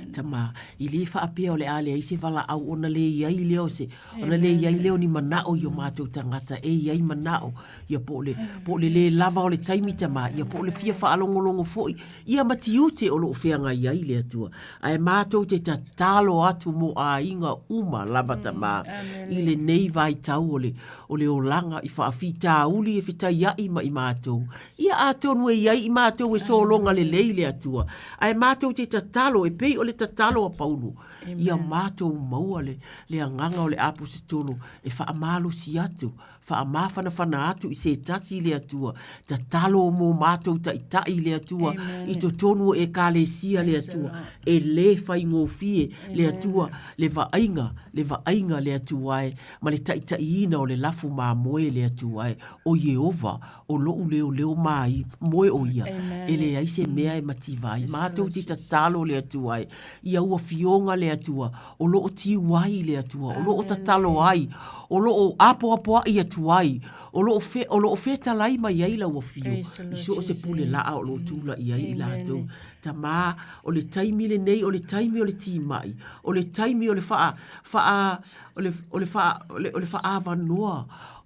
Tamā, i le whaapea o le a leai se valaau ona le i ai lea o se, ona le i ai lea o ni manao i o mātou tangata, e i ai manao, ia po o le, po o le lē lava o le taimi tamā, ia po o le fia whaalongolongo foi, ia ma tiute o loo feagai ai le Atua. Ae mātou te tatalo atu mō āiga uma lava tamā, i lenei vaitau o le, o le olaga i faafitauli e fetaiaʻi ma i matou. Ia atonu e i ai i matou e sologa lelei le Atua, ae matou te tatalo e pei o le tatalo a Paulo, ia matou maua le, le agaga o le Aposetolo e faamalosi atu, faamafanafana atu i se tasi i le Atua, tatalo mō matou taitai i le Atua, i totonu o Ekalesia le Atua, e lē faigofie le Atua, le vaaiga, le vaaiga le Atua e, ma le taitaiina o le lafu mamoe le Atua e, o Ieova, o loʻu leoleo mai moe o ia, e leai se mea e mativa ai. Matou te tatalo le Atua e, ia ua fioga le Atua, o loo tiu ai le Atua, o loo tatalo ai, o loo apoapoaʻi atu ai, o loo fe, o loo fetalai mai ai lau afio, i so o se pule laa o loo tulaʻi ai i latou. Tamā, o le taimi lenei, o le taimi o le timai, o le taimi o le faa, faa, o le, o le faa, o le, o le faaavanoa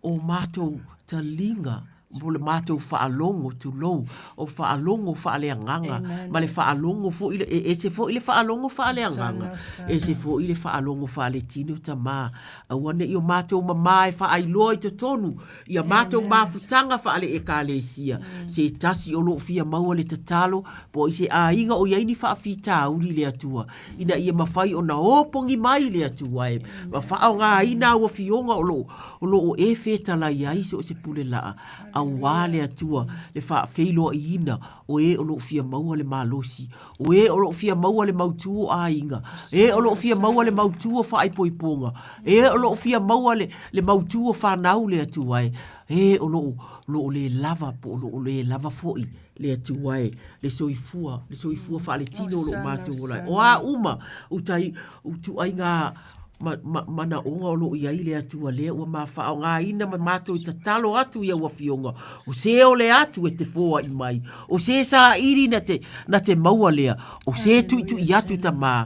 o matou taliga mo le matou faalogo, tulou, o faalogo faaleagaga ma le faalogo foi le, e ese foi le faalogo faaleagaga, ese foi le faalogo faaletino tamā. Aua ne i o matou mamā e faailoa i totonu ia matou mafutaga faale-Ekalesia, se tasi o lo o fia maua le tatalo po o i se aiga o i ai ni faafitauli le Atua, ina ia mafai ona opogi mai le Atua e ma faaaogaina au afioga o lo o lo o e fetalai ai so o se pule laa, auā le Atua le faafeiloaiina o e o lo o fia maua le malosi, o e o lo o fia maua le mautū o aiga, e o lo o fia maua le mautū o faaipoipoga, e o lo o fia maua le, le mautū o whanau le Atua e, e o lo o, lo o le lava po o lo o le lava foi le Atua e, le soifua, le soifua faaletino o lo o matou ola ai. O a uma utai, utuaiga ma, ma, manaoga o lo o i ai le Atua lea ua ma faaaogaina ma matou tatalo atu i au afioga, o se o le atu e te foai mai, o se saili na te, na te maua lea, o se tuitui atu tamā,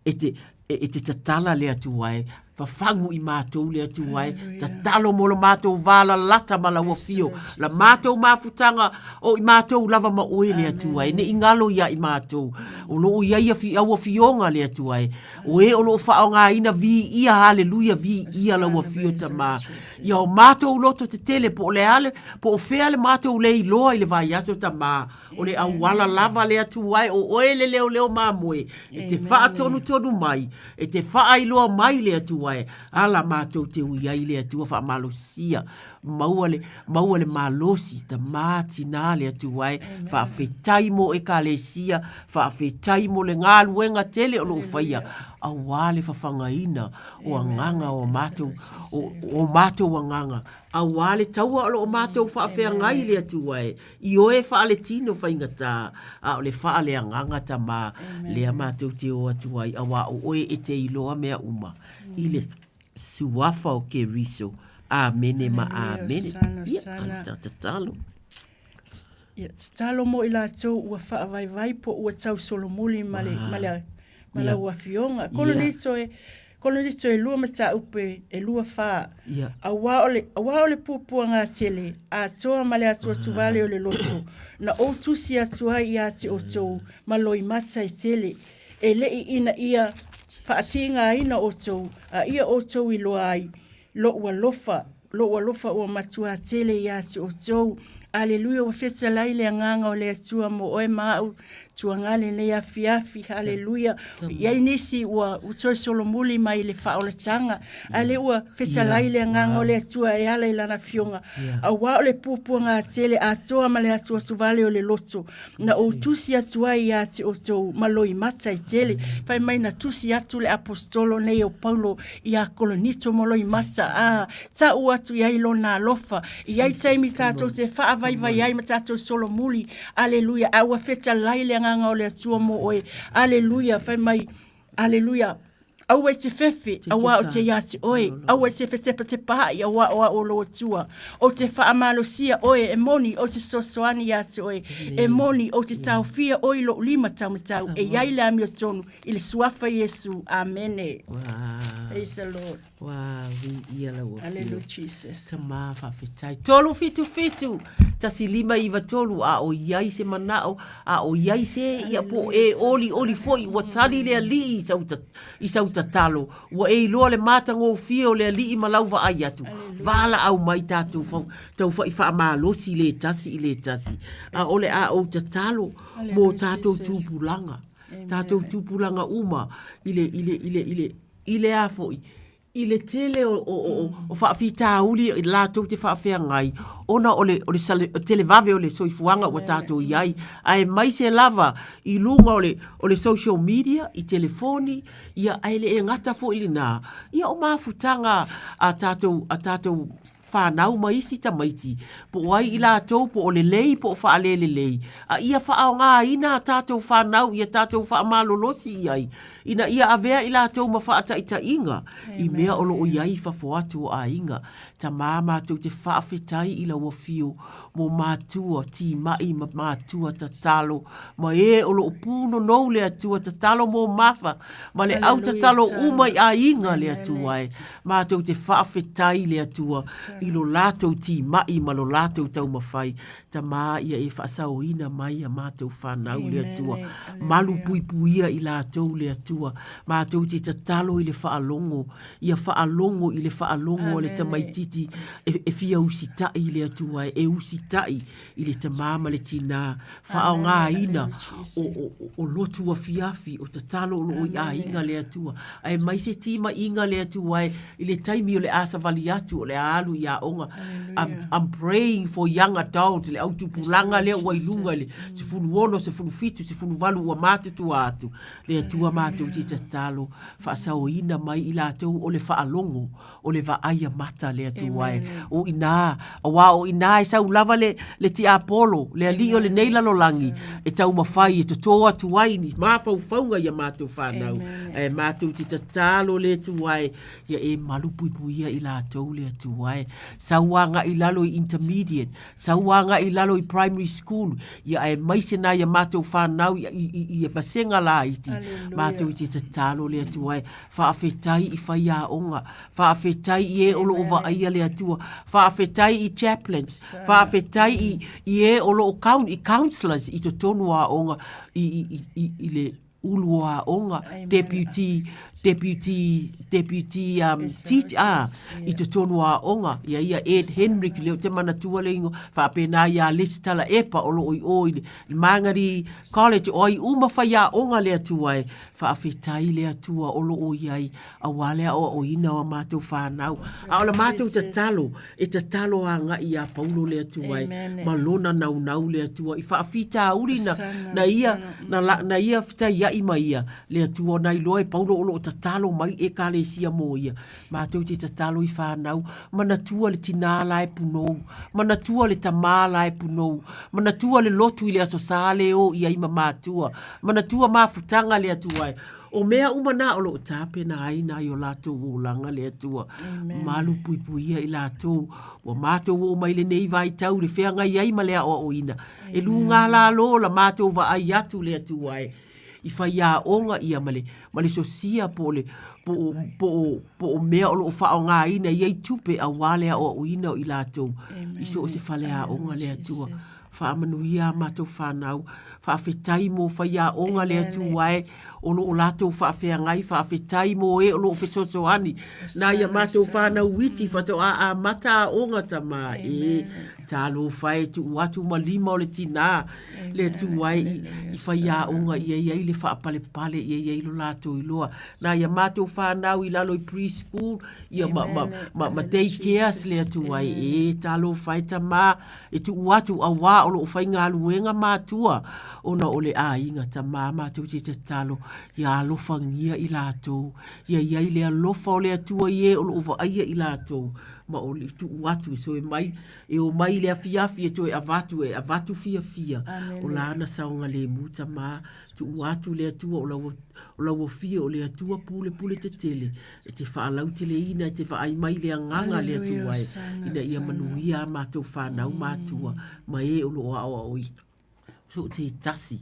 e te, e, e te tatala le Atua e, fafagu i matou le Atua e, tatalo mo lo matou valalata ma lau afio, la matou mafutaga o i matou lava ma oe le Atua e, ne i galo ia i matou, o lo o i ai afi, au afioga le Atua e, O e o lo o faaaogaina viia, haleluia, viia lau afio Tamā. Ia o matou loto tetele po o le a le, po o fea le matou le iloa i le vaiaso Tamā, o le auala lava le Atua e o oe le leoleo mamoe e te faatonutonu mai, e te faailoa mai le Atua e, ala matou te ui ai le Atua faamalosia Maua le, maua le malosi, tamā, tinā le Atua e, faafetai mo Ekalesia, faafetai mo le galuega tele o lo o faia, auā le fafagaina o agaga o matou, o, o matou agaga, auā le taua o lo o matou faafeagai le Atua e, i oe faaletino faigata, a o le faaleagaga tamā, lea matou te o atu ai, auā o oe e te iloa mea uma, i le. Suafa o Keriso. Amene ma amene. Ia, ana ta tatalo. Ia, tatalo mo i latou ua faavaivai po ua tausolomuli ma le, ma le, ma lau afioga. Kolonito e, Kolonito e 2 mataupu e 2 4. Auā o le, auā o le puapuaga tele, atoa ma le atuatuvale o le loto, na ou tusi atu ai ia te outou ma loimata e tele, E leʻi ina ia faatigaina outou, a ia outou iloa ai loʻu alofa. Lou alofa ua matuā tele iā te outou. Aleluia, ua fetalai le Agaga o le Atua mo oe ma au tuaga lenei afiafi. Aleluia. E i ai nisi ua toe solomuli mai le faaolataga, a lea ua fetalai le Agaga o le Atua e ala i Lana Afioga, auā o le puapuaga tele atoa ma le atuatuvale o le loto na ou tusi atu ai iā te outou ma loimata e tele. Fai mai na tusi atu le Aposetolo nei o Paulo iā Korinito mo loimata, a ta'u atu i ai lona alofa. I ai taimi tātou te faavaivai ai ma tātou solomuli, aleluia, a ua fetalai le Agaga o le Atua mō oe, aleluia, fai mai, aleluia, Aua e te fefe, auā ou te iā te oe, aua e te fetepatepaai, auā o au o lou Atua. Ou te faamalosia oe, e moni, ou te fesoasoani iā te oe, e moni, ou te taofia oe i lou lima taumatau, e i ai le amiotonu i le Suafa Iesu. Amene. Praise the Lord. Wow, viia lau afioga. Hallelujah, Jesus. Tama faafetai. 377 1593 a o i ai se manao, a o i ai se ia po o e olioli foi ua tali le Alii i sau, i sau tatalo. Ua e iloa le matagofie o le Alii ma lau vaai atu. Valaau mai tatou fau, taufa'i faamalosi le tasi i le tasi. A o le a ou tatalo mo tatou tupulaga. Tatou tupulaga uma i le, i le, i le, i le, i le a foi, i le tele o, o, o, o faafitauli latou te faafeagai ona o le, o le sale, televave o le soifuaga ua tatou i ai, aemaise lava i luga o le, o le social media, i telefoni, ia, ae le gata foi i lena, ia o mafutaga a tatou, a tatou whanau ma isi tamaiti, po o ai i latou, po o lelei, po o faalelelei, a ia faaaogaina a tatou whanau ia tatou faamalolosi i ai, ina ia avea i latou ma faataitaiga i mea o lo o i ai i fafo atu o aiga. Tamā matou te faafetai i lau afio mo matua timai ma matua tatalo ma e o lo o pūnonou le Atua tatalo mo Martha ma le au tatalo uma i aiga le Atua e. Matou te faafetai le Atua i lo latou timai ma lo latou taumafai. Tamā ia e faasaoina mai a matou whanau le Atua. Malu puipuia i latou le Atua. Matou te tatalo i le faalogo, ia faalogo i le faalogo a le tamaititi e, e fia usitai i le Atua e, e usitai i le tamā ma le tinā, faaaogaina o, o, o lotu afiafi, o tatalo o loo i aiga le Atua. Aemaise timaiga le Atua e, i le taimi o le a savali atu, o le a alu i aoga. I'm, I'm praying for young adult, le au tupulaga lea ua i luga i le 16, 17, 18 ua matutua atu. Le Atua matou te tatalo, faasaoina mai i latou o le faalogo o le vaai a mata le Atua e. O inā, auā o inā e sau lava le, le tiapolo, le alii o lenei lalolagi, e taumafai e totō atu ai ni mafaufauga i a matou whanau. Ae matou te tatalo le Atua e, ia e malupuipuia i latou le Atua e. Sau agai i lalo i intermediate, sau agai i lalo i primary school, ia aemaise nai a matou whanau i, i, i, i vasega laiti, matou te tatalo le Atua e. Faafetai i faiaoga, faafetai i e o lo o vaaia le Atua, faafetai i chaplains, faafetai i, i e o lo o count, i counsellors i totonu o aoga, i, i, i, i le ulu o aoga, deputy, deputy, deputy um, teach, ah, i totonu o aoga, ia ia Ed Henricks, lea ou te manatua le ingoa, faapena ia Liz Talaepa o lo o i o i le Māngere College, o ai uma faiaoga le Atua e, Faafetai le Atua o lo o i ai, auā le aoaoina o a matou whanau. A o la matou tatalo, e tatalo agai iā Paulo le Atua e, ma lona naunau le Atua i faafitauli na, na ia, na, la, na ia fetaiai ma ia, le Atua na iloa e Paulo o lo o tatalo mai Ekalesia mo ia. Matou te tatalo i whanau, manatua le tinā la e punou, manatua le tamā la e punou, manatua le lotu i le Aso Sa le o i ai ma matua, manatua mafutaga le Atua e. O mea uma nā o lo o tapena ai nai o latou olaga le Atua. Malupuipuia i latou, ua matou oo mai lenei vaitau i le feagai ai ma le aoaoina. E luga lalo la matou vaai atu le Atua e. I faiaoga ia ma le, ma le sosia po o le, po o, po o, po o mea o lo o faaaogaina i ai tupe aua le aoaoina o i latou i so o se faleaoga le Atua. Faamanuia a matou fanau, faafetai mo faiaoga le Atua e o lo o latou faafeagai, faafetai mo e o lo o fesoasoani nā ia matou fanau iti faatoa amata aoga tama e. Talofa e tuu atu ma lima o le tinā le Atua e i, i faiaoga ia i ai le faapalepale ia i ai lo latou iloa. Nā ia matou fanau i lalo i preschool ia ma, ma, ma, ma day cares le Atua e. E talofa e tama e tuu atu auā o lo o faigaluega matua ona o le aiga tama matou te tatalo ia alofagia i latou, ia i ai le alofa o le Atua i e o lo o vaaia i latou ma o le tuu atu e soe mai e o mai i le afiafi e toe avatu e avatu fiafia o lana saogalemu tama tuu atu le Atua o lau o lau afio o le Atua pulepule tetele e te faalauteleina e te vaai mai le agaga le Atua e ina ia manuia a matou fanau matua ma e o lo o aoaoina so o se tasi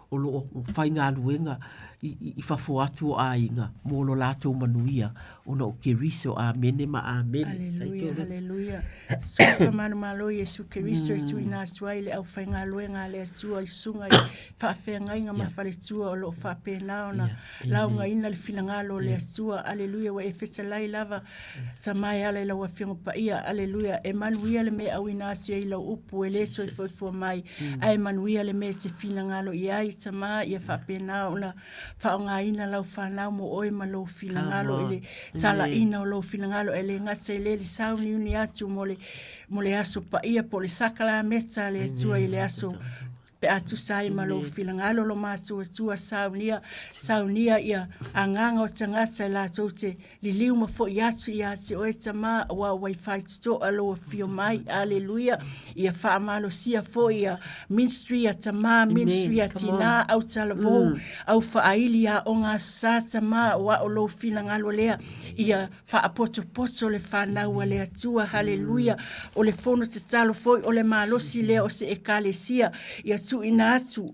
o lo o faigaluega i fafo atu o aiga mo lo latou manuia ona o Keriso. Amene ma amene. Aleluia, aleluia. Suafa manumalo Iesu Keriso e tuuina atu ai le aufaigaluega a le Atua i susuga i faafeagaiga ma faletua o lo o faapena ona laugaina le finagalo o le Atua. Aleluia, ua e fetalai lava Tama e ala i lau Afioga Paia. Aleluia, e manuia le mea e auina atu ai lau upu e le toe foifua mai, ae manuia le mea e te finagalo i ai, Tama, ia faapena ona faaaogaina lau fanau mo oe ma lou finagalo i le talaina o lou finagalo, e le gata i lea le sauniuni atu mo le mo le aso paia po o le sakalameta a le Atua i le aso pe a tusa ai ma lou finagalo lo matou Atua saunia saunia ia agaga o tagata e latou te Liliu ma foi atu ia te oe Tama, aua ua i faitotoa lou afio mai. Aleluia. Ia faamalosia foi ia ministry a Tama, ministry a Tina, au talavou, au faaili aoga aso sa Tama, aua o lou finagalo lea. Ia faapotopoto le fanau a le Atua. Haleluia. O le fono tatalo foi o le malosi lea o se Ekalesia, ia tuuina atu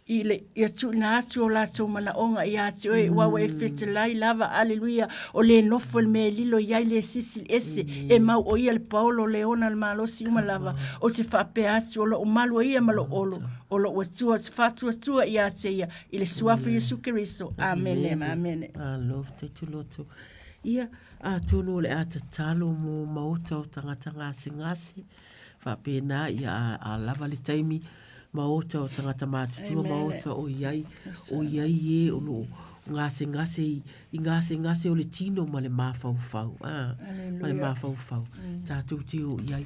i le, ia tuuina atu o latou manaoga ia te oe, aua ua e fetalai lava, aleluia, o le nofo i le mea e lilo i ai le sisi ese, e mau o ia le paolo, le ona, le malosi uma lava, ou te faapea atu, o lou malu e ia ma lou olo, o lou Atua ou te faatuatua ia te ia, i le Suafa o Iesu Keriso. Amene ma amene. Malo, faafetai Tuloto. Ia, atonu o le a tatalo mo maota o tagata gasegase, Faapena ia a, a lava le taimi maota o tagata matutua, maota o i ai, o i ai e o lo o gasegase i, i gasegase o le tino ma le mafaufau, a, ma le mafaufau. Mm. Tātou te o i ai.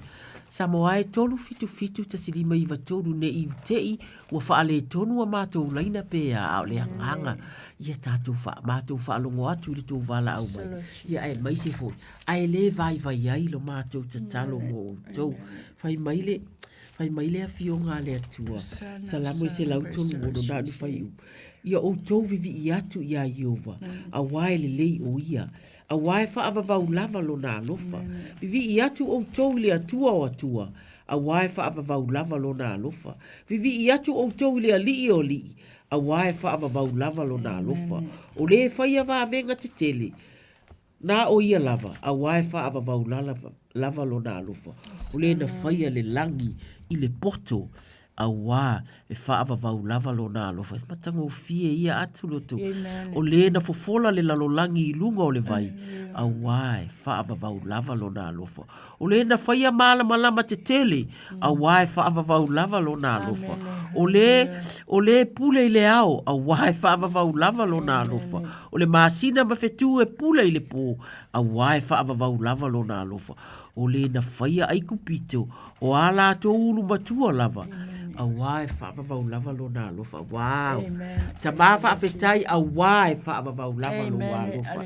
Samoa e 377 1593 ne i utei ua faaletonu a mātou laina pe a, a o le agaga ia tātou wha, mātou whaalogo atu i le tō wālaau mai. Ia aemaise foi, Ae le vaivai ai lo matou tatalo mo outou. Fai mai le, fai mai le Afioga a le Atua, Salamo e 136 na o ni fuaiupu, Ia outou vivii atu iā Ieova, auā e lelei o ia, auā e faavavau lava lona alofa. Vivii atu outou i le Atua o atua, auā e faavavau lava lona alofa. Vivii atu outou i le Alii o alii, auā e faavavau lava lona alofa. O le e faia vavega tetele, Na o ia lava, auā e faavavau lava lona alofa, o le na faia le lagi i le poto, auā e faavavau lava lona alofa. E matagofie ia atu loto. O le na fofola le lalolagi i luga o le vai, auā e faavavau lava lona alofa. O le na faia malamalama tetele, auā e faavavau lava lona alofa. O le, o le pule i le ao, auā e faavavau lava lona alofa. O le masina ma fetū e pule i le pō, auā e faavavau lava lona alofa. O le na faia Aikupito, o ā lātou ulu matua lava, auā e faavavau lava lona alofa. Wow! Tamā faafetai, auā e faavavau lava lou alofa.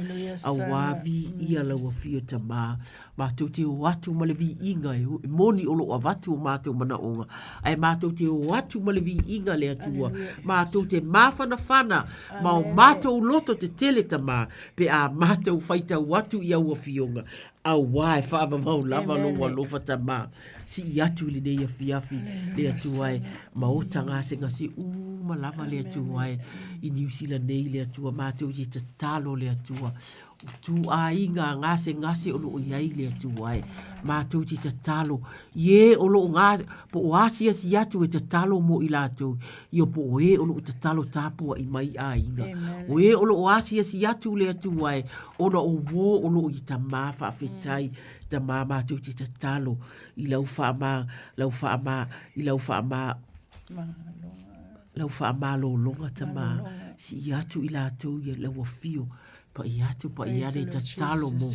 Auā viia lau afio Tamā. Mātou te o atu ma le viiga e moni o lo o avatu o mātou manaoga, ae mātou te o atu ma le viiga le Atua, mātou te māwhanawhana ma o mātou loto te tele tamā, pe a mātou whaitau atu i au afioga, auā e whaavavau lava lou alofa tamā, sii atu i lenei afiafi le Atua e maota gasegase uma lava le Atua e i Niu Sila nei le Atua, mātou te tatalo le Atua. Ituaiga gasegase o lo o i ai le Atua e. Matou te tatalo i e o lo o ga, po o asiasi atu e tatalo mo i latou, ia po o e o lo o tatalo tapuai mai i aiga. O e o lo o asiasi atu le Atua e, ona o uō o lo o i Tamā faafetai, Tamā matou te tatalo i lau faama, lau faama, i lau faama, lau faamalologa Tamā, sii atu i latou ia lau afio Paʻi atu, paʻi ane, tatalo mo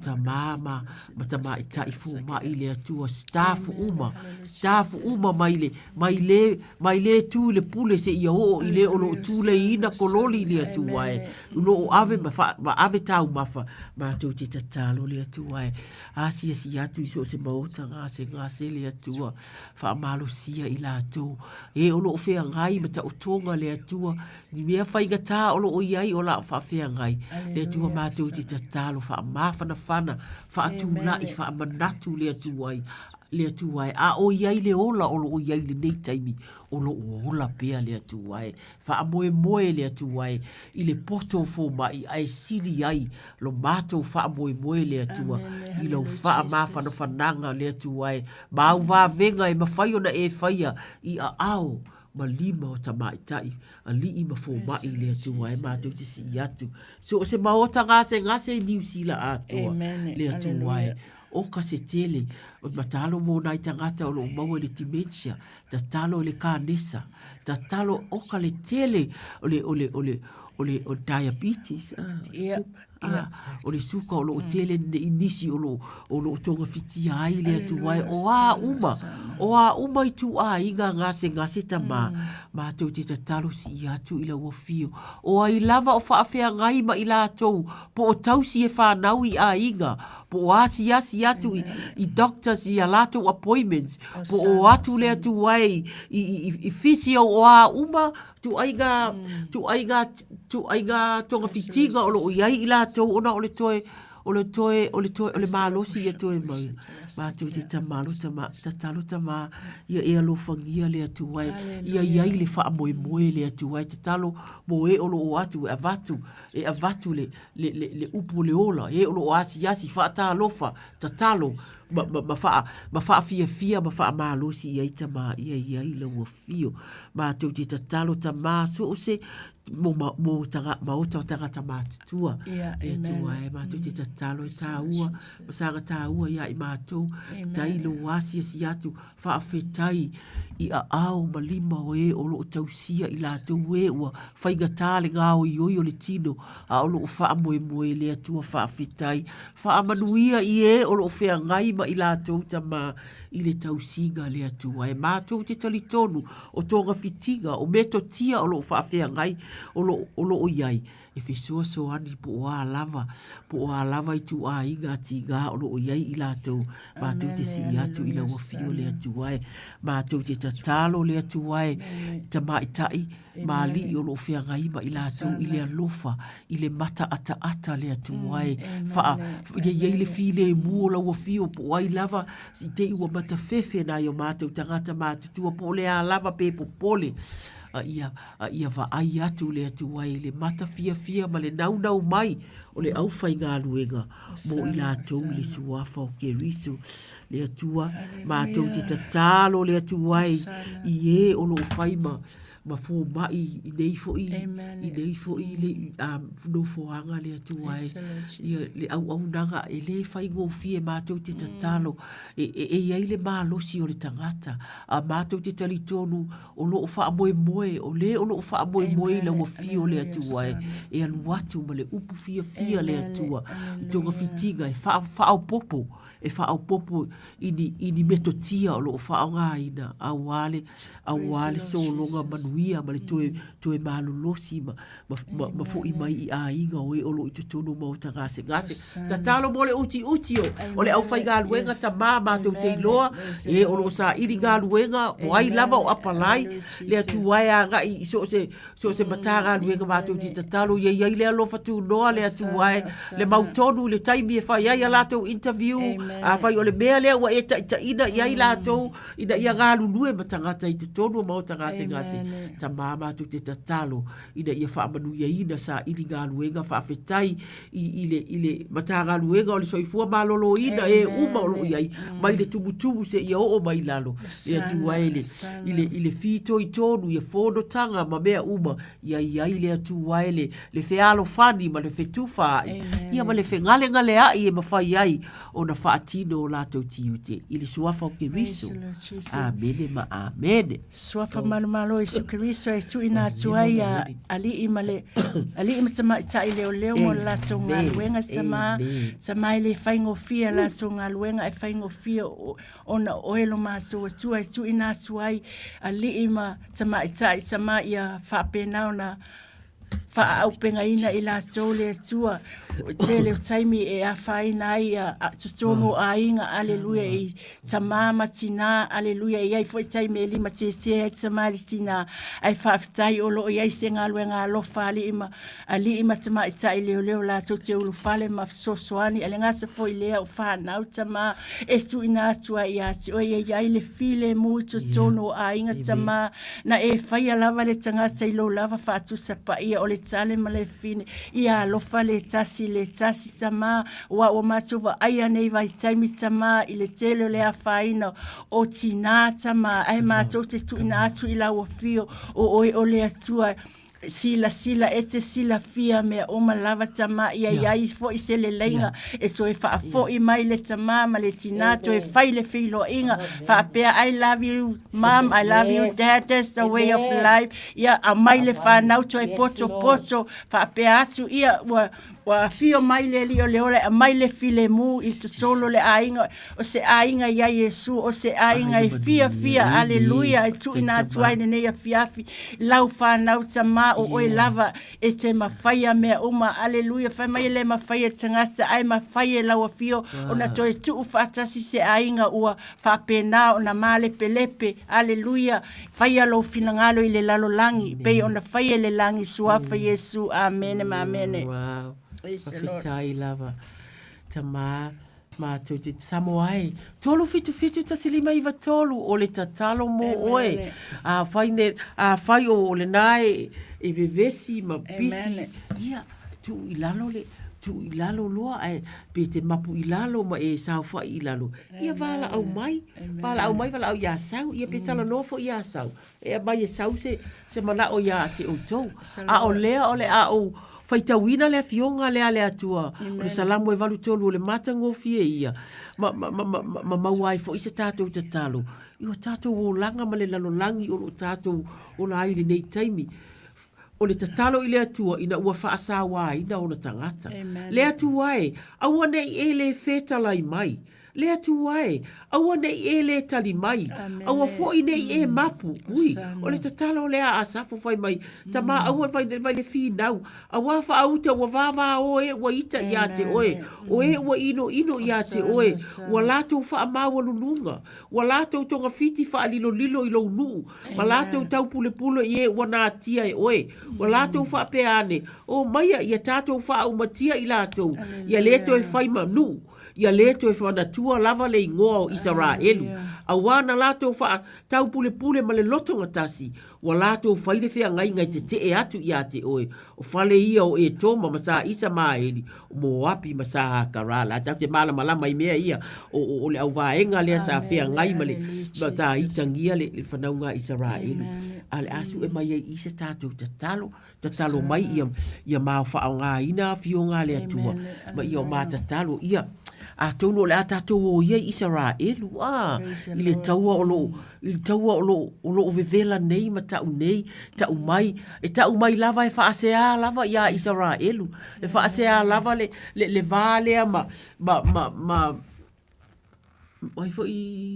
tamā ma, ma tamaitai fomaʻi i le Atua, staff uma, staff uma mai le, mai le, mai le tū i le pule seia oo i le o lo o tuleiina kololi i le Atua e, o lo o ave ma, fa, ma ave taumafa, matou te tatalo le Atua e, asiasi atu i so o se maota gasegase le Atua, faamalosia i latou, e o lo o feagai ma taotoga le Atua, Ni mea faigata o lo o i ai o la faafeagai, le Atua matou te tatalo faamafanafana, faatulai, faamanatu le Atua ai, le Atua e. A o i ai le ola o lo o i ai i lenei taimi, o lo o ola pea le Atua e. Faamoemoe le Atua e i le poto o fomai ae sili ai lo matou faamoemoe le Atua i lau faamafanafanaga le Atua e ma au vavega e mafai ona e faia i aao ma lima o tamaitai, alii ma fomai i le Atua e matou te sii atu. So o se maota gasegase i Niu Sila atoa le Atua e. Oka se tele o matalo mo nai tagata o lo o maua i le dementia, tatalo i le kanesa, tatalo oka le tele o le, o le, o le, o le, o le diabetes. Ah, yeah. Ā, o le suka o lo o tele i nisi o lo, o lo o togafitia ai le Atua e, o a uma, o a uma ituaiga gasegase tamā, mātou te tatalo sii atu i lau afio. O ai lava o faafeagai ma i latou, po o tausi e whanau i aiga, po o asiasi atu i, i doctors i a latou appointments, po o atu le Atua e i, i, i, i physio o a uma, Tuaiga, tuaiga, tuaiga togafitiga o lo o i ai i latou ona o le toe, o le toe, o le toe, o le malosi ia toe mau. Mātou te tamalo tama, tatalo tamā, ia e alofagia le Atua e, ia i ai le faamoemoe le Atua e tatalo mō e o lo o atu e avatu, e avatu le, le, le, le upu o le ola, e o lo o asiasi, faatalofa, tatalo, ma, ma, ma, faa, ma faafiafia ma faamalosi i ai tamā, ia i ai lau Afio. Mātou te tatalo tamā so o se mo, ma, mo tanga, maota o tangata mātutua. Yeah, E Atua e, mātou te tatalo e tāua, ma sanga tāua ia i mātou, tai lo asiasi atu, whaawhetai i a ao ma lima o e o lo o tausia i lātou e ua whaingatā le ngā oi oi o le tino, a o lo o whaamoemoe le Atua whaawhetai. Whaamanuia i e o lo o wheangai ma i lātou tamā, i le tausiga le Atua. E mātou te talitonu o togafitiga, o metotia o lo o faafeagai o lo, o lo o i ai, e fesoasoani po o a lava, po o a lava ituaiga tigā o lo o i ai i latou, mātou te sii atu i lau afio le Atua e, mātou te tatalo le Atua e, tamaitai, ma alii o lo o feagai ma i latou i le alofa, i le mataataata le Atua e whaa, ia i ai le filemu o lau afio po o ai lava, i te i ua matafefe nai o mātou tagata mātutua po o le a lava pe popole, a ia, a ia vaai atu le Atua i le matafiafia ma le naunau mai o le aufaigaluega mo i latou i le suafa o Keriso. Le Atua, mātou te tatalo le Atua i, i e o lo o whai ma, ma fomai i nei foi, i nei foi le nofoaga le Atua e, ia le auaunaga e lē faigofie matou te tatalo e, e, e i ai le malosi o le tagata, a matou te talitonu o lo o faamoemoe, o lē o lo o faamoemoe i lau afio le Atua e, e alu atu ma le upu fiafia le Atua i togafitiga e faa, faaopoopo e faaopoopo i ni, i ni metotia o lo o faaaogaina auā le, auā le sologa manuia ma le toe, toe malolosi ma, ma, ma, ma foʻi mai i aiga o e o lo o i totonu o maota gasegase. Tatalo mo le utiuti o, o le aufaigaluega tamā matou te iloa, e o lo o saili galuega, o ai lava o apalai, le Atua e agai i so o se, so o se Matagaluega matou te tatalo ia i ai le alofa tunoa le Atua. Atua e, le mautonu i le taimi e fai ai a latou interview, afai o le mea lea ua e taitaiina i ai latou ina ia galulue ma tagata i totonu o maota gasegase, Tama matou te tatalo ina ia faamanuiaina saili galuega faafetai i, i, le, i le Matagaluega o le Soifua Maloloina, e uma o lo o i ai, mai le tumutumu seia oo mai i lalo, le Atua e, le, i le, i le fitoitonu ia fonotaga ma mea uma, ia i ai le Atua e le, le fealofani ma le fetufaai, ia ma le fegalegaleai e mafai ai ona faatino o latou tiute i le Suafa o Keriso. Amene ma amene. Suafa malomalo o Iesu Keriso e tuuina atu ai a alii ma le alii ma tamaitai leoleo mo le latou galuega tama tama e le faigofie a latou galuega e faigofie ona o oe lo matou Atua e tuuina atu ai alii ma tamaitai tama ia faapena ona faaaupegaina i latou le Atua. O le tele o taimi e afaina ai a, a totonu o aiga, aleluia, i tamā ma tinā, aleluia, e i ai foi taimi e limatētē ai le tamā i le tinā, ae faafetai o lo o i ai se galuega alofa a alii ma, alii ma tamaitai leoleo latou te ulufale ma fesoasoani, ae le gata foi i lea o fanau tamā e tuuina atu ai ia te oe, e i ai le filemu i totonu o aiga tamā, Na e faia lava le tagata i lou lava faatusa paia o le tale ma le fine, ia alofa le tasi i le tasi tamā, aua ua matou vaaia nei vaitaimi tamā i le tele o le afaina o tinā tamā, ae matou te tuuina atu i lau afio o oe o le Atua silasila e te silafia mea uma lava tamā, ia i ai foi se leleiga e toe faafoi mai le tamā ma le tinā, toe fai le feiloaiga faapea I love you mom, I love you dad, that's the way of life. Ia aumai le fanau toe potopoto faapea atu ia ua Ua afio mai le Alii o le ola e aumai le filemu i totonu o le aiga, o se aiga iā Iesu, o se aiga e fiafia, aleluia, e tuuina atu ai lenei afiafi, lau fanau tamā, o oe lava e te mafaia mea uma, aleluia, fai mai e le mafai e le tagata, ae mafai e lau afio ona toe tuu faatasi se aiga ua faapena ona malepelepe, aleluia, Faia lou finagalo i le lalolagi, pei ona faia i le lagi, Suafa Iesu, Amene ma amene. Wow. Praise the Lord. Faafetai lava. Tamā, mātou te Samoa e. 377 1593 o le tatalo mō oe. A whai ne, a whai o, o lenā e, e vevesi ma pisi. Amen. Ia, tuu i lalo le, tuu i lalo loa ae pe te mapu i lalo ma e saofai i lalo. Ia valaau mai, valaau mai, valaau iā Sau, ia pe talanoa foi iā Sau. E aumai e Sau se, se manao iā te outou. A o lea o le a ou faitauina le afioga lea a le Atua, o le Salamo e 83 o le matagofie ia, ma, ma, ma, ma, ma maua ai foi se tatou tatalo i o tatou olaga ma le lalolagi o lo o tatou ola ai i lenei taimi. O le tatalo i le Atua ina ua faasauaina ona tagata. Le Atua e, aua ne i e le fetalai mai. Le Atua e, aua ne i e le tali mai. Aua foi ne i e mapu. Ui, o le tatalo lea a Asafo fai mai, Tamā, aua vai, vai le finau, auā faauta ua vāvā o e ua ita iā te oe, o e ua inoino iā te oe, ua latou faamaualuluga, ua latou togafiti faalilolilo i lou nuu, ma latou taupulepule i e ua natia e oe. Ua latou faapea ane, O maia, ia tatou faaumatia i latou, ia le toe fai ma nuu, ia le toe manatua lava le igoa o Isaraelu, auā na latou faataupulepule ma le loto gatasi, ua latou fai le feagaiga e tetee atu iā te oe, o fale ia o Etoma ma sa Isamaeli, o Moapi ma sa Hakara. La tatou te malamalama i mea ia, o, o, o le auvaega lea sa feagai ma le ma sa itagia le, le fanauga a Isaraelu. A o le a sue mai ai i se tatou tatalo, tatalo mai ia, ia mao faaaogaina afioga a le Atua, ma ia o ma tatalo ia. Atonu o le a tatou o ia i Isaraelu, a, i le taua o lo o, i le taua o lo o, o lo o vevela nei ma ta'u nei, ta'u mai, e ta'u mai lava e faaseā lava iā Isaraelu, e faaseā lava le, le, le va lea ma, ma, ma, ma, Ai foi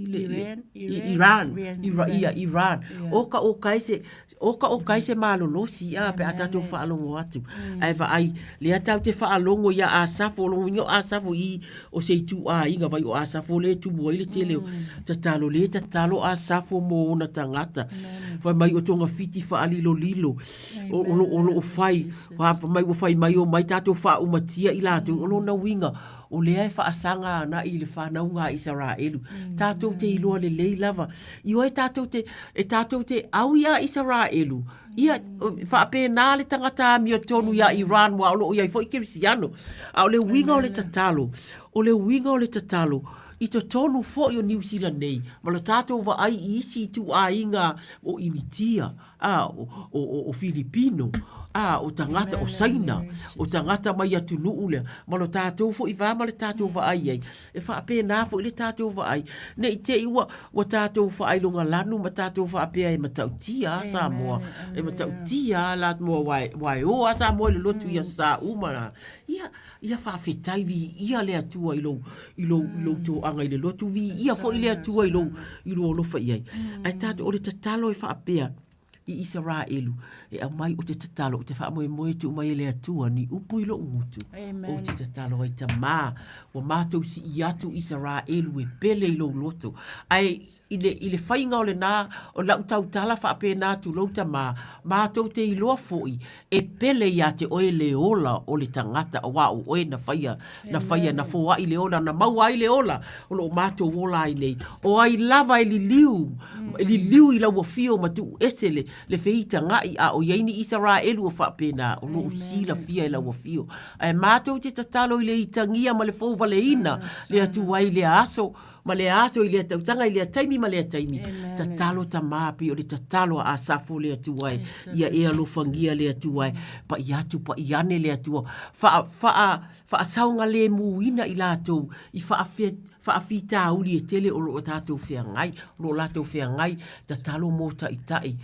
le Iran, Iran, Iran, ia Iran. O ka o kai se o ka o kai se malolosi a pe a tatou faalogo atu. Ae vaai lea tatou te faalogo ia Asafo o lona uiga o Asafo i o se ituaiga vai o Asafo lea e tumu ai le tele o tatalo lea e tatalo Asafo mo ona tagata. Fai mai o togafiti faalilolilo o o lo o lo o fai fai mai ua fai mai omai tatou faaumatia i latou. O lona uiga o lea e faasaga anaʻi i le fanauga a Isaraelu. Tatou te iloa lelei lava. Ioe tatou te, e tatou te au iā Isaraelu, ia, faapena le tagata amiotonu iā Iran aua o lo o i ai foi Kerisiano. A o le uiga o le tatalo, o le uiga o le tatalo, i totonu foi o Niu Sila nei, ma lo tatou vaai i isi ituaiga o Initia, a, o, o, o Filipino, a, o tagata, o Saina, o tagata mai atunuu lea, ma lo tatou foi va ma le tatou vaai ai, e faapena foi le tatou vaai, ne i te i ua, ua tatou faailoga lanu ma tatou faapea e matautia a Samoa, e matautia a la, mua aua e, aua e o a Samoa i le lotu i aso Sa uma la. Ia, ia faafetai viia le Atua i lou, i lou, i lou toaga i le lotu, viia foi le Atua i lou, i lou alofa i ai. Ae tatou, o le tatalo e faapea i Isaraelu, e aumai ou te tatalo, ou te faamoemoe e tuu mai e le Atua ni upu i lou gutu, ou te tatalo ai, Tamā, ua matou sii atu Isaraelu e pele i lou loto. Ae i le, i le faiga o lenā, o lau tautala faapena atu lou tamā, matou te iloa foi E pele iā te oe le ola o le tagata auā o oe na faia, na faia, na foai le ola, na maua ai le ola o lo o mātou ola ai nei. O ai lava e liliu, e liliu i lau afio ma tuu ese le, le feitagaʻi a o i ai ni Isaraelu o faapena, o lo o silafia e lau afio. Ae mātou te tatalo i le itagia ma le fouvaleina le Atua i lea aso, ma lea aso i lea tausaga i lea taimi ma lea taimi. Tatalo tamā pei o le tatalo a Asafo le Atua e, ia e alofagia le Atua e, paʻi atu paʻi ane le Atua. Faa, faa, faasaogalēmūina i latou i faafe, faafitauli e tele o lo o tatou feagai, o lo o latou feagai, tatalo mo Taitai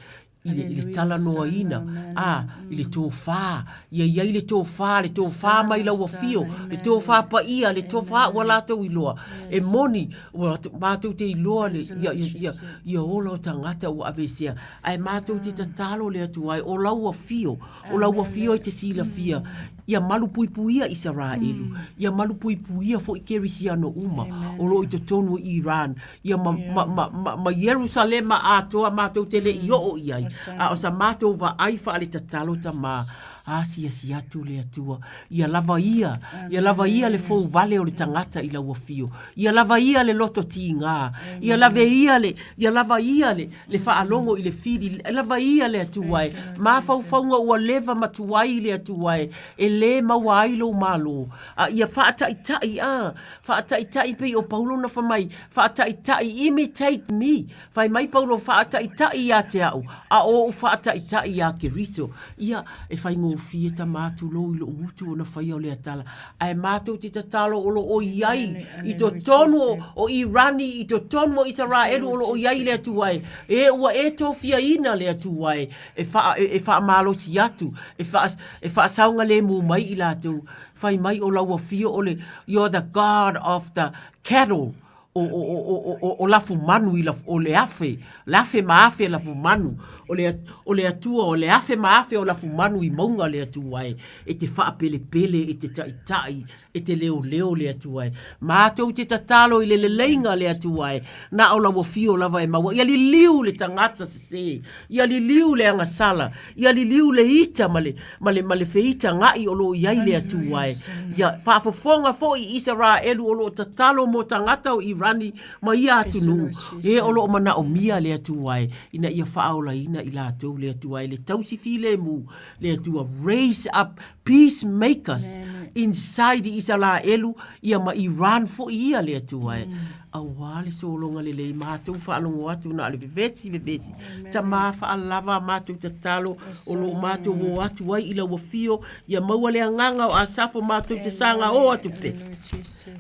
i le, i le talanoaina, ā, i le tofā, ia i ai le tofā, le tofā mai lau afio, le tofā paia, le tofā ua latou iloa. E moni, ua mātou te iloa le, ia, ia, ia, ia ola o tagata ua aveesea, ae mātou te tatalo le Atua e, o lau afio, o lau afio e te silafia, ia malupuipuia Isaraelu, ia malupuipuia foi Kerisiano uma, o lo o i totonu o Iran, ia ma, ma, ma, ma, ma Ierusalema atoa matou te le i oo i ai, a o sa matou vaai faaletatalo tamā, asiasi atu le Atua, ia lava ia, ia lava ia le fouvale o le tagata i lau afio, ia lava ia le loto tigā, ia lave ia le, ia lava ia le, le faalogo i le fili, lava ia le Atua e, mafaufauga ua leva ma tuai le Atua e, e lē maua ai lou Malo, a ia faataitai a, Faataitai pei o Paulo na fai mai, Faataitai, imitate me. Fai mai Paulo, Faataitai ia te au, a o ou faataitai iā Keriso. Ia, e faigofie tama tulou i lou utu ona faia o lea tala. Ae matou te tatalo o lo o i ai i totonu o, o Irani, i totonu o Isaraelu o lo o i ai le Atua e, e ua e tofiaina le Atua e, e, faa, e, e faamalosi atu, e, faa, e faasaogalemu mai i latou. Fai mai o lau afio o le, you're the God of the cattle, o, o, o, o, o, o lafumanu i laf, o le afe, le afe ma afe lafumanu, o le, o le Atua o le afe ma afe o lafumanu i mauga le Atua e, e te faapelepele, e te taitai, e te leoleo le Atua e. Matou te tatalo i le leleiga le Atua e, na o lau afio lava e maua. Ia liliu le tagata sesē, ia liliu le agasala, ia liliu le ita ma le, ma le, ma le feitagaʻi o lo o i ai le Atua e. Ia faafofoga foi i Isaraelu o lo o tatalo mo tagata o Irani ma ia atunuu, e o lo o manaomia le Atua e, ina ia faaolaina i latou le Atua e, le tausi filemu le Atua. Raise up peacemakers inside i Isaraelu ia ma Iran foi ia le Atua e. Auā le sologa lelei matou faalogo atu na o le vevesi vevesi. Tamā faalava a matou tatalo o lo o matou o atu ai i lau afio ia maua le agaga o Asafo matou te saga o atu pe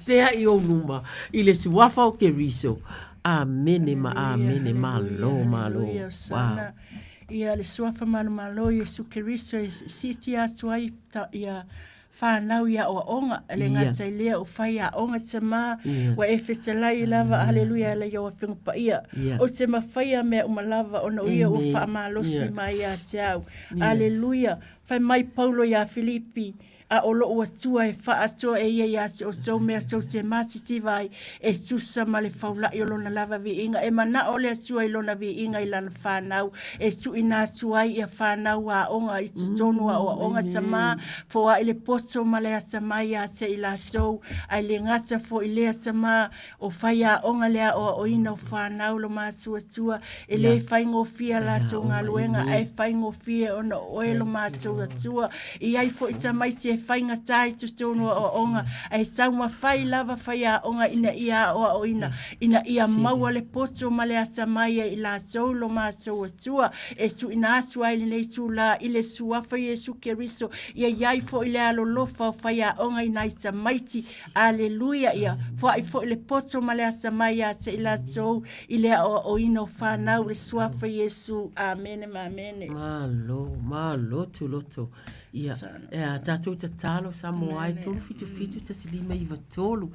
pea i ou luma i le suafa o Keriso. Amene ma amene. Malo malo. Wow. Ia le suafa manumalo Iesu Keriso e siitia atu ai ia. Fanau i aoaoga, e le gata i lea o fai aoga tamā, ua e fetalai lava, haleluia e ala i ou afioga paia. Ou te mafaia mea uma lava ona o ia ua faamalosi mai ia te au. Aleluia. Fai mai Paulo iā Filipi, A o lou Atua e faaatoa e ia ia te outou mea tou te matitiva ai, e tusa ma le faula'i o lona lava viiga. E manao le Atua i lona viiga i lana fanau, e tuuina atu ai ia fanau aoga i totonu aoaoga tamā, foai le poto ma le atamai ia te i latou, ae le gata foi lea tamā, o faiaoga le aoaoina o fanau lo matuatua, e le faigofie a latou galuega, ae faigofie ona o oe lo matou Atua. E i ai foi tamaiti e faigata i totonu o aoaoga, ae taumafai lava faiaoga ina ia aoaoina, ina ia maua le poto ma le atamai e i latou lo matou Atua, e tuuina atu ai lenei itulā i le Suafa Iesu Keriso, ia i ai foi le alolofa o faiaoga i nai tamaiti. Aleluia! Ia foai foi le poto ma le atamai ia te i latou i le aoaoina o fanau i le Suafa Iesu. Amene ma amene. Malo, malo Tuloto. Ia, e a tātou tatalo Samoa e 377 1593.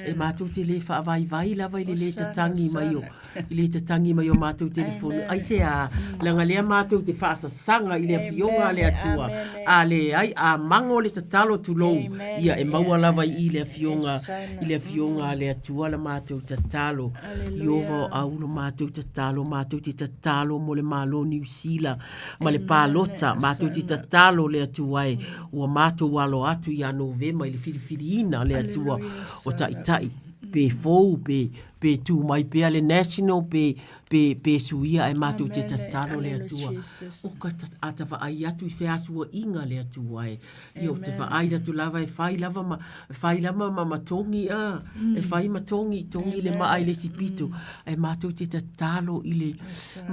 E mātou te le whaavaivai lava i le le tatangi mai o, i le tatangi mai o mātou telefoni. Ai se a, leaga lea mātou te whaasasaga i le afioga a le Atua. A le ai, a mango le tatalo tulou. Ia, e maua lava i i le afioga, i le afioga a le Atua la mātou tatalo. Ieova o au lo mātou tatalo, mātou te tatalo mo le Malo Niu Sila ma le palota, mātou te tatalo le Atua e, ua mātou alo atu iā Novema i le filifiliina le Atua o Taitai, pe fou, pe, pe tū mai pea le National, pe, pe, pe suia ae mātou te tatalo le Atua. O ka ata vaai atu i feasuaʻiga le Atua e. Ia o te vaai atu lava e fai lava ma fai lava ma ma togi a e fai ma togi togi le maa i le isi pito ae matou te tatalo i le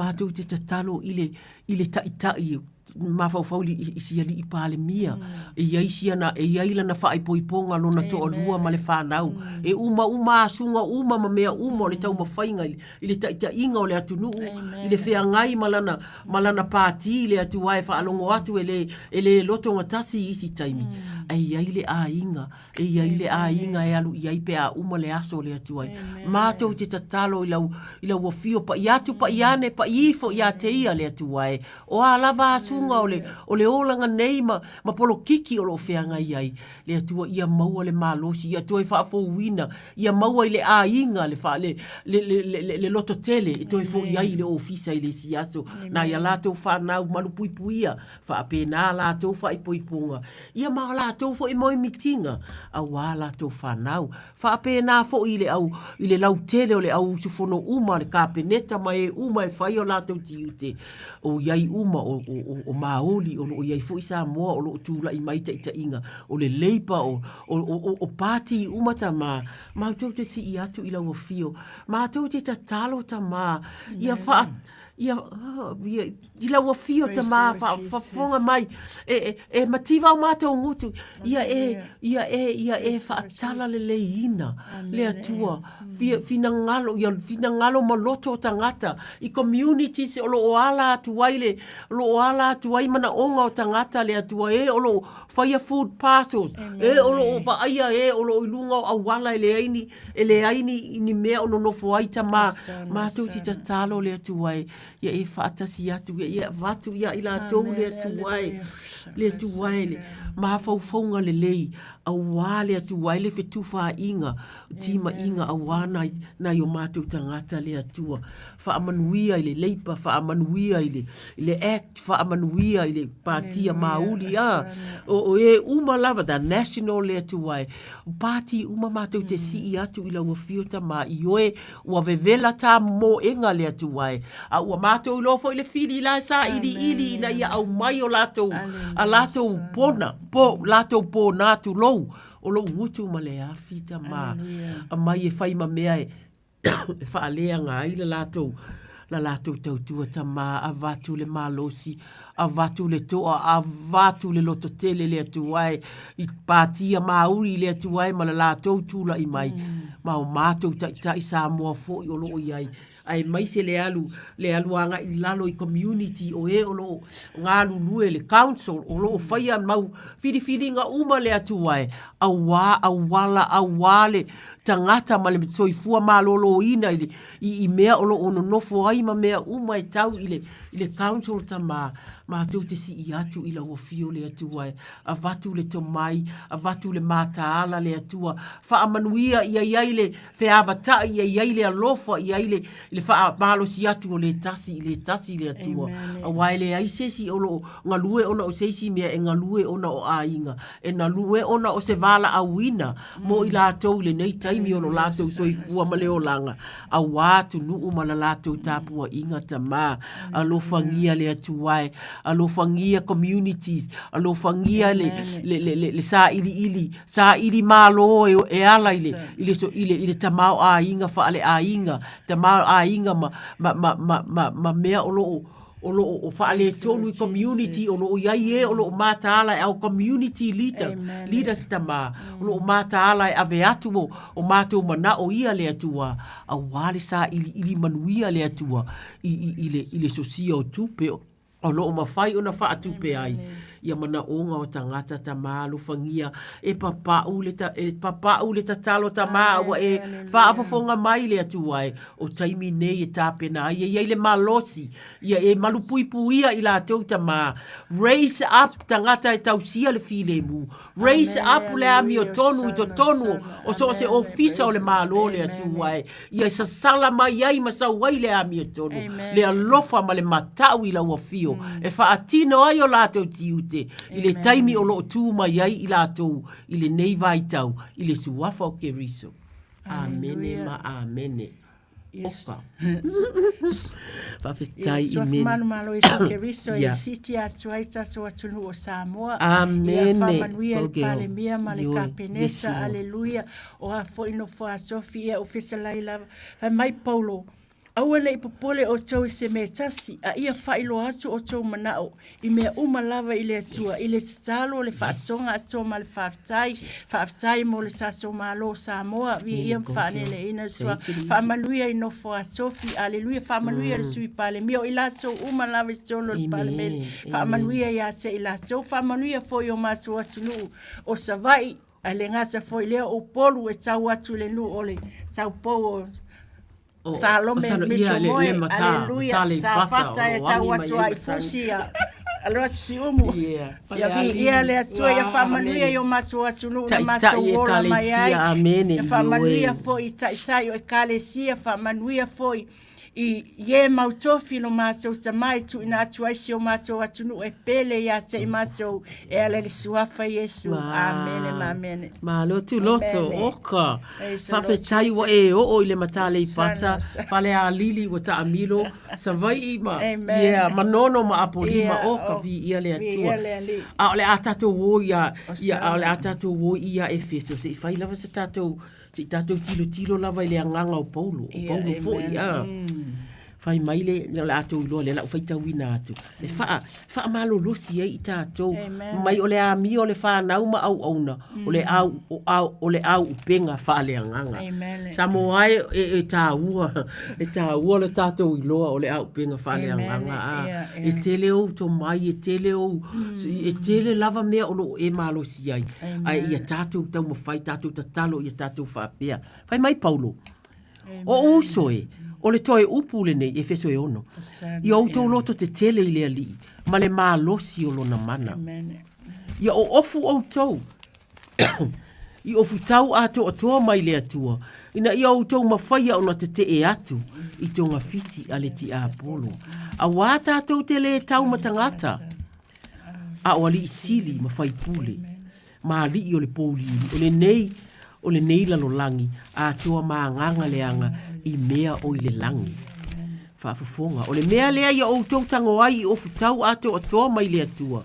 matou te tatalo i le i le taitai mafaufau i i si alii Palemia e i ai siana e i ai lana faaipoipoga lona toalua ma le fanau e uma uma asuga uma ma mea uma o le taumafaiga i i le taitaiga o le atunuu i le feagai ma lana ma lana pātī le Atua e faalogo atu e le, e le lotogatasi i isi taimi. Ae i ai le aiga, e i ai le aiga e alu i ai pe a uma le aso o le Atua. Mātou te tatalo i lau, i lau afio paʻi atu, paʻi ane, paʻi ifo iā te ia le Atua e. O a lava asuga o le, o le olaga nei ma, ma polokiki o lo o feagai ai, le Atua ia maua le malosi, ia toe faafouina, ia maua i le aiga le, fa, le, le, le, le, le, le lototele e toe foʻi ai i le ofisa i le isi aso. Nai a latou fanau malupuipuia, faapena a latou faaipoipoga, ia ma latou foi moemitiga auā latou fanau. Faapena foi i le au, i le lautele o le au usufono uma a le Kapeneta ma e uma e fai o latou tiute, o i ai uma o, o, o, o Māori, o lo o i ai foi Samoa o lo o tulai mai taitaiga, o le Labour, o, o, o, o, o pāti uma tamā, mātou te sii atu i lau afio, mātou te tatalo tamā, ia wha, ia, ia, i lau afio tamā, wha, mai, e, e, e mativa o mātou ngutu, ia e, ia e, ia e whaatala leleiina, le Atua, fia, finagalo, ia finagalo ma loto o tangata, i communities o lo o ala atu ai le, o lo o ala atu ai manaoga o tagata le Atua e o lo o whaia food parcels, e o lo o vaaia e o lo o i lunga o auala e leai ni, e leai ni, ni mea o nonofo ai tamā, mātou te tatalo le Atua e, ia e whaatasi atu, ia ia avatu ia i latou le Atua e, le Atua e, le mafaufauga lelei, auā le Atua e le fetufaaiga, timaiga auā nai, nai o mātou tagata le Atua. Faamanuia i le Labour, faamanuia i le, i le Act, faamanuia i le Pātia Māori, a, o, o e uma lava, the National le Atua e. O pāti uma mātou te sii atu i lau afio tamā i oe, ua vevela tā moenga le Atua e. A ua mātou iloa foi le fili la e sailiili ina ia aumai o latou, a latou pona, po, latou pōnā tulou, o lou gutu ma le afi tamā, aumai e fai ma mea e, e faaleaga ai le latou, la latou tautua tamā, avatu le malosi, avatu le toa, avatu le lototele le Atua e, i pātia Māori le Atua e ma le latou tulaʻi mai. Ma o matou taitai Samoa foi o lo o i ai, aemaise le alu, le alu agai i lalo i community o e o lo o galulue le council o lo o faia mau filifiliga uma le Atua e, auā auala, auā le tagata ma le soifua maloloina i le, i, i mea o lo o nonofo ai ma mea uma e tau i le, i le council tamā, matou te sii atu i lau afio le Atua e, avatu le tomai, avatu le mataala le Atua, faamanuia ia i ai le feavatai, ia i ai le alofa, ia i ai le, le faamalosi atu o le tasi i le tasi le Atua. Aua e leai se isi o lo o galue ona o se isi mea, e galue ona o aiga, e galue ona o se valaauina mo i latou i lenei taimi o lo latou soifua ma le olaga, auā atunuu ma la latou tapuaiga Tamā. Alofagia le Atua e, alofagia communities, alofagia le, le, le, le, le sailiili, saili malo e, e ala i le, i le, i le, i le tamaoaiga faaleaiga, tamaoaiga ma, ma, ma, ma, ma, ma mea o lo o o lo o faaletonu i community, o lo o i ai e o lo o mataala e our community leader, leaders tamā, o lo o mataala e ave atu o, o matou manao ia le Atua, auā le sailiili manuia le Atua i, i, i, le, i le sosia o tupe o lo o mafai ona faatupe ai ia manaoga o tagata tamā alofagia e papau le, ta, e papau le tatalo tamā ua e faafofoga mai le Atua e o taimi nei e tapena ai e i ai le malosi ia e malupuipuia i latou tamā raise up tagata e tausia le filemu raise up le amiotonu i totonu o so o se ofisa o le Malo le Atua e ia sasala mai ai ma sau ai le amiotonu le alofa ma le matau i lau afio e faatino ai o latou tiute i le taimi o lo o tu mai ai i latou i lenei vaitau i le suafa o Keriso. Amene ma amene. Yes. Oka. Faafetai i mene. Manumalo Iesu Keriso e siti atu ai tatou atunuu o Samoa. Amene. Ia faamanuia le Palemia ma le Kapeneta. Aleluia. O a foi nofo a tofi ia ofisa lai lava. Fai mai Paulo, Aua ne i popole outou i se mea e tasi, a ia faailoa atu outou manao i mea uma lava i le Atua, i le tatalo, le faatoga atoa ma le faafetai. Faafetai mo le tatou Malo o Samoa, viia ma faaneleina le sua, faamanuia i nofo a tofi, aleluia, faamanuia i le Sui Palemia, o i latou uma lava i totonu o le Palemene, faamanuia ia te i latou, faamanuia foi i o matou atunuu o Savaii, Ae le gata foi i lea o Upolu e tau atu i le nuu o le taupou o Salome Mitchell Moe, aleluia, Safata e tau atu ai i Fusi ia alo atu Siumu. Ia viia le Atua, ia faamanuia i o matou atunuu na matou ola mai ai. Ia faamanuia foi i taitai o Ekalesia, faamanuia foi i e mau tofi lo matou Tama e tuuina atu ai si o matou atunuu e pele ia te i matou e ala i le suafa Iesu. Amene ma amene. Malo Tuloto, oka. Faafetai ua e oo i le Mataleipata, Falealili ua taamilo, Savaii ma, yeah, Manono ma Apolima, oka, viia le Atua. A o le a tatou o ia, ia, a o le a tatou o i ia Efeso, se i fai lava se tatou Se i tatou tilotilo lava i le agaga o Paulo, o Paulo foi, a. Fai mai le, o le a tou iloa lea o le a ou faitauina atu, e faa, faamalolosi ai i tatou. Mai o le amio a le fanau ma auauna, o le au, o au, o le auupega faaleagaga. Samoa e, e, e taua, e taua lo tatou iloa o le auupega faaleagaga, a. E tele ou tomai, e tele ou, e tele lava mea o lo o e malosi ai. Ae ia tatou taumafai, tatou tatalo ia tatou faapea. Fai mai Paulo, O ou uso e, o le toe upu lenei, Efeso e 6, ia outou loto tetele i le Alii, ma le malosi o lona mana. Ia oofu outou i ofutau atoatoa mai le Atua, ina ia outou mafaia ona tetee atu i togafiti a le tiapolo. Auā tatou te lē tau ma tagata, a o alii sili ma faipule, ma alii o le pouliuli, o lenei, o lenei lalolagi, atoa ma agaga leaga i mea o i le lagi. Faafofoga, o le mea lea ia outou tago ai i ofutau atoatoa mai le Atua,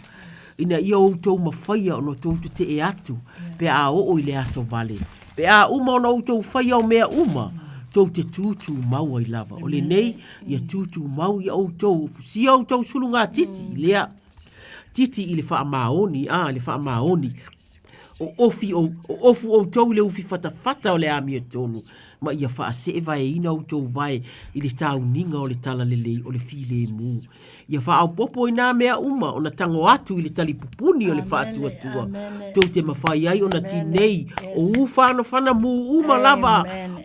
ina ia outou mafaia ona outou tetee atu pe a oo i le aso vale, pe a uma ona outou faia o mea uma, tou te tutumau ai lava. O lenei, ia tutumau ia outou, fusia outou sulugatiti i lea titi i le faamaoni, a, le faamaoni. O ofi o, o ofu outou i le ufi fatafata o le amiotonu, ma ia faaseevaeina outou vae i le sauniga o le talalelei o le filemu. Ia faaopoopo i nā mea uma ona tago atu i le talipupuni o le faatuatua, tou te mafai ai ona tinei o u whanawhana mū uma lava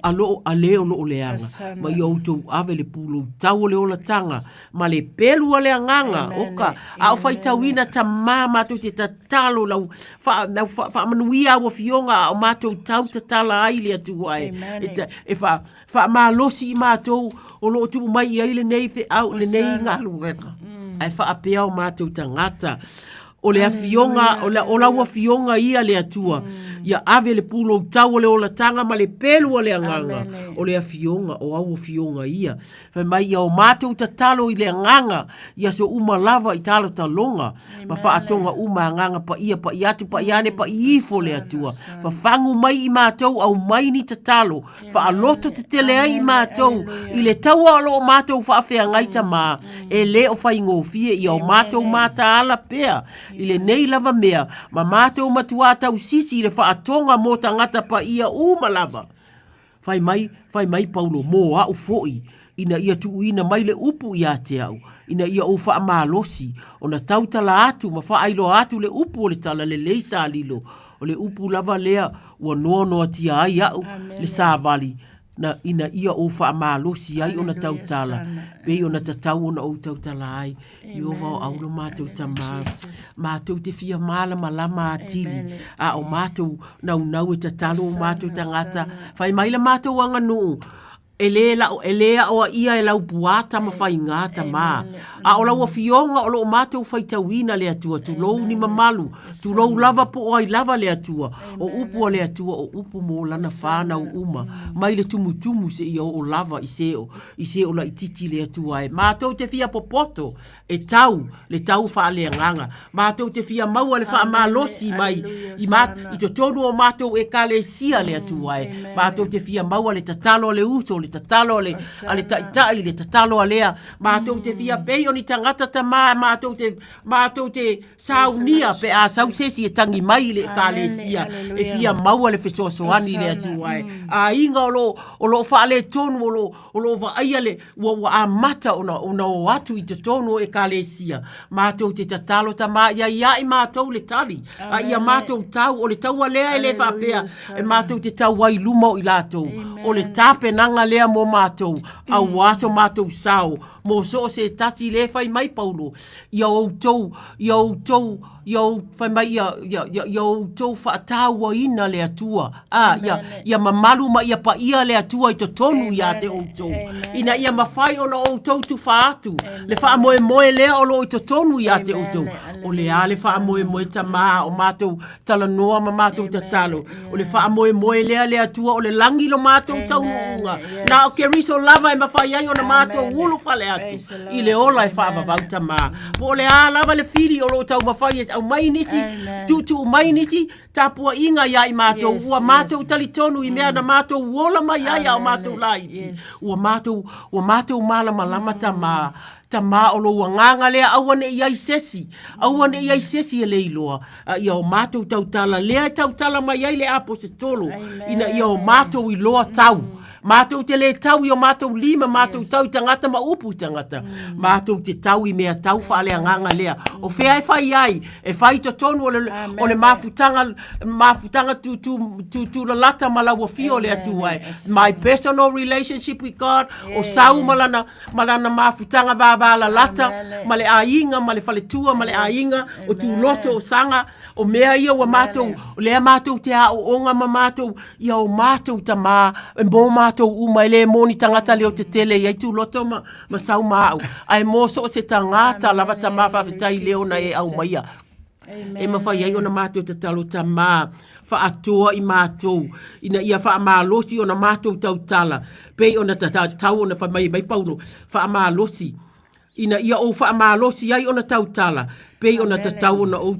a loo a le o loo leaga, ma ia outou ave le pulou tau o le olataga ma le pelu a le agaga, oka, a o faitauina tamā matou te tatalo lau wha, lau wha, whaamanuia au afioga a o matou tau tatala ai le Atua e, e, ta, e wha, Faamalosi i matou o lo o tuu mai i ai lenei feau, lenei galuega. Ae faapea o matou tagata. O le afioga, o, le, o lau afioga ia le Atua. Ia ave le pulou tau o le olataga ma le pelu o le agaga. O le afioga, o au afioga ia. Fai mai ia o matou tatalo i le agaga, i aso uma lava i talotaloga, ma faatoga uma agaga paia, paia atu, paia ane, paia ifo le Atua. Fafagu mai i matou, aumai ni tatalo, Faaloto tetele ai i matou i le taua o lo o matou faafeagai tamā, e lē o faigofie ia o matou mataala pea i lenei lava mea, ma matou matuā tausisi i le faatoga mō tagata paia uma lava. Fai mai, fai mai Paulo, mō a'u foʻi, ina ia tuuina mai le upu iā te a'u, ina ia ou faamalosi, ona tautala atu ma faailoa atu le upu o le Talalelei sa lilo, o le upu lava lea ua noanoatia ai a'u le savali, na, ina ia ou faamalosi ai ona tautala, pei ona tatau ona ou tautala ai. Ieova o au lo matou Tamā, matou te fia mālamalama atili, a o matou naunau e tatalo o matou tagata, fai mai la matou aganuu, E lē la'o, e lē aoaia e lau puā tama faigā tamā. A o lau Afioga o lo o matou faitauina le Atua, tulou ni mamalu, tulou lava po o ai lava le Atua. O upu a le Atua o upu mo lana whānau uma, mai le tumutumu seia oo lava i se o, i se o laititi le Atua e. Matou te fia popoto e tau le tau faaleagaga. Matou te fia maua le faamalosi mai i, ma, i totonu o matou ekalesia le Atua e. Matou te fia maua le tatalo a le uso, le tatalo a le, a le taitai, le tatalo a lea. Matou te fia pei o ni tagata tamā, matou te, matou te saunia pe a sau se isi e tangi mai i le ekalesia e fia maua le fesoasoani i le Atua e. Aiga o lo, o lo o faaletonu, o lo, o lo o vaaia le, ua, ua amata ona, ona o atu i totonu o Ekalesia. Matou te tatalo tamā ia ia i matou le tali, a ia matou tau, o le taua lea e le faapea, e matou te tau ai i luma o i latou. O le tapenaga lea mo matou, auā so matou sao, mo so o se tasi le fai mai Paulo, ia outou, ia outou, ia ou, fai mai ia, ia, ia, ia outou faatauaina le Atua, a, ia, ia mamalu ma ia paia le Atua i totonu iā te outou, ina ia mafai ona outou tufa atu le faamoemoe lea o lo o i totonu iā te outou. O le a le faamoemoe tamā o matou talanoa ma matou tatalo, o le faamoemoe lea le Atua o le lagi lo matou taunuuga, na o Keriso lava e mafai ai ona matou ulufale atu i le ola e faavavau tamā. Po o le a lava le fili o lo o taumafai e aumai nisi, tuutuu mai nisi tapuaiga iā i matou, ua matou talitonu i mea na matou ola mai ai a o matou laiti, ua matou, ua matou malamalama tamā, Tamā o lou agaga lea aua ne i ai sesi, aua ne i ai sesi e le iloa, a ia o matou tautala lea e tautala mai ai le Aposetolo, ina ia o matou iloa tau. Matou te lē tau i o matou lima, matou tau i tagata ma upu i tagata. Matou te tau i mea tau faaleagaga lea. O fea e fai ai? E fai i totonu o le, o le mafutaga, mafutaga tūtū, tūtū lalata ma lau afio o le Atua e. My personal relationship with God, o sau ma lana, ma lana mafutaga vāvālalata, ma le aiga, ma le faletua, ma le aiga, o tūloto, o saga, o mea ia ua mātou, o lea mātou te aooga ma mātou, ia o mātou tamā, e mō mātou uma, e lē mō ni tagata leo tetele i ai tūloto ma, ma sau ma au, ae mō so o se tagata lava tamā faafetai lea ona e aumaia. E mafai ai ona mātou tatalo tamā, faatoa i mātou, ina ia faamalosi ona mātou tautala, pei ona tatau ona fai mai mai Paulo, faamalosi, ina ia ou faamalosi ai ona tautala, pei ona tatau ona ou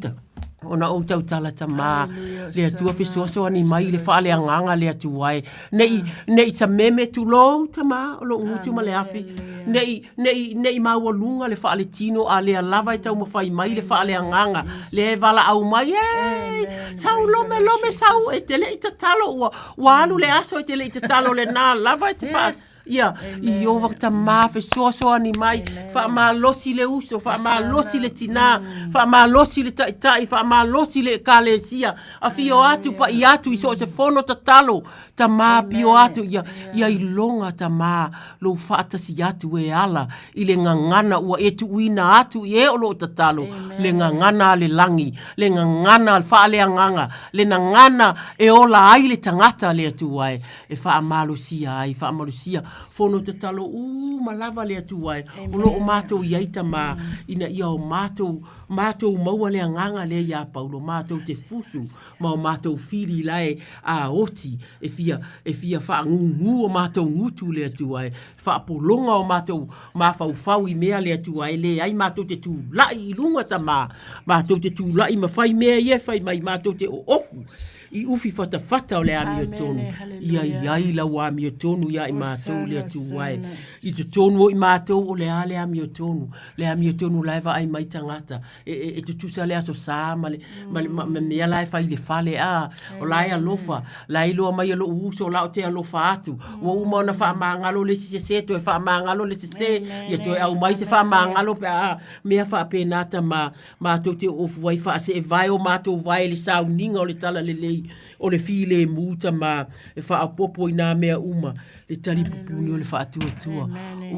Ona ou tautala tamā, le Atua fesoasoani mai i le faaleagaga le Atua e. Nei, nei sameme tulou tamā o lou gutu ma le afi. Nei, nei, nei maualuga le faaletino a lea lava e taumafai mai le faaleagaga lea e valaau mai, Ei, sau lome, lome, sau, e te le i tatalo, ua, ua alu le aso e te le i tatalo lenā lava e te faa, Ia, Ieova Tamā fesoasoani mai, faamalosi le uso, faamalosi le tinā, faamalosi le taitai, faamalosi le ekalesia, afio atu, pa'i atu i so o se fono tatalo, Tamā pio atu, ia, ia iloga Tamā lou faatasi atu e ala i le gagana ua e tuuina atu i e o lo o tatalo, le gagana a le lagi, le gagana faaleagaga, le gagana e ola ai le tagata le Atua e. e faamalosia ai, faamalosia fono tatalo uma lava le Atua e, o lo o matou i ai Tamā, ina ia o matou, matou maua le agaga lea iā Paulo, matou te fusu ma o matou fili la e a oti e fia, e fia faagūgū o matou gutu le Atua e, faapologa o matou mafaufau i mea le Atua e leai matou te tula'i i luga Tamā, matou te tula'i ma fai mea ia e fai mai, matou te oofu I ufi fatafata o le amiotonu, ia i ai lau amiotonu iā i matou le Atua e. I totonu o i matou o le a le amiotonu, le amiotonu la e vaai mai tagata, e, e, e tutusa le aso sa ma le, ma le, ma, ma mea la e fai i le fale, a, o la e alofa, la e iloa mai e lo'u uso o la o te alofa atu, ua uma ona faamagalo le isi sese, toe faamagalo le sese, ia toe aumai se faamagalo pe a, mea faapena Tamā. Matou te oofu ai faaseevae o matou vae i le sauniga o le talalelei o le filemu Tamā e faaopoopo i nā mea uma le talipupuni o le faatuatua.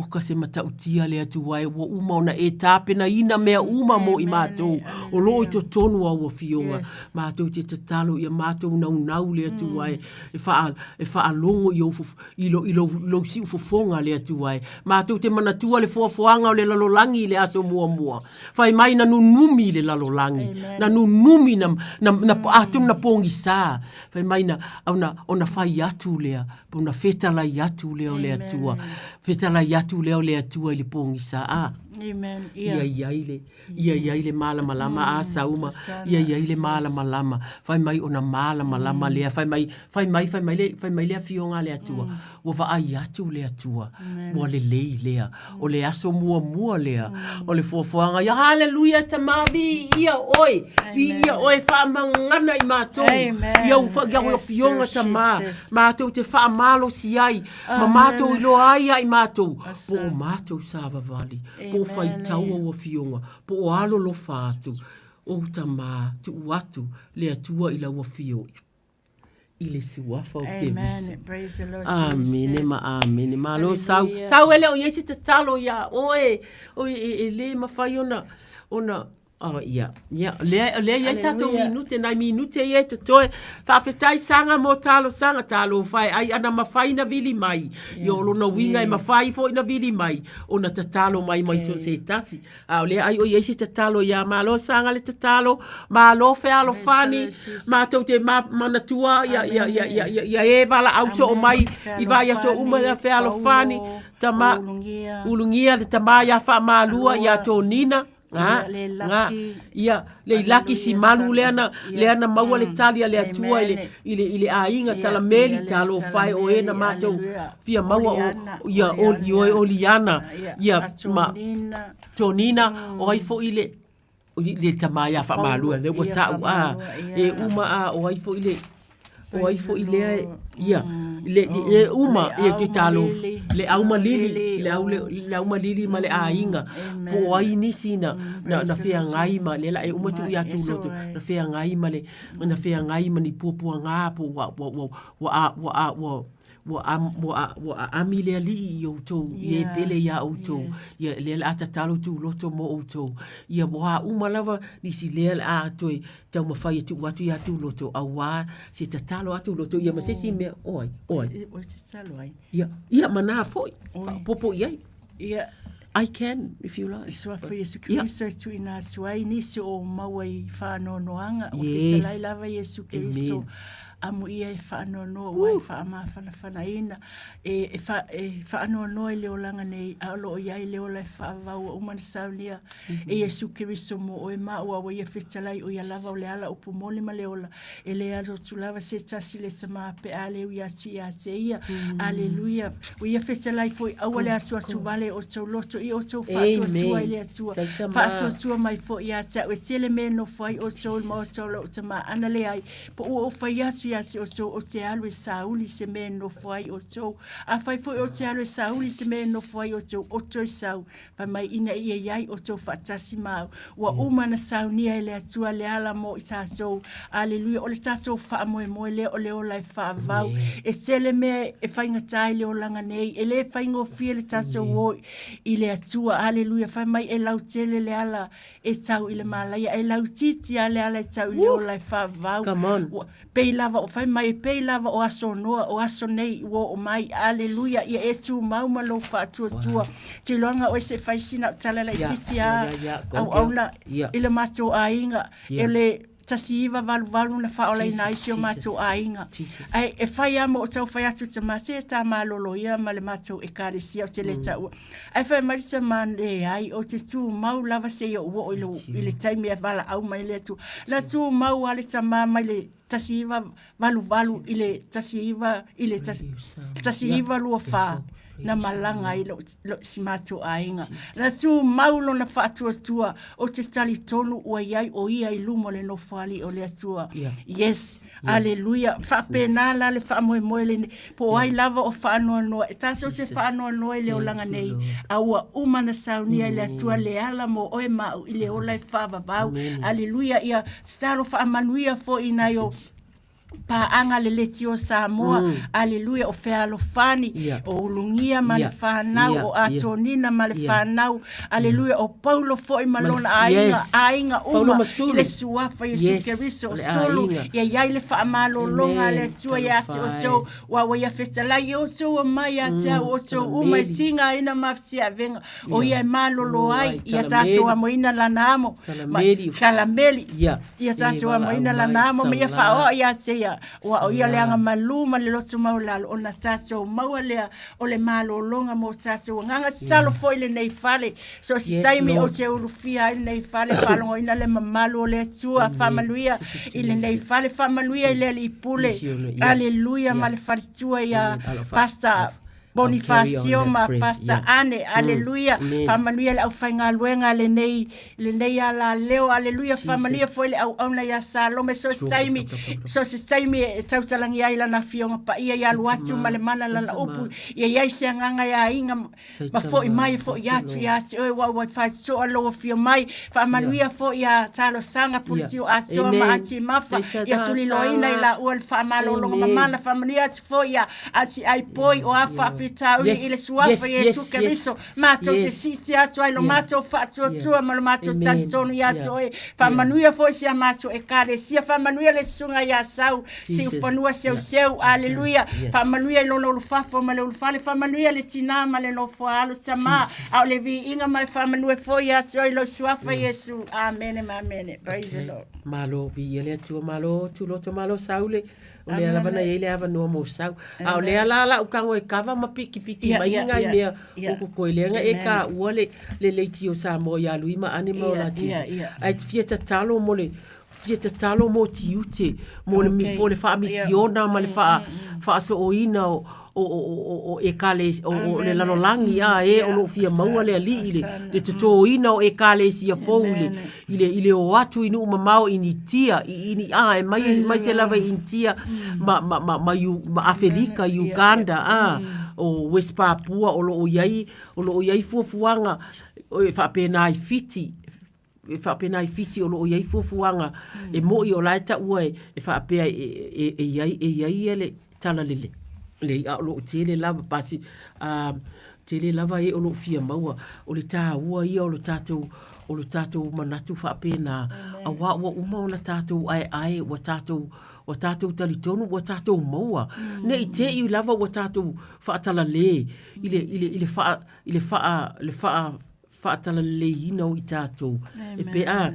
Oka se matautia le Atua e ua uma ona e tapenaina mea uma mo i matou o lo o i totonu o au afioga. Matou te tatalo ia matou naunau le Atua e e faa e faalogo i ou i lo i lou lou siufofoga le Atua e. Matou te manatua le foafoaga o le lalolagi i le aso muamua. Fai mai na nunumi i le lalolagi, na nunumi na, na, na, mm. atonu na pogisa. Fai mai na, ona, ona fai atu lea, po na fetalai atu lea o le Atua. Fetalai atu lea o le Atua i le pogisa. A. Amen. Ia i ai le, ia i ai le malamalama a sauma, ia i ai le malamalama. Fai mai ona malamalama lea, fai mai, fai mai, fai mai le, fai mai le afioga a le Atua. Ua vaai atu le Atua, ua lelei lea. O le aso muamua lea o le foafoaga ia. Haleluia Tamā, viia oe, viia oe, faamagana i matou i au i au afioga Tamā, matou te faamalosi ai ma matou iloa ai ia i matou, po o matou savavali, po o faitau au afioga, po o alolofa atu. O Tamā, tuu atu le Atua i lau afio. I le suafa o Keriso. Amene ma amene. Malo sau. Sau e le o i ai se tatalo iā oe. O e, e, e le mawhai ona, ona, Oh, ia, ia, lea, lea i ai tātou minute, nai minute ia e totoe. Faafetai Saga mo talosaga, talofa e ai ana mawhai na vili mai. Ia o lona uiga e mawhai foi na vili mai, ona tatalo mai mai so se tasi. A o lea ai o i ai se tatalo iā Malo saga le tatalo, malo fealofani, matou te ma, manatua ia, ia, ia, ia, ia, ia e valaau soo mai i vaiaso uma ia fealofani, tama, ulugia le tama ia Faamalua ia Tonina, Nga, nga, ia, le ilaki si malu lea na, lea na maua le tali a le Atua i le, i le, i le aiga talameli talofa e o e na matou fia maua o, ia, o, ioe o Liana, ia, ma, Tonina, o ai foi le, le tama ia Faamalua, lea ua tau, a, e uma a, o ai foi le, o ai foi lea e, ia, le, le uma, ia ke talo, le au malili, le au, le au malili ma le aiga, po o ai nisi na, na, na feagai ma, lea la e uma tuu ia Tuloto, na feagai ma le, na feagai ma ni puapuaga po ua, ua, ua, ua, ua, ua, ua, ua, ua, ua aami le Alii i outou, i e pele iā outou, ia lea o le a tatalo tuloto mo outou. Ia ua uma lava nisi lea o le a toe taumafai e tuu atu iā tuloto, auā se tatalo a tuloto ia ma se isi mea, o ai, o ai. Ua tatalo ai. Ia, ia ma nā foi, faaopoopo i ai. Ia. I can, if you like. Suafa Iesu Keriso e tuuina atu ai nisi o maua i faanoanoaga, ua fetalai lava Iesu Keriso. Amuia e faanoanoa ua e faamafanafanaina, e, e, fa, e faanoanoa i le olaga nei, a o lo o i ai le ola e faavavau ua uma ona saunia e Iesu Keriso mo oe ma au, a ua ia fetalai o ia lava o le ala upu moni ma le ola, e le alo atu lava se tasi i le Tama pe a le ui atu ia te ia. Aleluia. Ua ia fetalai foi, aua le asuasu vale o outou loto i outou faatuatua i le Atua. Faatuatua mai foi ia te au e tele mea e nofo ai outou i le maota o lou Tama. Ana leai, po ua ou fai atu ia te outou ou te alu e sauli se mea e nofo ai outou. Afai foi ou te alu e sauli se mea e nofo ai outou, ou toe sau, fai mai ina ia i ai outou faatasi ma au. Ua uma ona saunia e le Atua le ala mo i tatou. Aleluia. O le tatou faamoemoe lea o le ola e faavavau. E tele mea e faigata i le olaga nei. E le faigofie le tatou o i le Atua. Aleluia. Fai mai e lautele le ala e tau i le malaia, e lautiiti lava le ala e tau i le ola e faavavau. Come on. Ua, pei lava o fai mai, pei lava o aso Noa, o aso nei ua oo mai. Aleluia, ia e tumau ma lou faatuatua. Teiloga oe se i fai sina au tala laitiiti lava, auauna i le matou aiga, e le 1988 na faaolaina ai si o matou aiga. Ae e fai lava ma ou tau fai atu i tama, se ta malolo ia ma le matou ekalesia ou te le taua. Ae fai mai le tama, leai, ou te tumau lava seia ou oo i le, i le taimi e valaau mai le Atua. Na tumau lava le tama mai le 1988 i le 19 i le 1924 na malaga ai lou, lou, si matou aiga. Na tumau lona faatuatua, ou te talitonu ua i ai o ia i luma o le Nofoalii o le Atua. Yes. Aleluia. Faapena la le faamoemoe lenei. Po o ai lava o faanoanoa, e tatou te faanoanoa i le olaga nei, a ua uma ona saunia e le Atua le ala mo oe ma au i le ola e faavavau. Aleluia. Ia tatalo faamanuia foi i nai o paaga le Leitio Samoa, mm. aleluia, o Fealofani, yeah. o Ulugia ma yeah. le fanau, yeah. o Atonina ma le yeah. fanau, aleluia, o Paulo foi ma lona aiga, yes. aiga uma, i le suafa Iesu yes. Keriso, o Sulu, ia iai le faamalologa a le Atua ia te outou, ua ua ia fetalai i outou omai ia te au outou uma e tigaina ma fesiavega, o ia e malolo ai, ia tatou amoina lana amo, talameli, ia tatou amoina lana amo, ma ia faaoa ia te ia, ua o ia le agamalu ma le loto maualalo, ona tatou maua lea o le malologa mo tatou agaga. Tatalo foi lenei fale, so o se taimi ou te ulufia ai lenei fale, faalogoina le mamalu o le Atua, faamanuia i lenei fale, faamanuia i le Alii Pule, aleluia, ma le faletua ia Pastor Bonifacio ma Pastor Ane, aleluia, faamanuia le aufaigaluega lenei, lenei alaleo, aleluia, faamanuia foi le auauna ia Salome, so o se taimi, so o se taimi e tautalagia ai lana Afioga Paia ia alu atu ma le mana lana upu, ia i ai se agaga e aiga ma foi mai e foi atu ia te oe ua ua faitotoa lou afio mai, faamanuia foi ia Talosaga Pulitio Atoa ma Aunty Mafa, ia tuliloaina i laua le faamalologa mamana, faamanuia atu foi ia Aunty Aipoi o a faafitauli i le suafa Iesu Keriso, matou te siisia atu ai lo matou faatuatua ma lo matou talitonu ia te oe. Faamanuia foi si a matou Ekalesia, faamanuia le susuga ia Sau, Siufanua Seuseu, aleluia. Faamanuia i lona ulufafo ma le ulufale, faamanuia le tinā ma le nofoa alo tama, a o le viiga ma le faamanue foi ia te oe i lou suafa Iesu. Amene ma amene. Praise the Lord. Malo, viia le Atua, malo Tuloto, malo Saule. O lea lava na i ai le avanoa mo Sau. A o lea la lau tago e kava ma pikipiki mai ni nai mea o kokoe lea na e taua le le leitio Samoa ia Lui ma Ane ma o la tiute. Ae fia tatalo mo le fia tatalo mo tiute mo le mo le faamisiona ma le faa faasooina o o o o o ekalesia o o le lalolagi a e o lo o fia maua le alii i le le totoina o ekalesia fou i le i le i le o atu i nuu mamao i Initia i ini a e mai mai se lava i Initia ma ma ma ma, ma Afelika Uganda a o West Papua o lo o i ai o lo o i ai fuafuaga e faapena i Fiti e faapena i Fiti o lo o i ai fuafuaga e mo'i o la e taua e, e faapea e, e, e i ai e i ai ia le tala le le i'a o lo o tele lava pasi a tele lava e o lo o fia maua o le tāua ia o lo tatou o lo tatou manatu faapena auā ua uma ona tatou aeae ua tatou ua tatou talitonu ua tatou maua ne i te i lava ua tatou faatalale i le i le i le faa i le faa le faa. faatalaleleiina o i tatou e pe a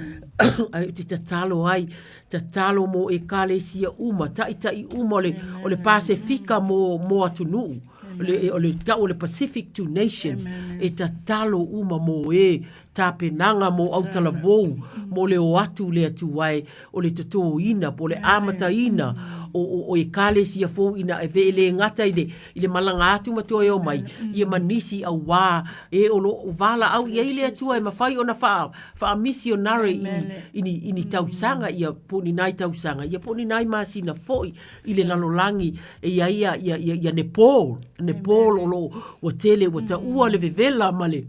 ai ou te tatalo ai tatalo mo ekalesia uma ta'ita'i uma o le o le Pasefika mo mo atunuu o le o le ta'u o le Pacific to Nations e tatalo uma mo e tapenaga mo autalavou mo le o atu le Atua e o le totōina po o le amataina o o o ekalesia fou ina e e le gata i le i le malaga atu ma toe omai, ia ma nisi auā e o lo o valaau i ai le Atua e mafai ona faa, faamisionare i ni, i ni, i ni tausaga, ia po o ni nai tausaga, ia po o ni nai masina foi i le lalolagi e i ai ia, ia, ia, ia Nepal, Nepal o lo o ua tele, ua taua le vevela ma le,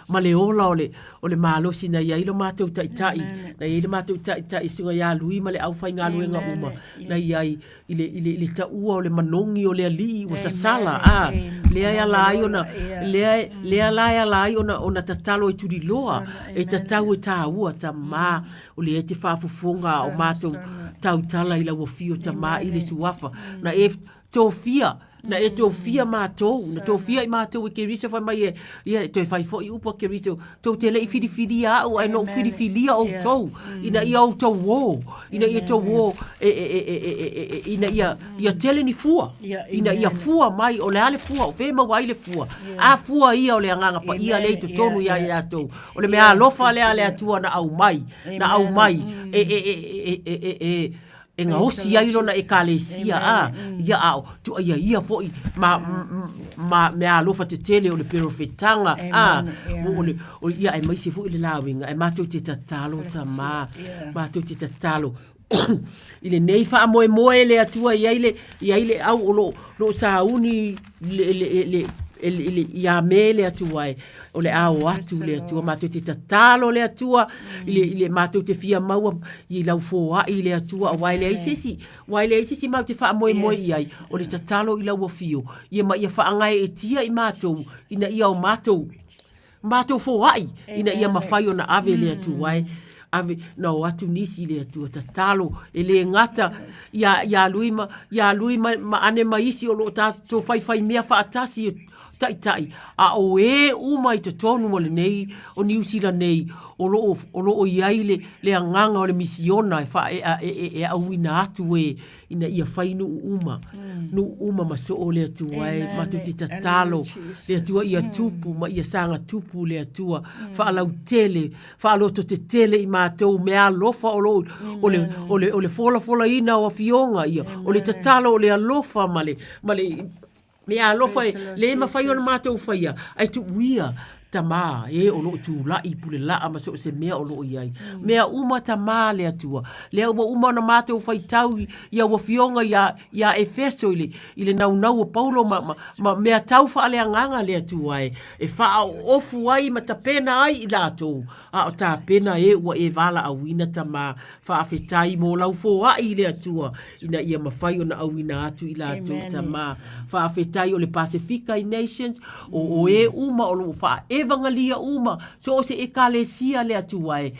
ma le ola o le, o le malosi na i ai lo matou taitai, na i ai le matou taitai susuga ia Lui ma le aufaigaluega uma, na i ai i le, i le, i le taua o le manogi o le alii ua sasala, a, lea e ala ai ona, lea, lea la e ala ai ona, ona tatalo e tuliloa, e tatau e tāua, tamā, o lea e te faafofoga a o mātou tautala i lau afio tamā i le suafa. Na e tofia, na e tofia mātou, na tofia i mātou e Keriso whai mai e, ia, toe whai foi upu a Keriso, tou te leʻi filifilia aʻu ae na ou filifilia ʻoutou, ina ia ʻoutou ō, ina ia tou ō e, e, e, e, e, e, e, ina ia, ia tele ni fua, ina ia fua mai, o le a le fua, o fea e maua ai le fua, a fua ia o le Agaga Paia lea i totonu iā iatou, o le mea alofa lea a le Atua na aumai, na aumai e, e, e, e, e, e, e, e gaosi ai lona ekalesia, a, ia a o tuaia ia foi ma, ma mea alofa tetele o le perofetaga, a, o le, o, ia aemaise foi le lauiga, ae matou te tatalo tamā, matou te tatalo i lenei faamoemoe le Atua i ai le, i ai le au o lo, lo o sauni le, le, le, le, le, ia me le Atua e, o le a o atu le Atua, matou te tatalo le Atua, i le, i le matou te fia maua i lau foai le Atua, aua e leai se isi, aua e leai se isi matou te faamoemoe i ai, o le tatalo i lau afio, ia ma ia faagaeetia i matou, ina ia o matou, matou foai, ina ia mafai ona ave le Atua e, ave, na o atu nisi i le Atua, tatalo, e le gata ia, ia Lui ma, ia Lui ma, ma ane ma isi o lo o tatou faifai mea faatasi, Taitai, a o ē uma i totonu o lenei, o Niu Sila nei, o lo o, o lo o i ai le, le agaga o le misiona e faa, e, e, e, e auina atu e, ina ia fai nuu uma, nuu uma ma soo le Atua e, matou te tatalo le Atua ia tupu ma ia saga tupu le Atua, faalautele, faalototetele i matou meaalofa o lo o, o le, o le, o le folafolaina o afioga ia, o le tatalo o le alofa ma le, ma le, Mea alofa e le mafai ona matou faia, ae tuuia tamā e o lo o tulaʻi i pule laa ma so o se mea o lo o i ai. Mea uma tamā le Atua, lea ua uma ona matou faitau i au afioga iā, iā Efeso i le, i le naunau o Paulo ma, ma, ma mea tau faaleagaga le Atua e, e faaoofu ai ma tapena ai i latou, a o tapena e ua e valaauina tamā Faafetai mō lau foai i le Atua ina ia mafai ona auina atu i latou tamā. Faafetai o le Pasefika i Nations, o o e uma o lo o faaevagalia uma, so o se Ekalesia le Atua e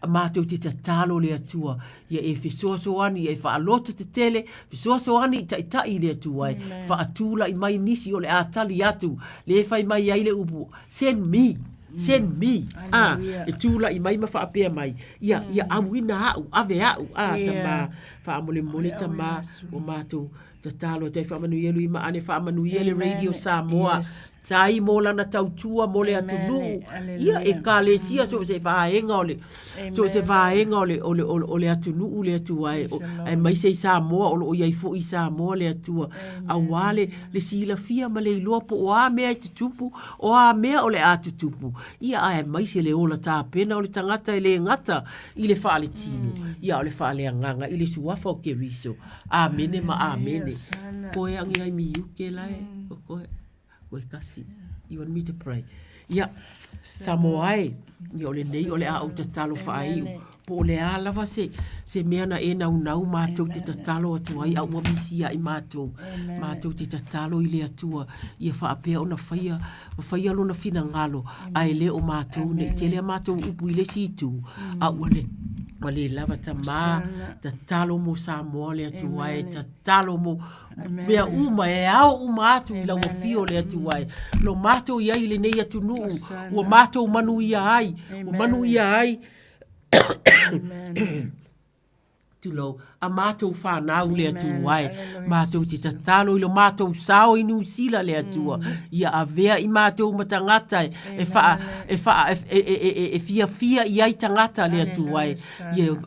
matou te tatalo le Atua ia e fesoasoani, ia e faaloto tetele, fesoasoani i taitai i le Atua e faatulai mai nisi o le a tali atu, le fai mai ai le upu, send me. Send me. A, e tulaʻi mai ma faapea mai, ia, ia auina aʻu, ave aʻu, a, tamā, faamolemole tamā, ua matou tatalo atu ai faamanuia lui ma ane faamanuia le Radio Samoa, tai mo lana tautua mo le atunuu, ia, ekalesia so o se vaega o le, so o se vaega o le, o le, o le atunuu le Atua e, aemaise i Samoa, o lo o i ai foi i Samoa le Atua, auā le, le silafia ma le iloa po o a mea e tutupu, O a mea o le a tutupu, ia aemaise le ola tapena o le tagata e le gata i le faaletino, ia a o le faaleagaga i le suafa o Keriso. Amene ma amene. Koe angi ai mi uke lae, ko koe, koe kasi. You want me to pray? Ia, Samoa e, ia o lenei o le a ou tatalo faaiu. Po o le a lava se, se mea na e naunau matou te tatalo atu ai a ua misi ia i matou. Matou te tatalo i le Atua ia faapea ona faia, faia lona finagalo, ae le o matou nei. Tele a matou upu i le isi itu, a ua le, Ua le lava tamā, tatalo mo Samoa le Atua e, tatalo mo mea uma e ao uma atu i lau afio le Atua e. Lo matou i ai i lenei atunuu, ua matou manuia ai, ua manuia ai. Tulou, a matou fanau le Atua e, matou te tatalo i lo matou sao i Niu Sila le Atua, ia avea i matou ma tagata e faa, e faa, e fiafia i ai tagata le Atua e,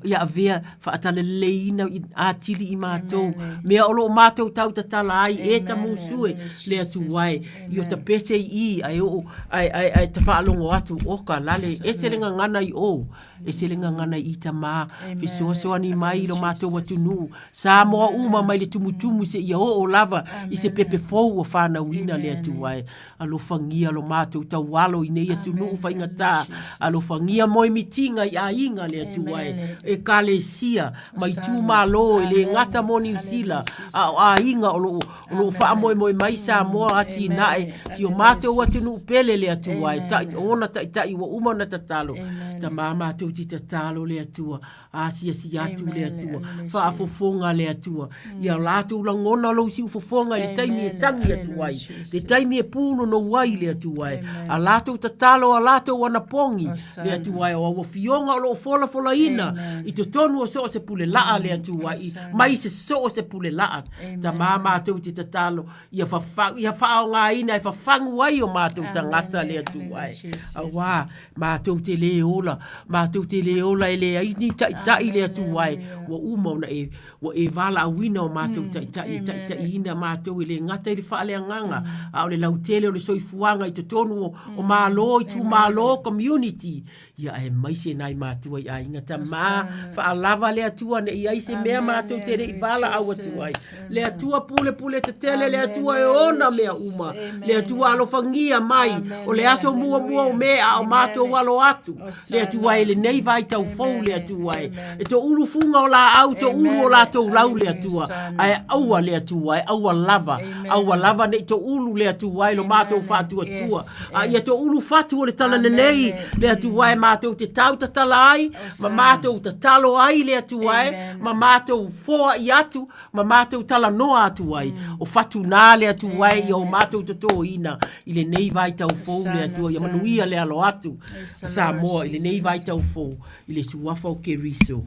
ia avea faatalaleleiina atili i matou, mea o lo o matou tau tatala ai e tamusu e le Atua e, i o ta pese i i, ae oo, ae ta faalogo atu, oka lale, ese le gagana i o. Ese le gagana i Tamā, fesoasoani mai i lo matou atunuu, Samoa uma mai le tumutumu seia oo lava i se pepe fou ua fanauina le Atua e. Alofagia lo matou taualo i nei atunuu faigata, alofagia moemitiga i aiga le Atua e, Ekalesia ma itumalo e le gata mo Niu Sila a o aiga o lo o lo o faamoemoe mai Samoa atinae si o matou atunuu pele le Atua e tai, ona taitai ua uma ona tatalo. Tamā matou te tatalo le Atua, asiasi atu le Atua, faafofoga le Atua, ia latou lagona lou siufofoga i le taimi e tagi atu ai, le taimi e pūnonou ai le Atua e, a latou tatalo a latou anapogi le Atua e, o au afioga o lo o folafolaina i totonu o so o se pule laa le Atua i, mai se so o se pule laa. Tamā matou te tatalo ia fafa, ia faaaogaina e fafagu ai o matou tagata le Atua e. Auā, matou te lē ola, matou te lē ola e leai ni taitai le Atua e, ua uma ona e, ua e valaauina o matou taitai e taitaiina matou e le gata i le faaleagaga, a o le lautele o le soifuaga i totonu o, o Malo, itumalo, community. Ia aemaise nai matua i aiga tamā, faalava le Atua ne i ai se mea matou te le i valaau atu ai. Le Atua pulepule tetele, le Atua e ona mea uma, le Atua alofagia mai, o le aso muamua o Me a o matou alo atu, le Atua e lenei vaitau fou le Atua e, e toulu fuga o laau, toulu o latou lau le Atua, ae aua le Atua e, aua lava, aua lava ne i toulu le Atua i lo matou faatuatua. A ia toulu fatu o le talalelei le Atua e matou te tau tatala ai, ma matou tatalo ai le Atua e, ma matou foai atu, ma matou talanoa atu ai. O fatu nā le Atua e ia o matou totoina i lenei vaitau fou le Atua, ia manuia le alo atu a Samoa i lenei vaitau fou i le suafa o Keriso.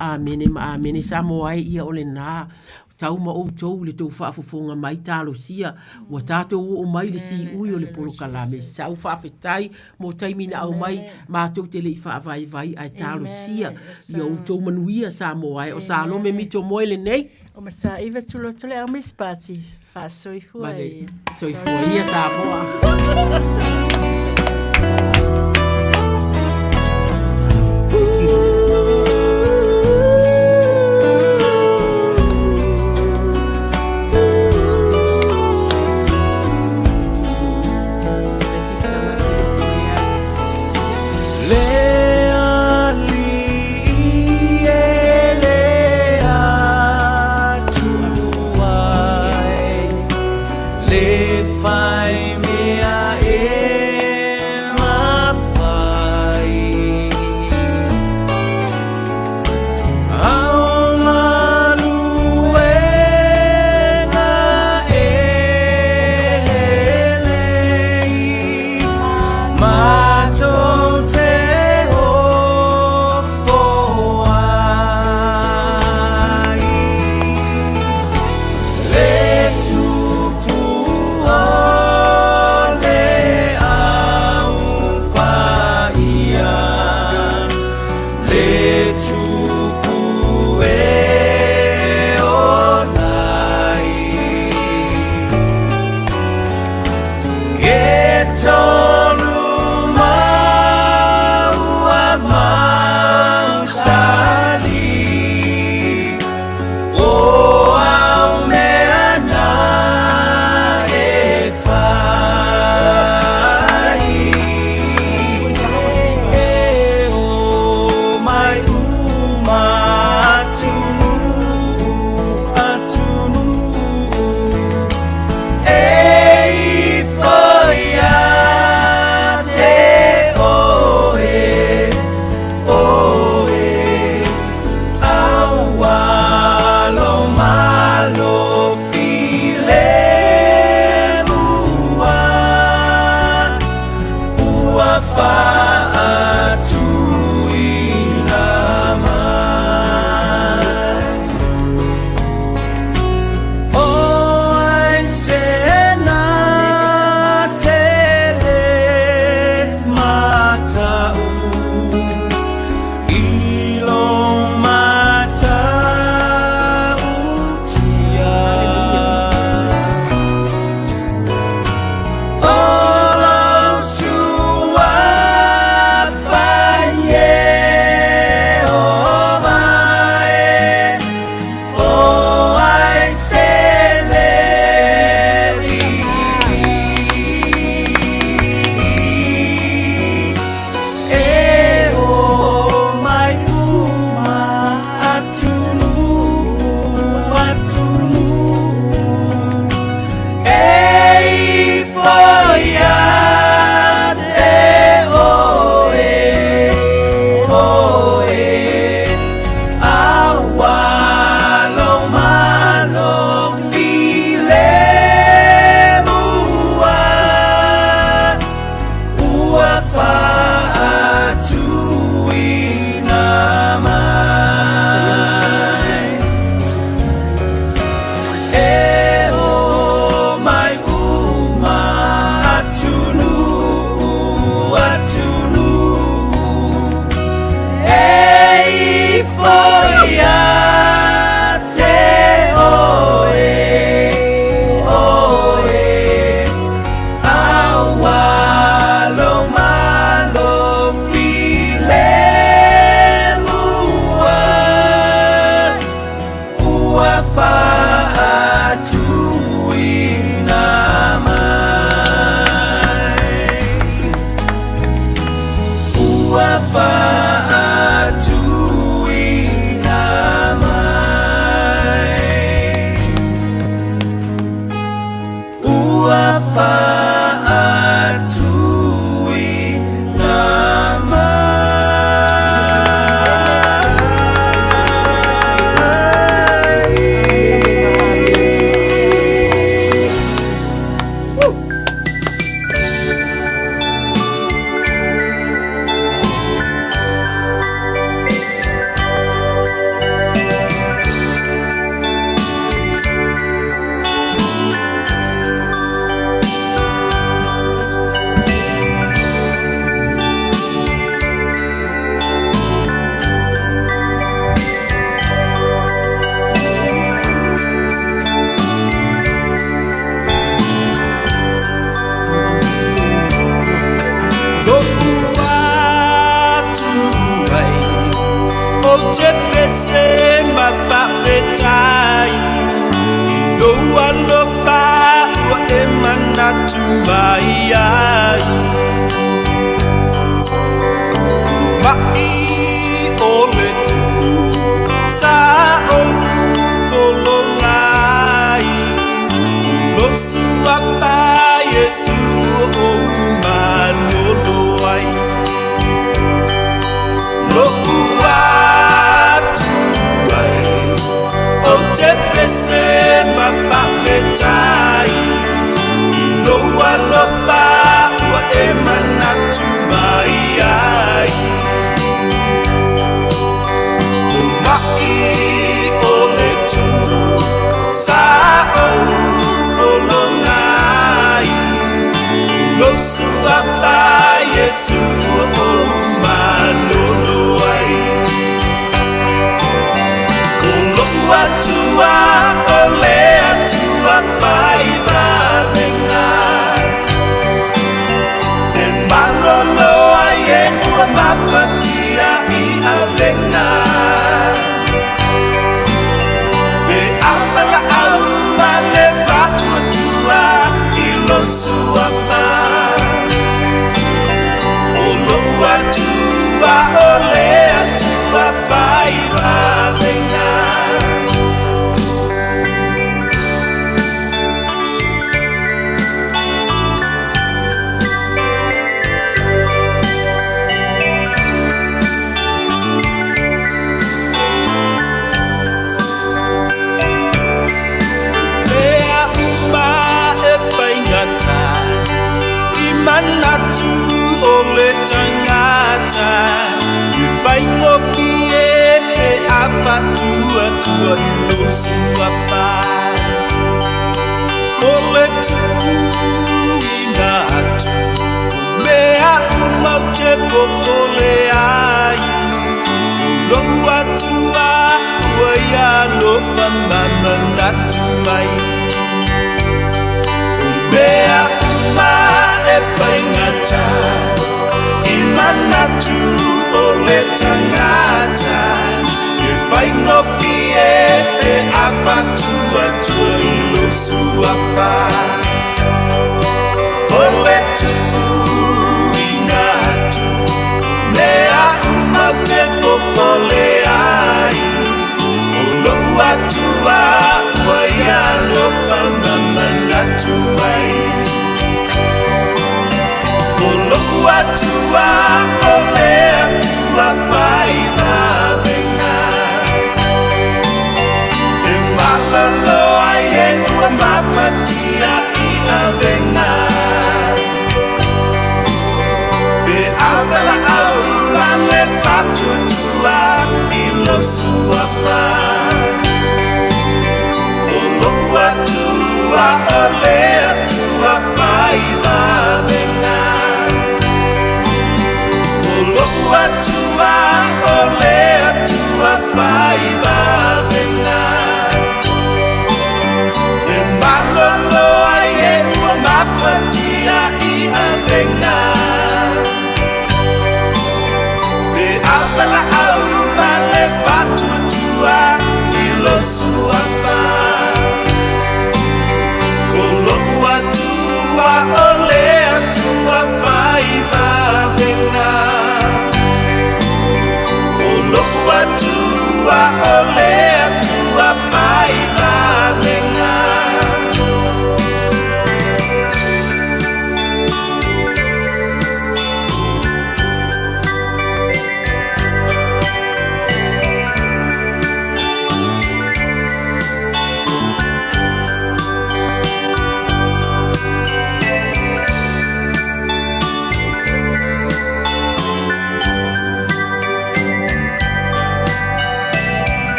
Amene ma amene. Samoa e ia o lenā. Tau ma outou i le tou faafofoga mai talosia ua tatou oo mai i le siui o le polokalame sau faafetai mo taimi na aumai matou te le i faavaivai ae talosia ia outou manuia Samoa e o Salome Mito Moe lenei O Masaiva Tuloto le au Miss Pati faasoifua ia. Soifua ia Samoa. Le fai mea e ma atunuu, atunuu E ifo ia te oe, oe Aualo malo filemua Ua faatuina mai Ua faatuina mai Ua faatuina mai. Lo'u atu ai o te pese ma faafetai i lou alofa ua e manatu mai ai. Ma'i o le tū sa ou pologa ai, o lou suafa Iesu ou malolo ai. Lo'u atu ai o te pese ma faafetai i lou alofa ua e manatu mai ai. O ma'i o le tū sa ou pologa ai, o lou suafa Iesu ou malolo ai. Ko lo'u Atua o le Atua fai vavega E malolo ai e ua mafatia i avega Pe ava laau ma le faatuatua i lou suafa O lo'u Atua o le Atua fai vavega. Mea uma e faigata i manatu o le tagata E faigofie pe a faatuatua i lou suafa O le tuuina atu o mea uma ou te popole ai O lo'u Atua ua ia alofa ma manatu mai. O mea uma e faigata i manatu o le tagata E faigofie pe a faatuatua i lou suafa O le tuuina atu mea uma ou te popole ai O lo'u Atua ua ia alofa ma manatu mai O lo'u Atua o le Atua fai vavega E malolo ai e ua mafatia i avega Pe ava laau ma le faatuatua i lou suafa O lo'u Atua o le Atua.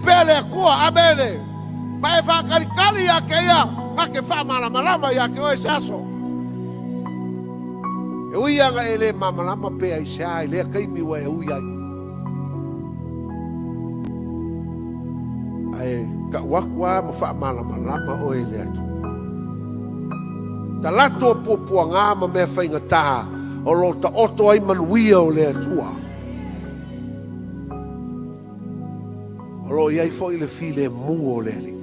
pea le Atua. Amene. Ma e faatalitali ia te ia, na te faamalamalama ia te oe se aso. E ui ana e le malamalama pe aisea i lea taimi ua e ui ai. Ae tau atu lava ma faamalamalama oe e le Atua. Talaatu o puapuaga ma mea faigata o lo o taoto ai manuia o le Atua. O lo o i ai foi le filemu o le Alii.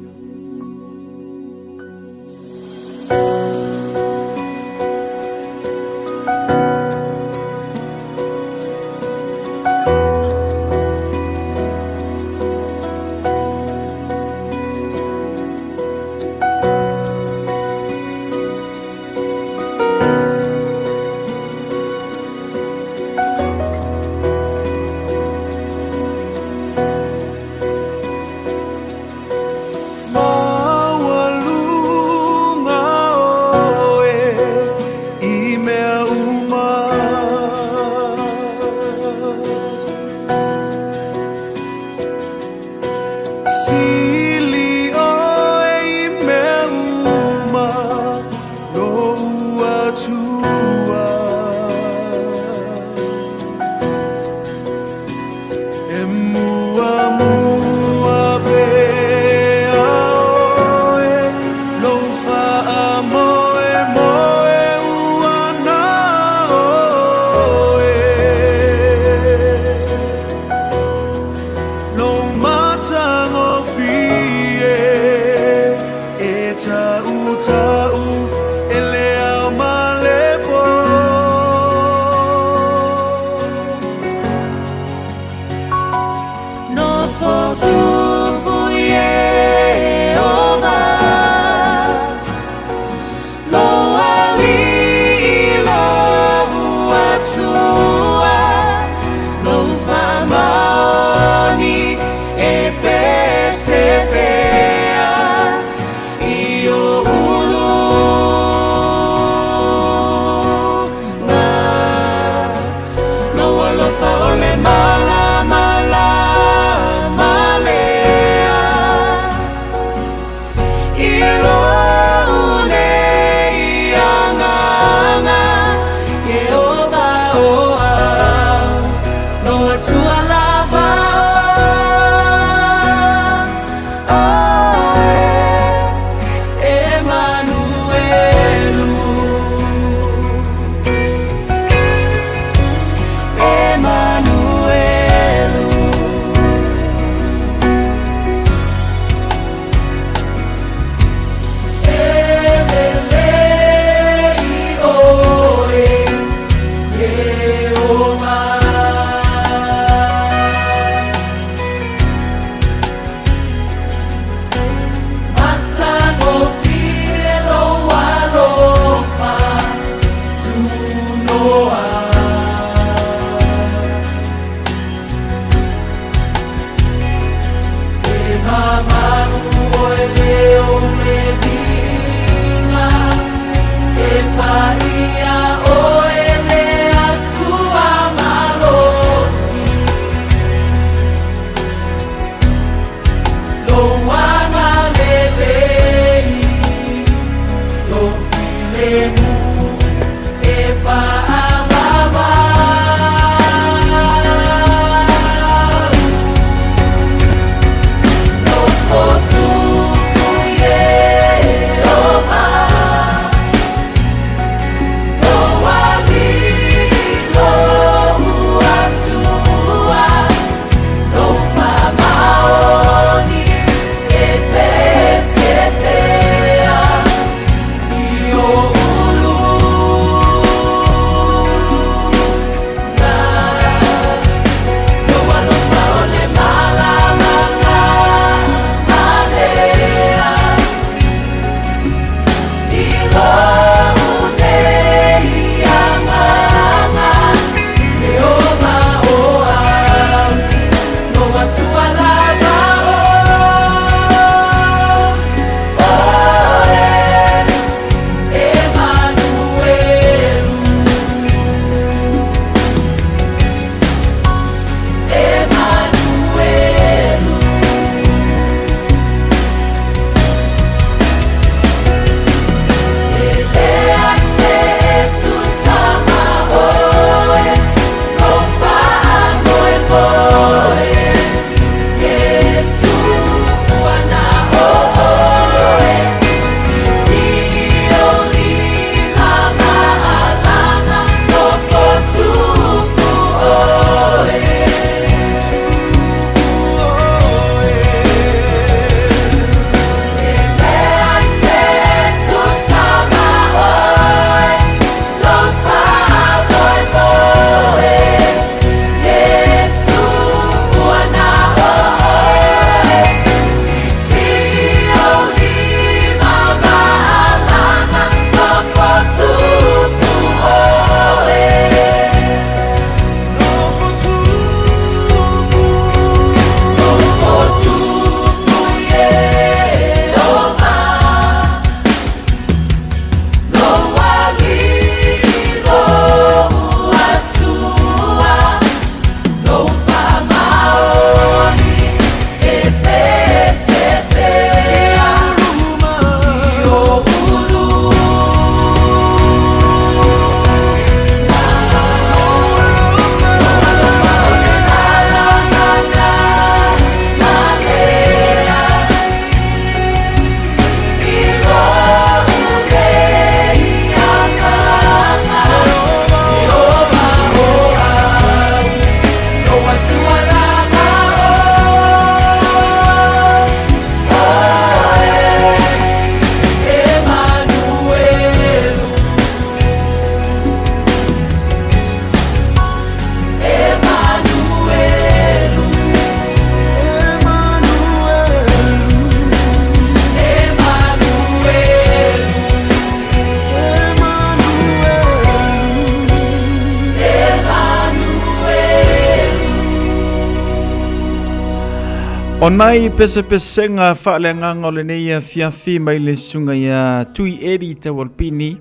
O nai pesepesega faaleagaga o lenei afiafi mai le susuga ia Tui Eddie Taualpini.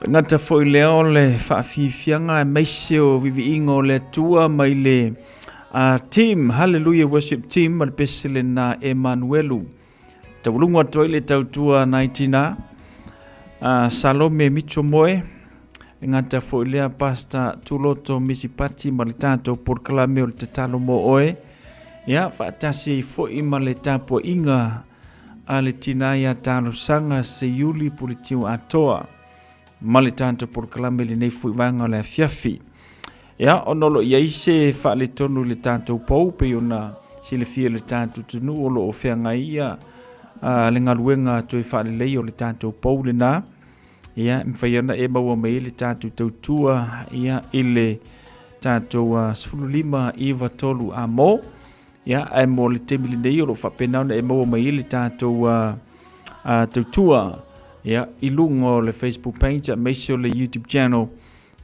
Le gata foi lea o le faafiafiaga aemaise o viviiga o le Atua mai le team Hallelujah Worship Team ma le pese lena Emanuelu. Taualuga atu ai le tautua nai tina Salome Mitsomoe, le gata foi lea Pastor Tuloto Misipati ma le tatou polokalame o le tatalo mo oe. Ia, faatasi ai foi ma le tapuaiga a le tina ia Talosaga Seiuli Puletiu Atoa ma le tatou polokalame lenei foi vaega o le afiafi. Ia, ona o lo o i ai se faaletonu i le tatou pou, pei ona silafia e le tatou atunuu o lo o feagai ia le galuega toe faalelei o le tatou pou lena. Ia, e mafai ona e maua mai ai le tatou tautua ia, i le tatou 15 9 3 a mo. Ia, ae mo le taimi lenei o lo o faapena ona e maua mai ai le tatou tautua ia, i luga o le Facebook page aemaise o le YouTube channel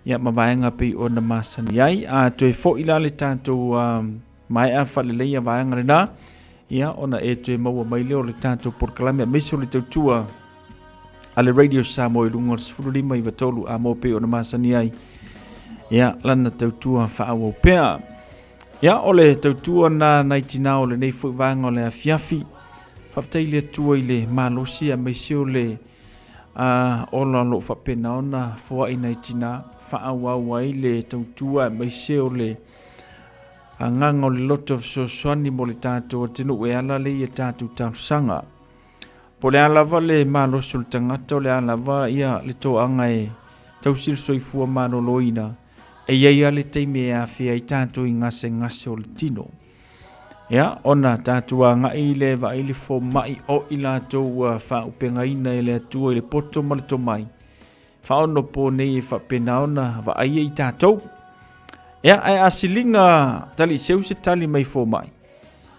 ia, ma vaega pei ona masani ai. A toe foi la le tatou maea faaleleia vaega lena, ia, ona e toe maua mai lea o le tatou polokalame aemaise o le tautua a le Radio Samoa i luga o le 15 93 a mo pei ona masani ai. Ia, lana tautua faaauau pea. Ia, o le tautua na nai tinā o lenei foi vaega o le afiafi. Faafetai i le Atua i le malosi aemaise o le ola o lo o faapena ona foai nai tinā, faaauau ai le tautua aemaise o le agaga o le loto fesoasoani mo le tatou atunuu e ala lea i a tatou talosaga. Po o le a lava le malosi o le tagata, o le a lava ia le toaga e tausi le soifua maloloina, e i ai lava le taimi e afea ai tatou i gasegase o le tino. Ia, ona tatou agai lea e vaai le fomai o i latou ua faaupegaina e le Atua i le poto ma le tomai, faaono nei e faapena ona vaai ai tatou. Ia, ae a siliga taliiseu se tali mai fomai,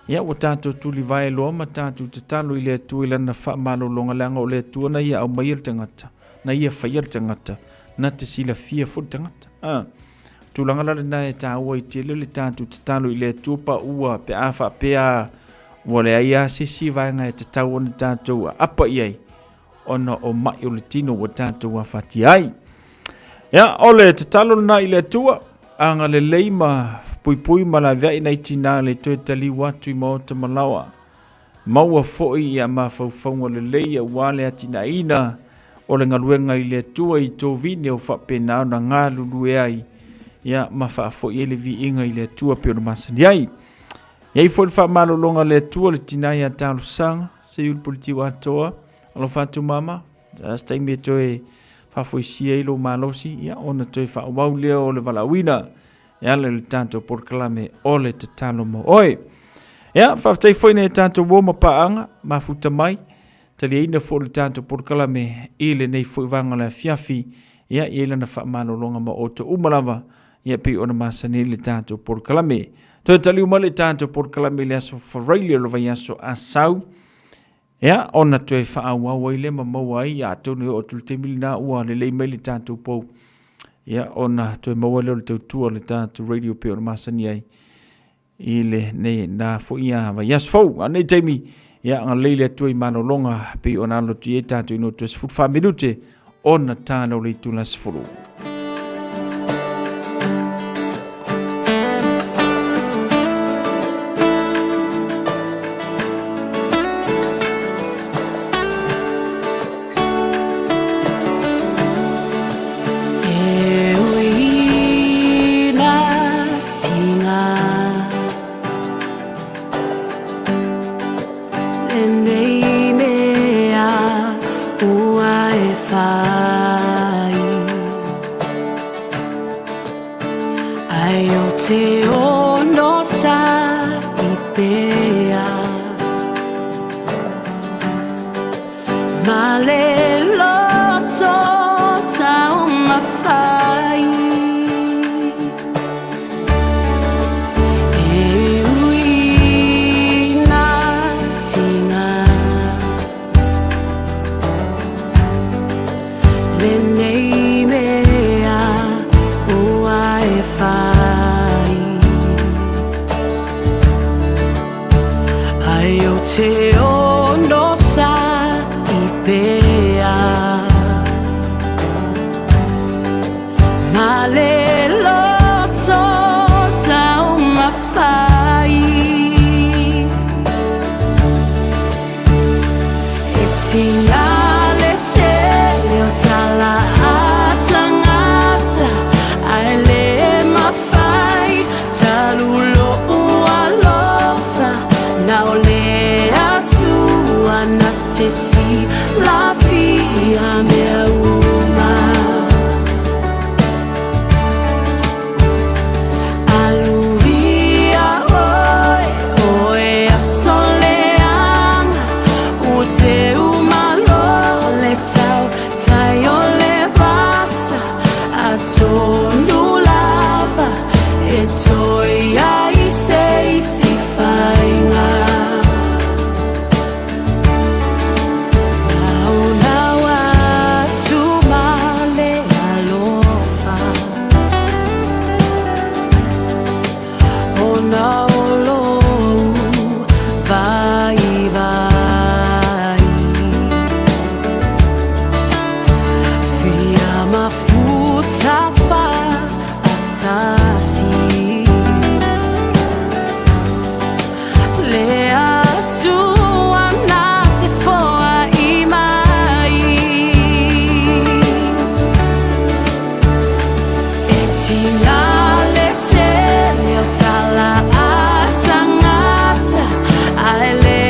ia ua tatou tulivae loa ma tatou tatalo i le Atua i lana faamalologa, leaga o le Atua na ia aumaia le tagata, na ia faia le tagata, na te silafia foi le tagata. A, tulaga la lena e taua ai tele le tatou tatalo i le Atua pa ua pe a faapea ua leai lava se isi vaega e tatau ona tatou aapa i ai, ona o mai o le tino ua tatou afatia ai. Ia, o le tatalo lena i le Atua, agalelei ma puipui ma laveai nai tinā le toe taliu atu i maota ma laoa. Maua foi ia mafaufauga lelei aua le atinaeina o le galuega i le Atua i tovine o faapena ona galulue ai, ia ma faafoi ai le viiga i le Atua pei ona masani ai. E i ai foi le faamalologa a le Atua le tina ia Talosaga, Seiuli Puletiu Atoa, alofa atu mama, se taimi e toe faafoisia ai lou malosi, ia ona toe faaauau lea o le valaauina e ala i le tatou polokalame o le tatalo mo oe. Ia, faafetai foi nai a tatou uo ma paaga, mafuta mai, taliaina foi le tatou polokalame i lenei foi vaega o le afiafi, ia, i ai lana faamalologa ma outou uma lava, ia pei ona masani le tatou polokalame. Toe taliu mai le tatou polokalame i le aso Faraile o le vaiaso Asau, ia, ona toe faaauau ai lea ma maua ai, atonu e oo atu i le taimi lena ua lelei mai le tatou pou, ia, ona toe maua lea o le tautua o le tatou radio pei ona masani ai i lenei na foi a vaiaso fou. A nei taimi, ia, agalelei le Atua i malologa pei ona alo atu i ai tatou i no toe 14 minute ona ta lea o le itula 10. E ui na tinga Lenei mea ua e fai. te ono sa i pea. Ma le loto taumafai. E tinga le tele o tala a tangata, ae le mafai talu lo'u alofa na o le Atua na te silafia mea uma. Aluia oe, oe aso leaga, ua seu malo le tautai o le vasa, atonu lava e toe i ai se isi faiga. Naonao atu ma le alofa, ona o lou vaivai. Fia mafuta faatasi le Atua na te foai mai. E tiga le tele o tala a tangata, ae le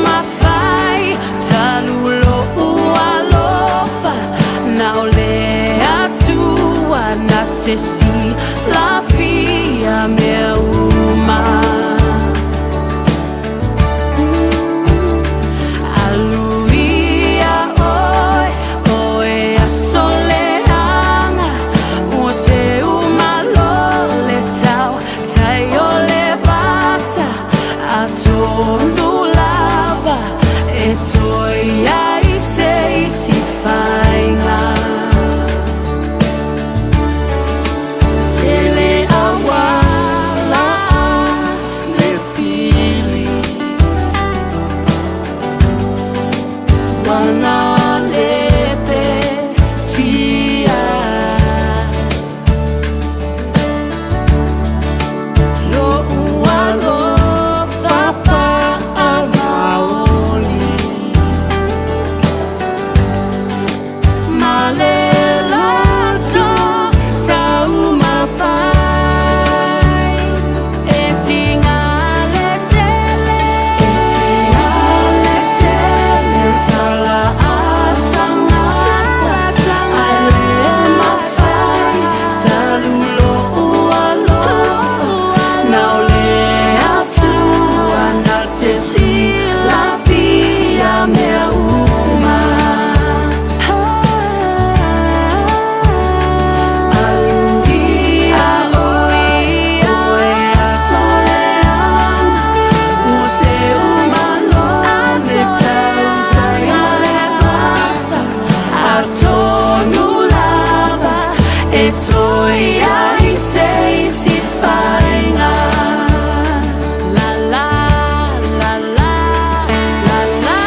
mafai talu lo'u alofa na o le Atua na te silafia mea uma. Aluia oe, oe aso leaga, ua seu malo le tautai o le vasa, atonu lava e toe i ai se isi faiga. Tele auala le fili, wana lepe tia. Lo'u alofa faamaoni, ma le loto taumafai. E tiga le tele, e tiga le tele o tala a tangata, ae le mafai talu lo'u alofa na o le Atua na te silafia mea uma. Aluia oe, oe aso leaga, ua seu malo le tautai o le vasa, atonu lava e toe i ai se isi faiga. La la la la la la.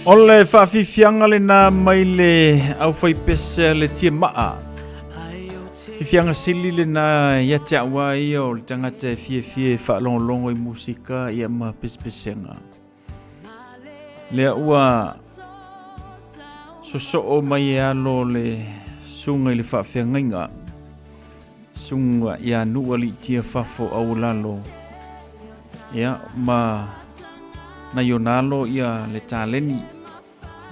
O le faafiafiaga lena mai le aufaipese a le Tiamaa. Fiafiaga sili lena ia te au a ia o le tagata e fiafia e faalogologo i musika ia ma pesepesega. Lea ua sosoo mai e alo o le susuga i le faafeagaiga, susuga ia Nuualiitia Fafo Aualalo, ia ma nai ona alo ia le taleni,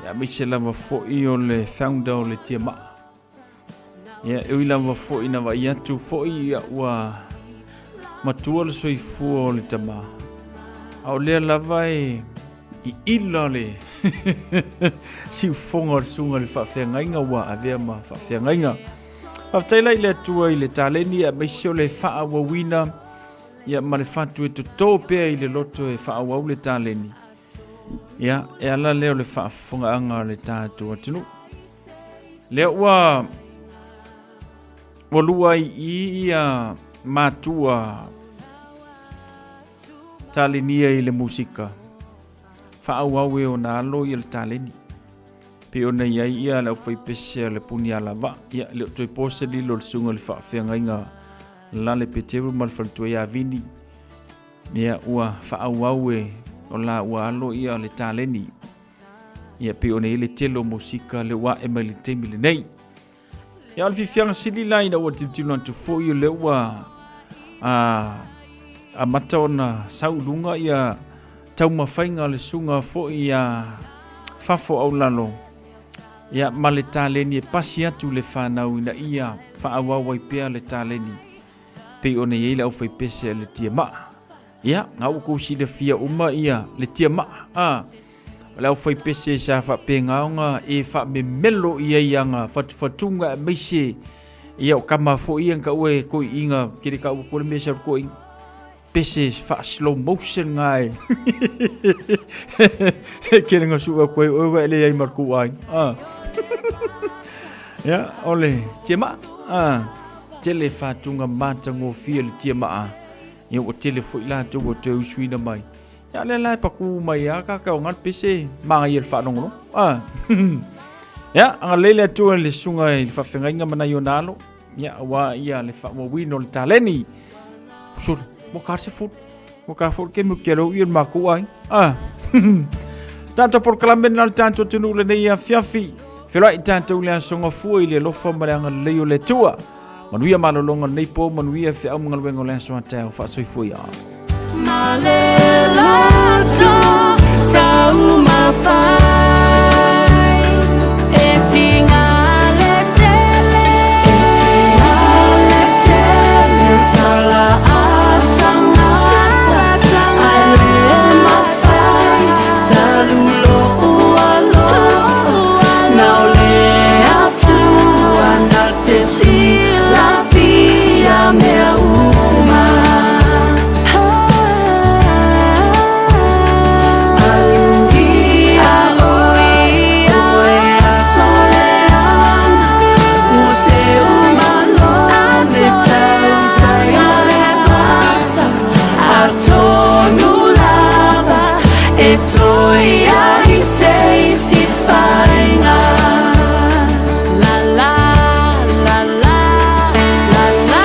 ia aemaise lava foi o le founder o le Tiamaa. Ia, e ui lava foi na vaai atu foi ia ua matua le soifua o le tama, a o lea lava e iila le siufofoga o le susuga i le faafeagaiga ua avea ma faafeagaiga. Faafetai la i le Atua i le taleni aemaise o le faaauauina ia ma le fatu e toto pea i le loto e faaauau le taleni. Ia, e ala lea o le faafofogaaga a le tatou atunuu. Lea ua ua lua ai i ia matua talenia i le musika faaauau e ona alo ia le taleni. Pei ona i ai ia le aufaipese a le puni alavaa. Ia, le o toe po se lilo o le susuga i le faafeagaiga Lale Peteru ma le faletua ia Vini. Ia, ua faaauau e o la ua alo ia le taleni. Ia, pei ona i ai le tele o musika lea ua ae mai le taimi lenei. Ia, o le fiafiaga sili la ina ua tilotilo atu foi o lea ua amata ona sau i luga ia taumafaiga a le susuga foi ia Fafo Aulalo, ia, ma le taleni e pasi atu le fanau ina ia faaauau ai pea le taleni pei ona i ai le aufaipese a le tiamaa. Ia, na ua kou silafia uma ia le tiamaa, a, o le aufaipese sa faapena ona e faamemelo i ai ana fatufatuga aemaise ia o tama foi ia na taua e toeaiina, tele taua atu le mea sa toeaiina. Pese faa slow motion nga e. Kele nga su koe oe wa le ai marku ai. Ah. Ya, ole tiema. Ah. Tele fatunga matagofie le tiamaa. Ia ua tele foi latou ua toe usuina mai. Ia lea la e paku mai a ka ka o ngal pese manaia le faalogologo. Ah. Ia, agalelei le Atua i le susuga i le faafeagaiga ma nai ona alo. Ia, aua ia le faaauauina o le taleni. Sole, mo ka se fulu. Mo ka fulu ke mu ke rau ia le makou ai. Ah. Tatou polokalame na le tatou atunuu lenei afiafi. Feiloai tatou i le aso Gafua i le alofa ma le agalelei o le Atua. Manuia malologa o lenei po, manuia feau ma galuega o le aso a taeao. Faasoifua ia. Ma le loto taumafai e tiga le tele, e tiga le tele tala a tagata, ae le mafai talu lou alofa na o le Atua na te silafia mea uma. Aluia oe aso leaga, ua seu malo le tautai o le vasa, atonu lava e toe ai se isi faiga. La la la la la la.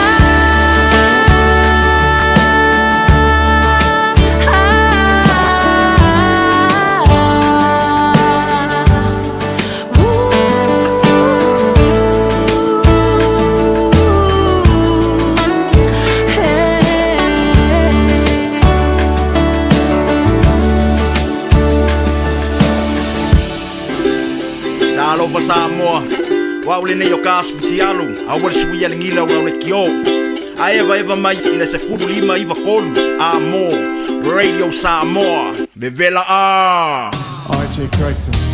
Talofa Samoa, o au lenei o ka asu futialu, aua le suia le gila o le kio. A eva eva mai i le 15 93 a mo Radio Samoa, vevela a. I, Jack Crichton.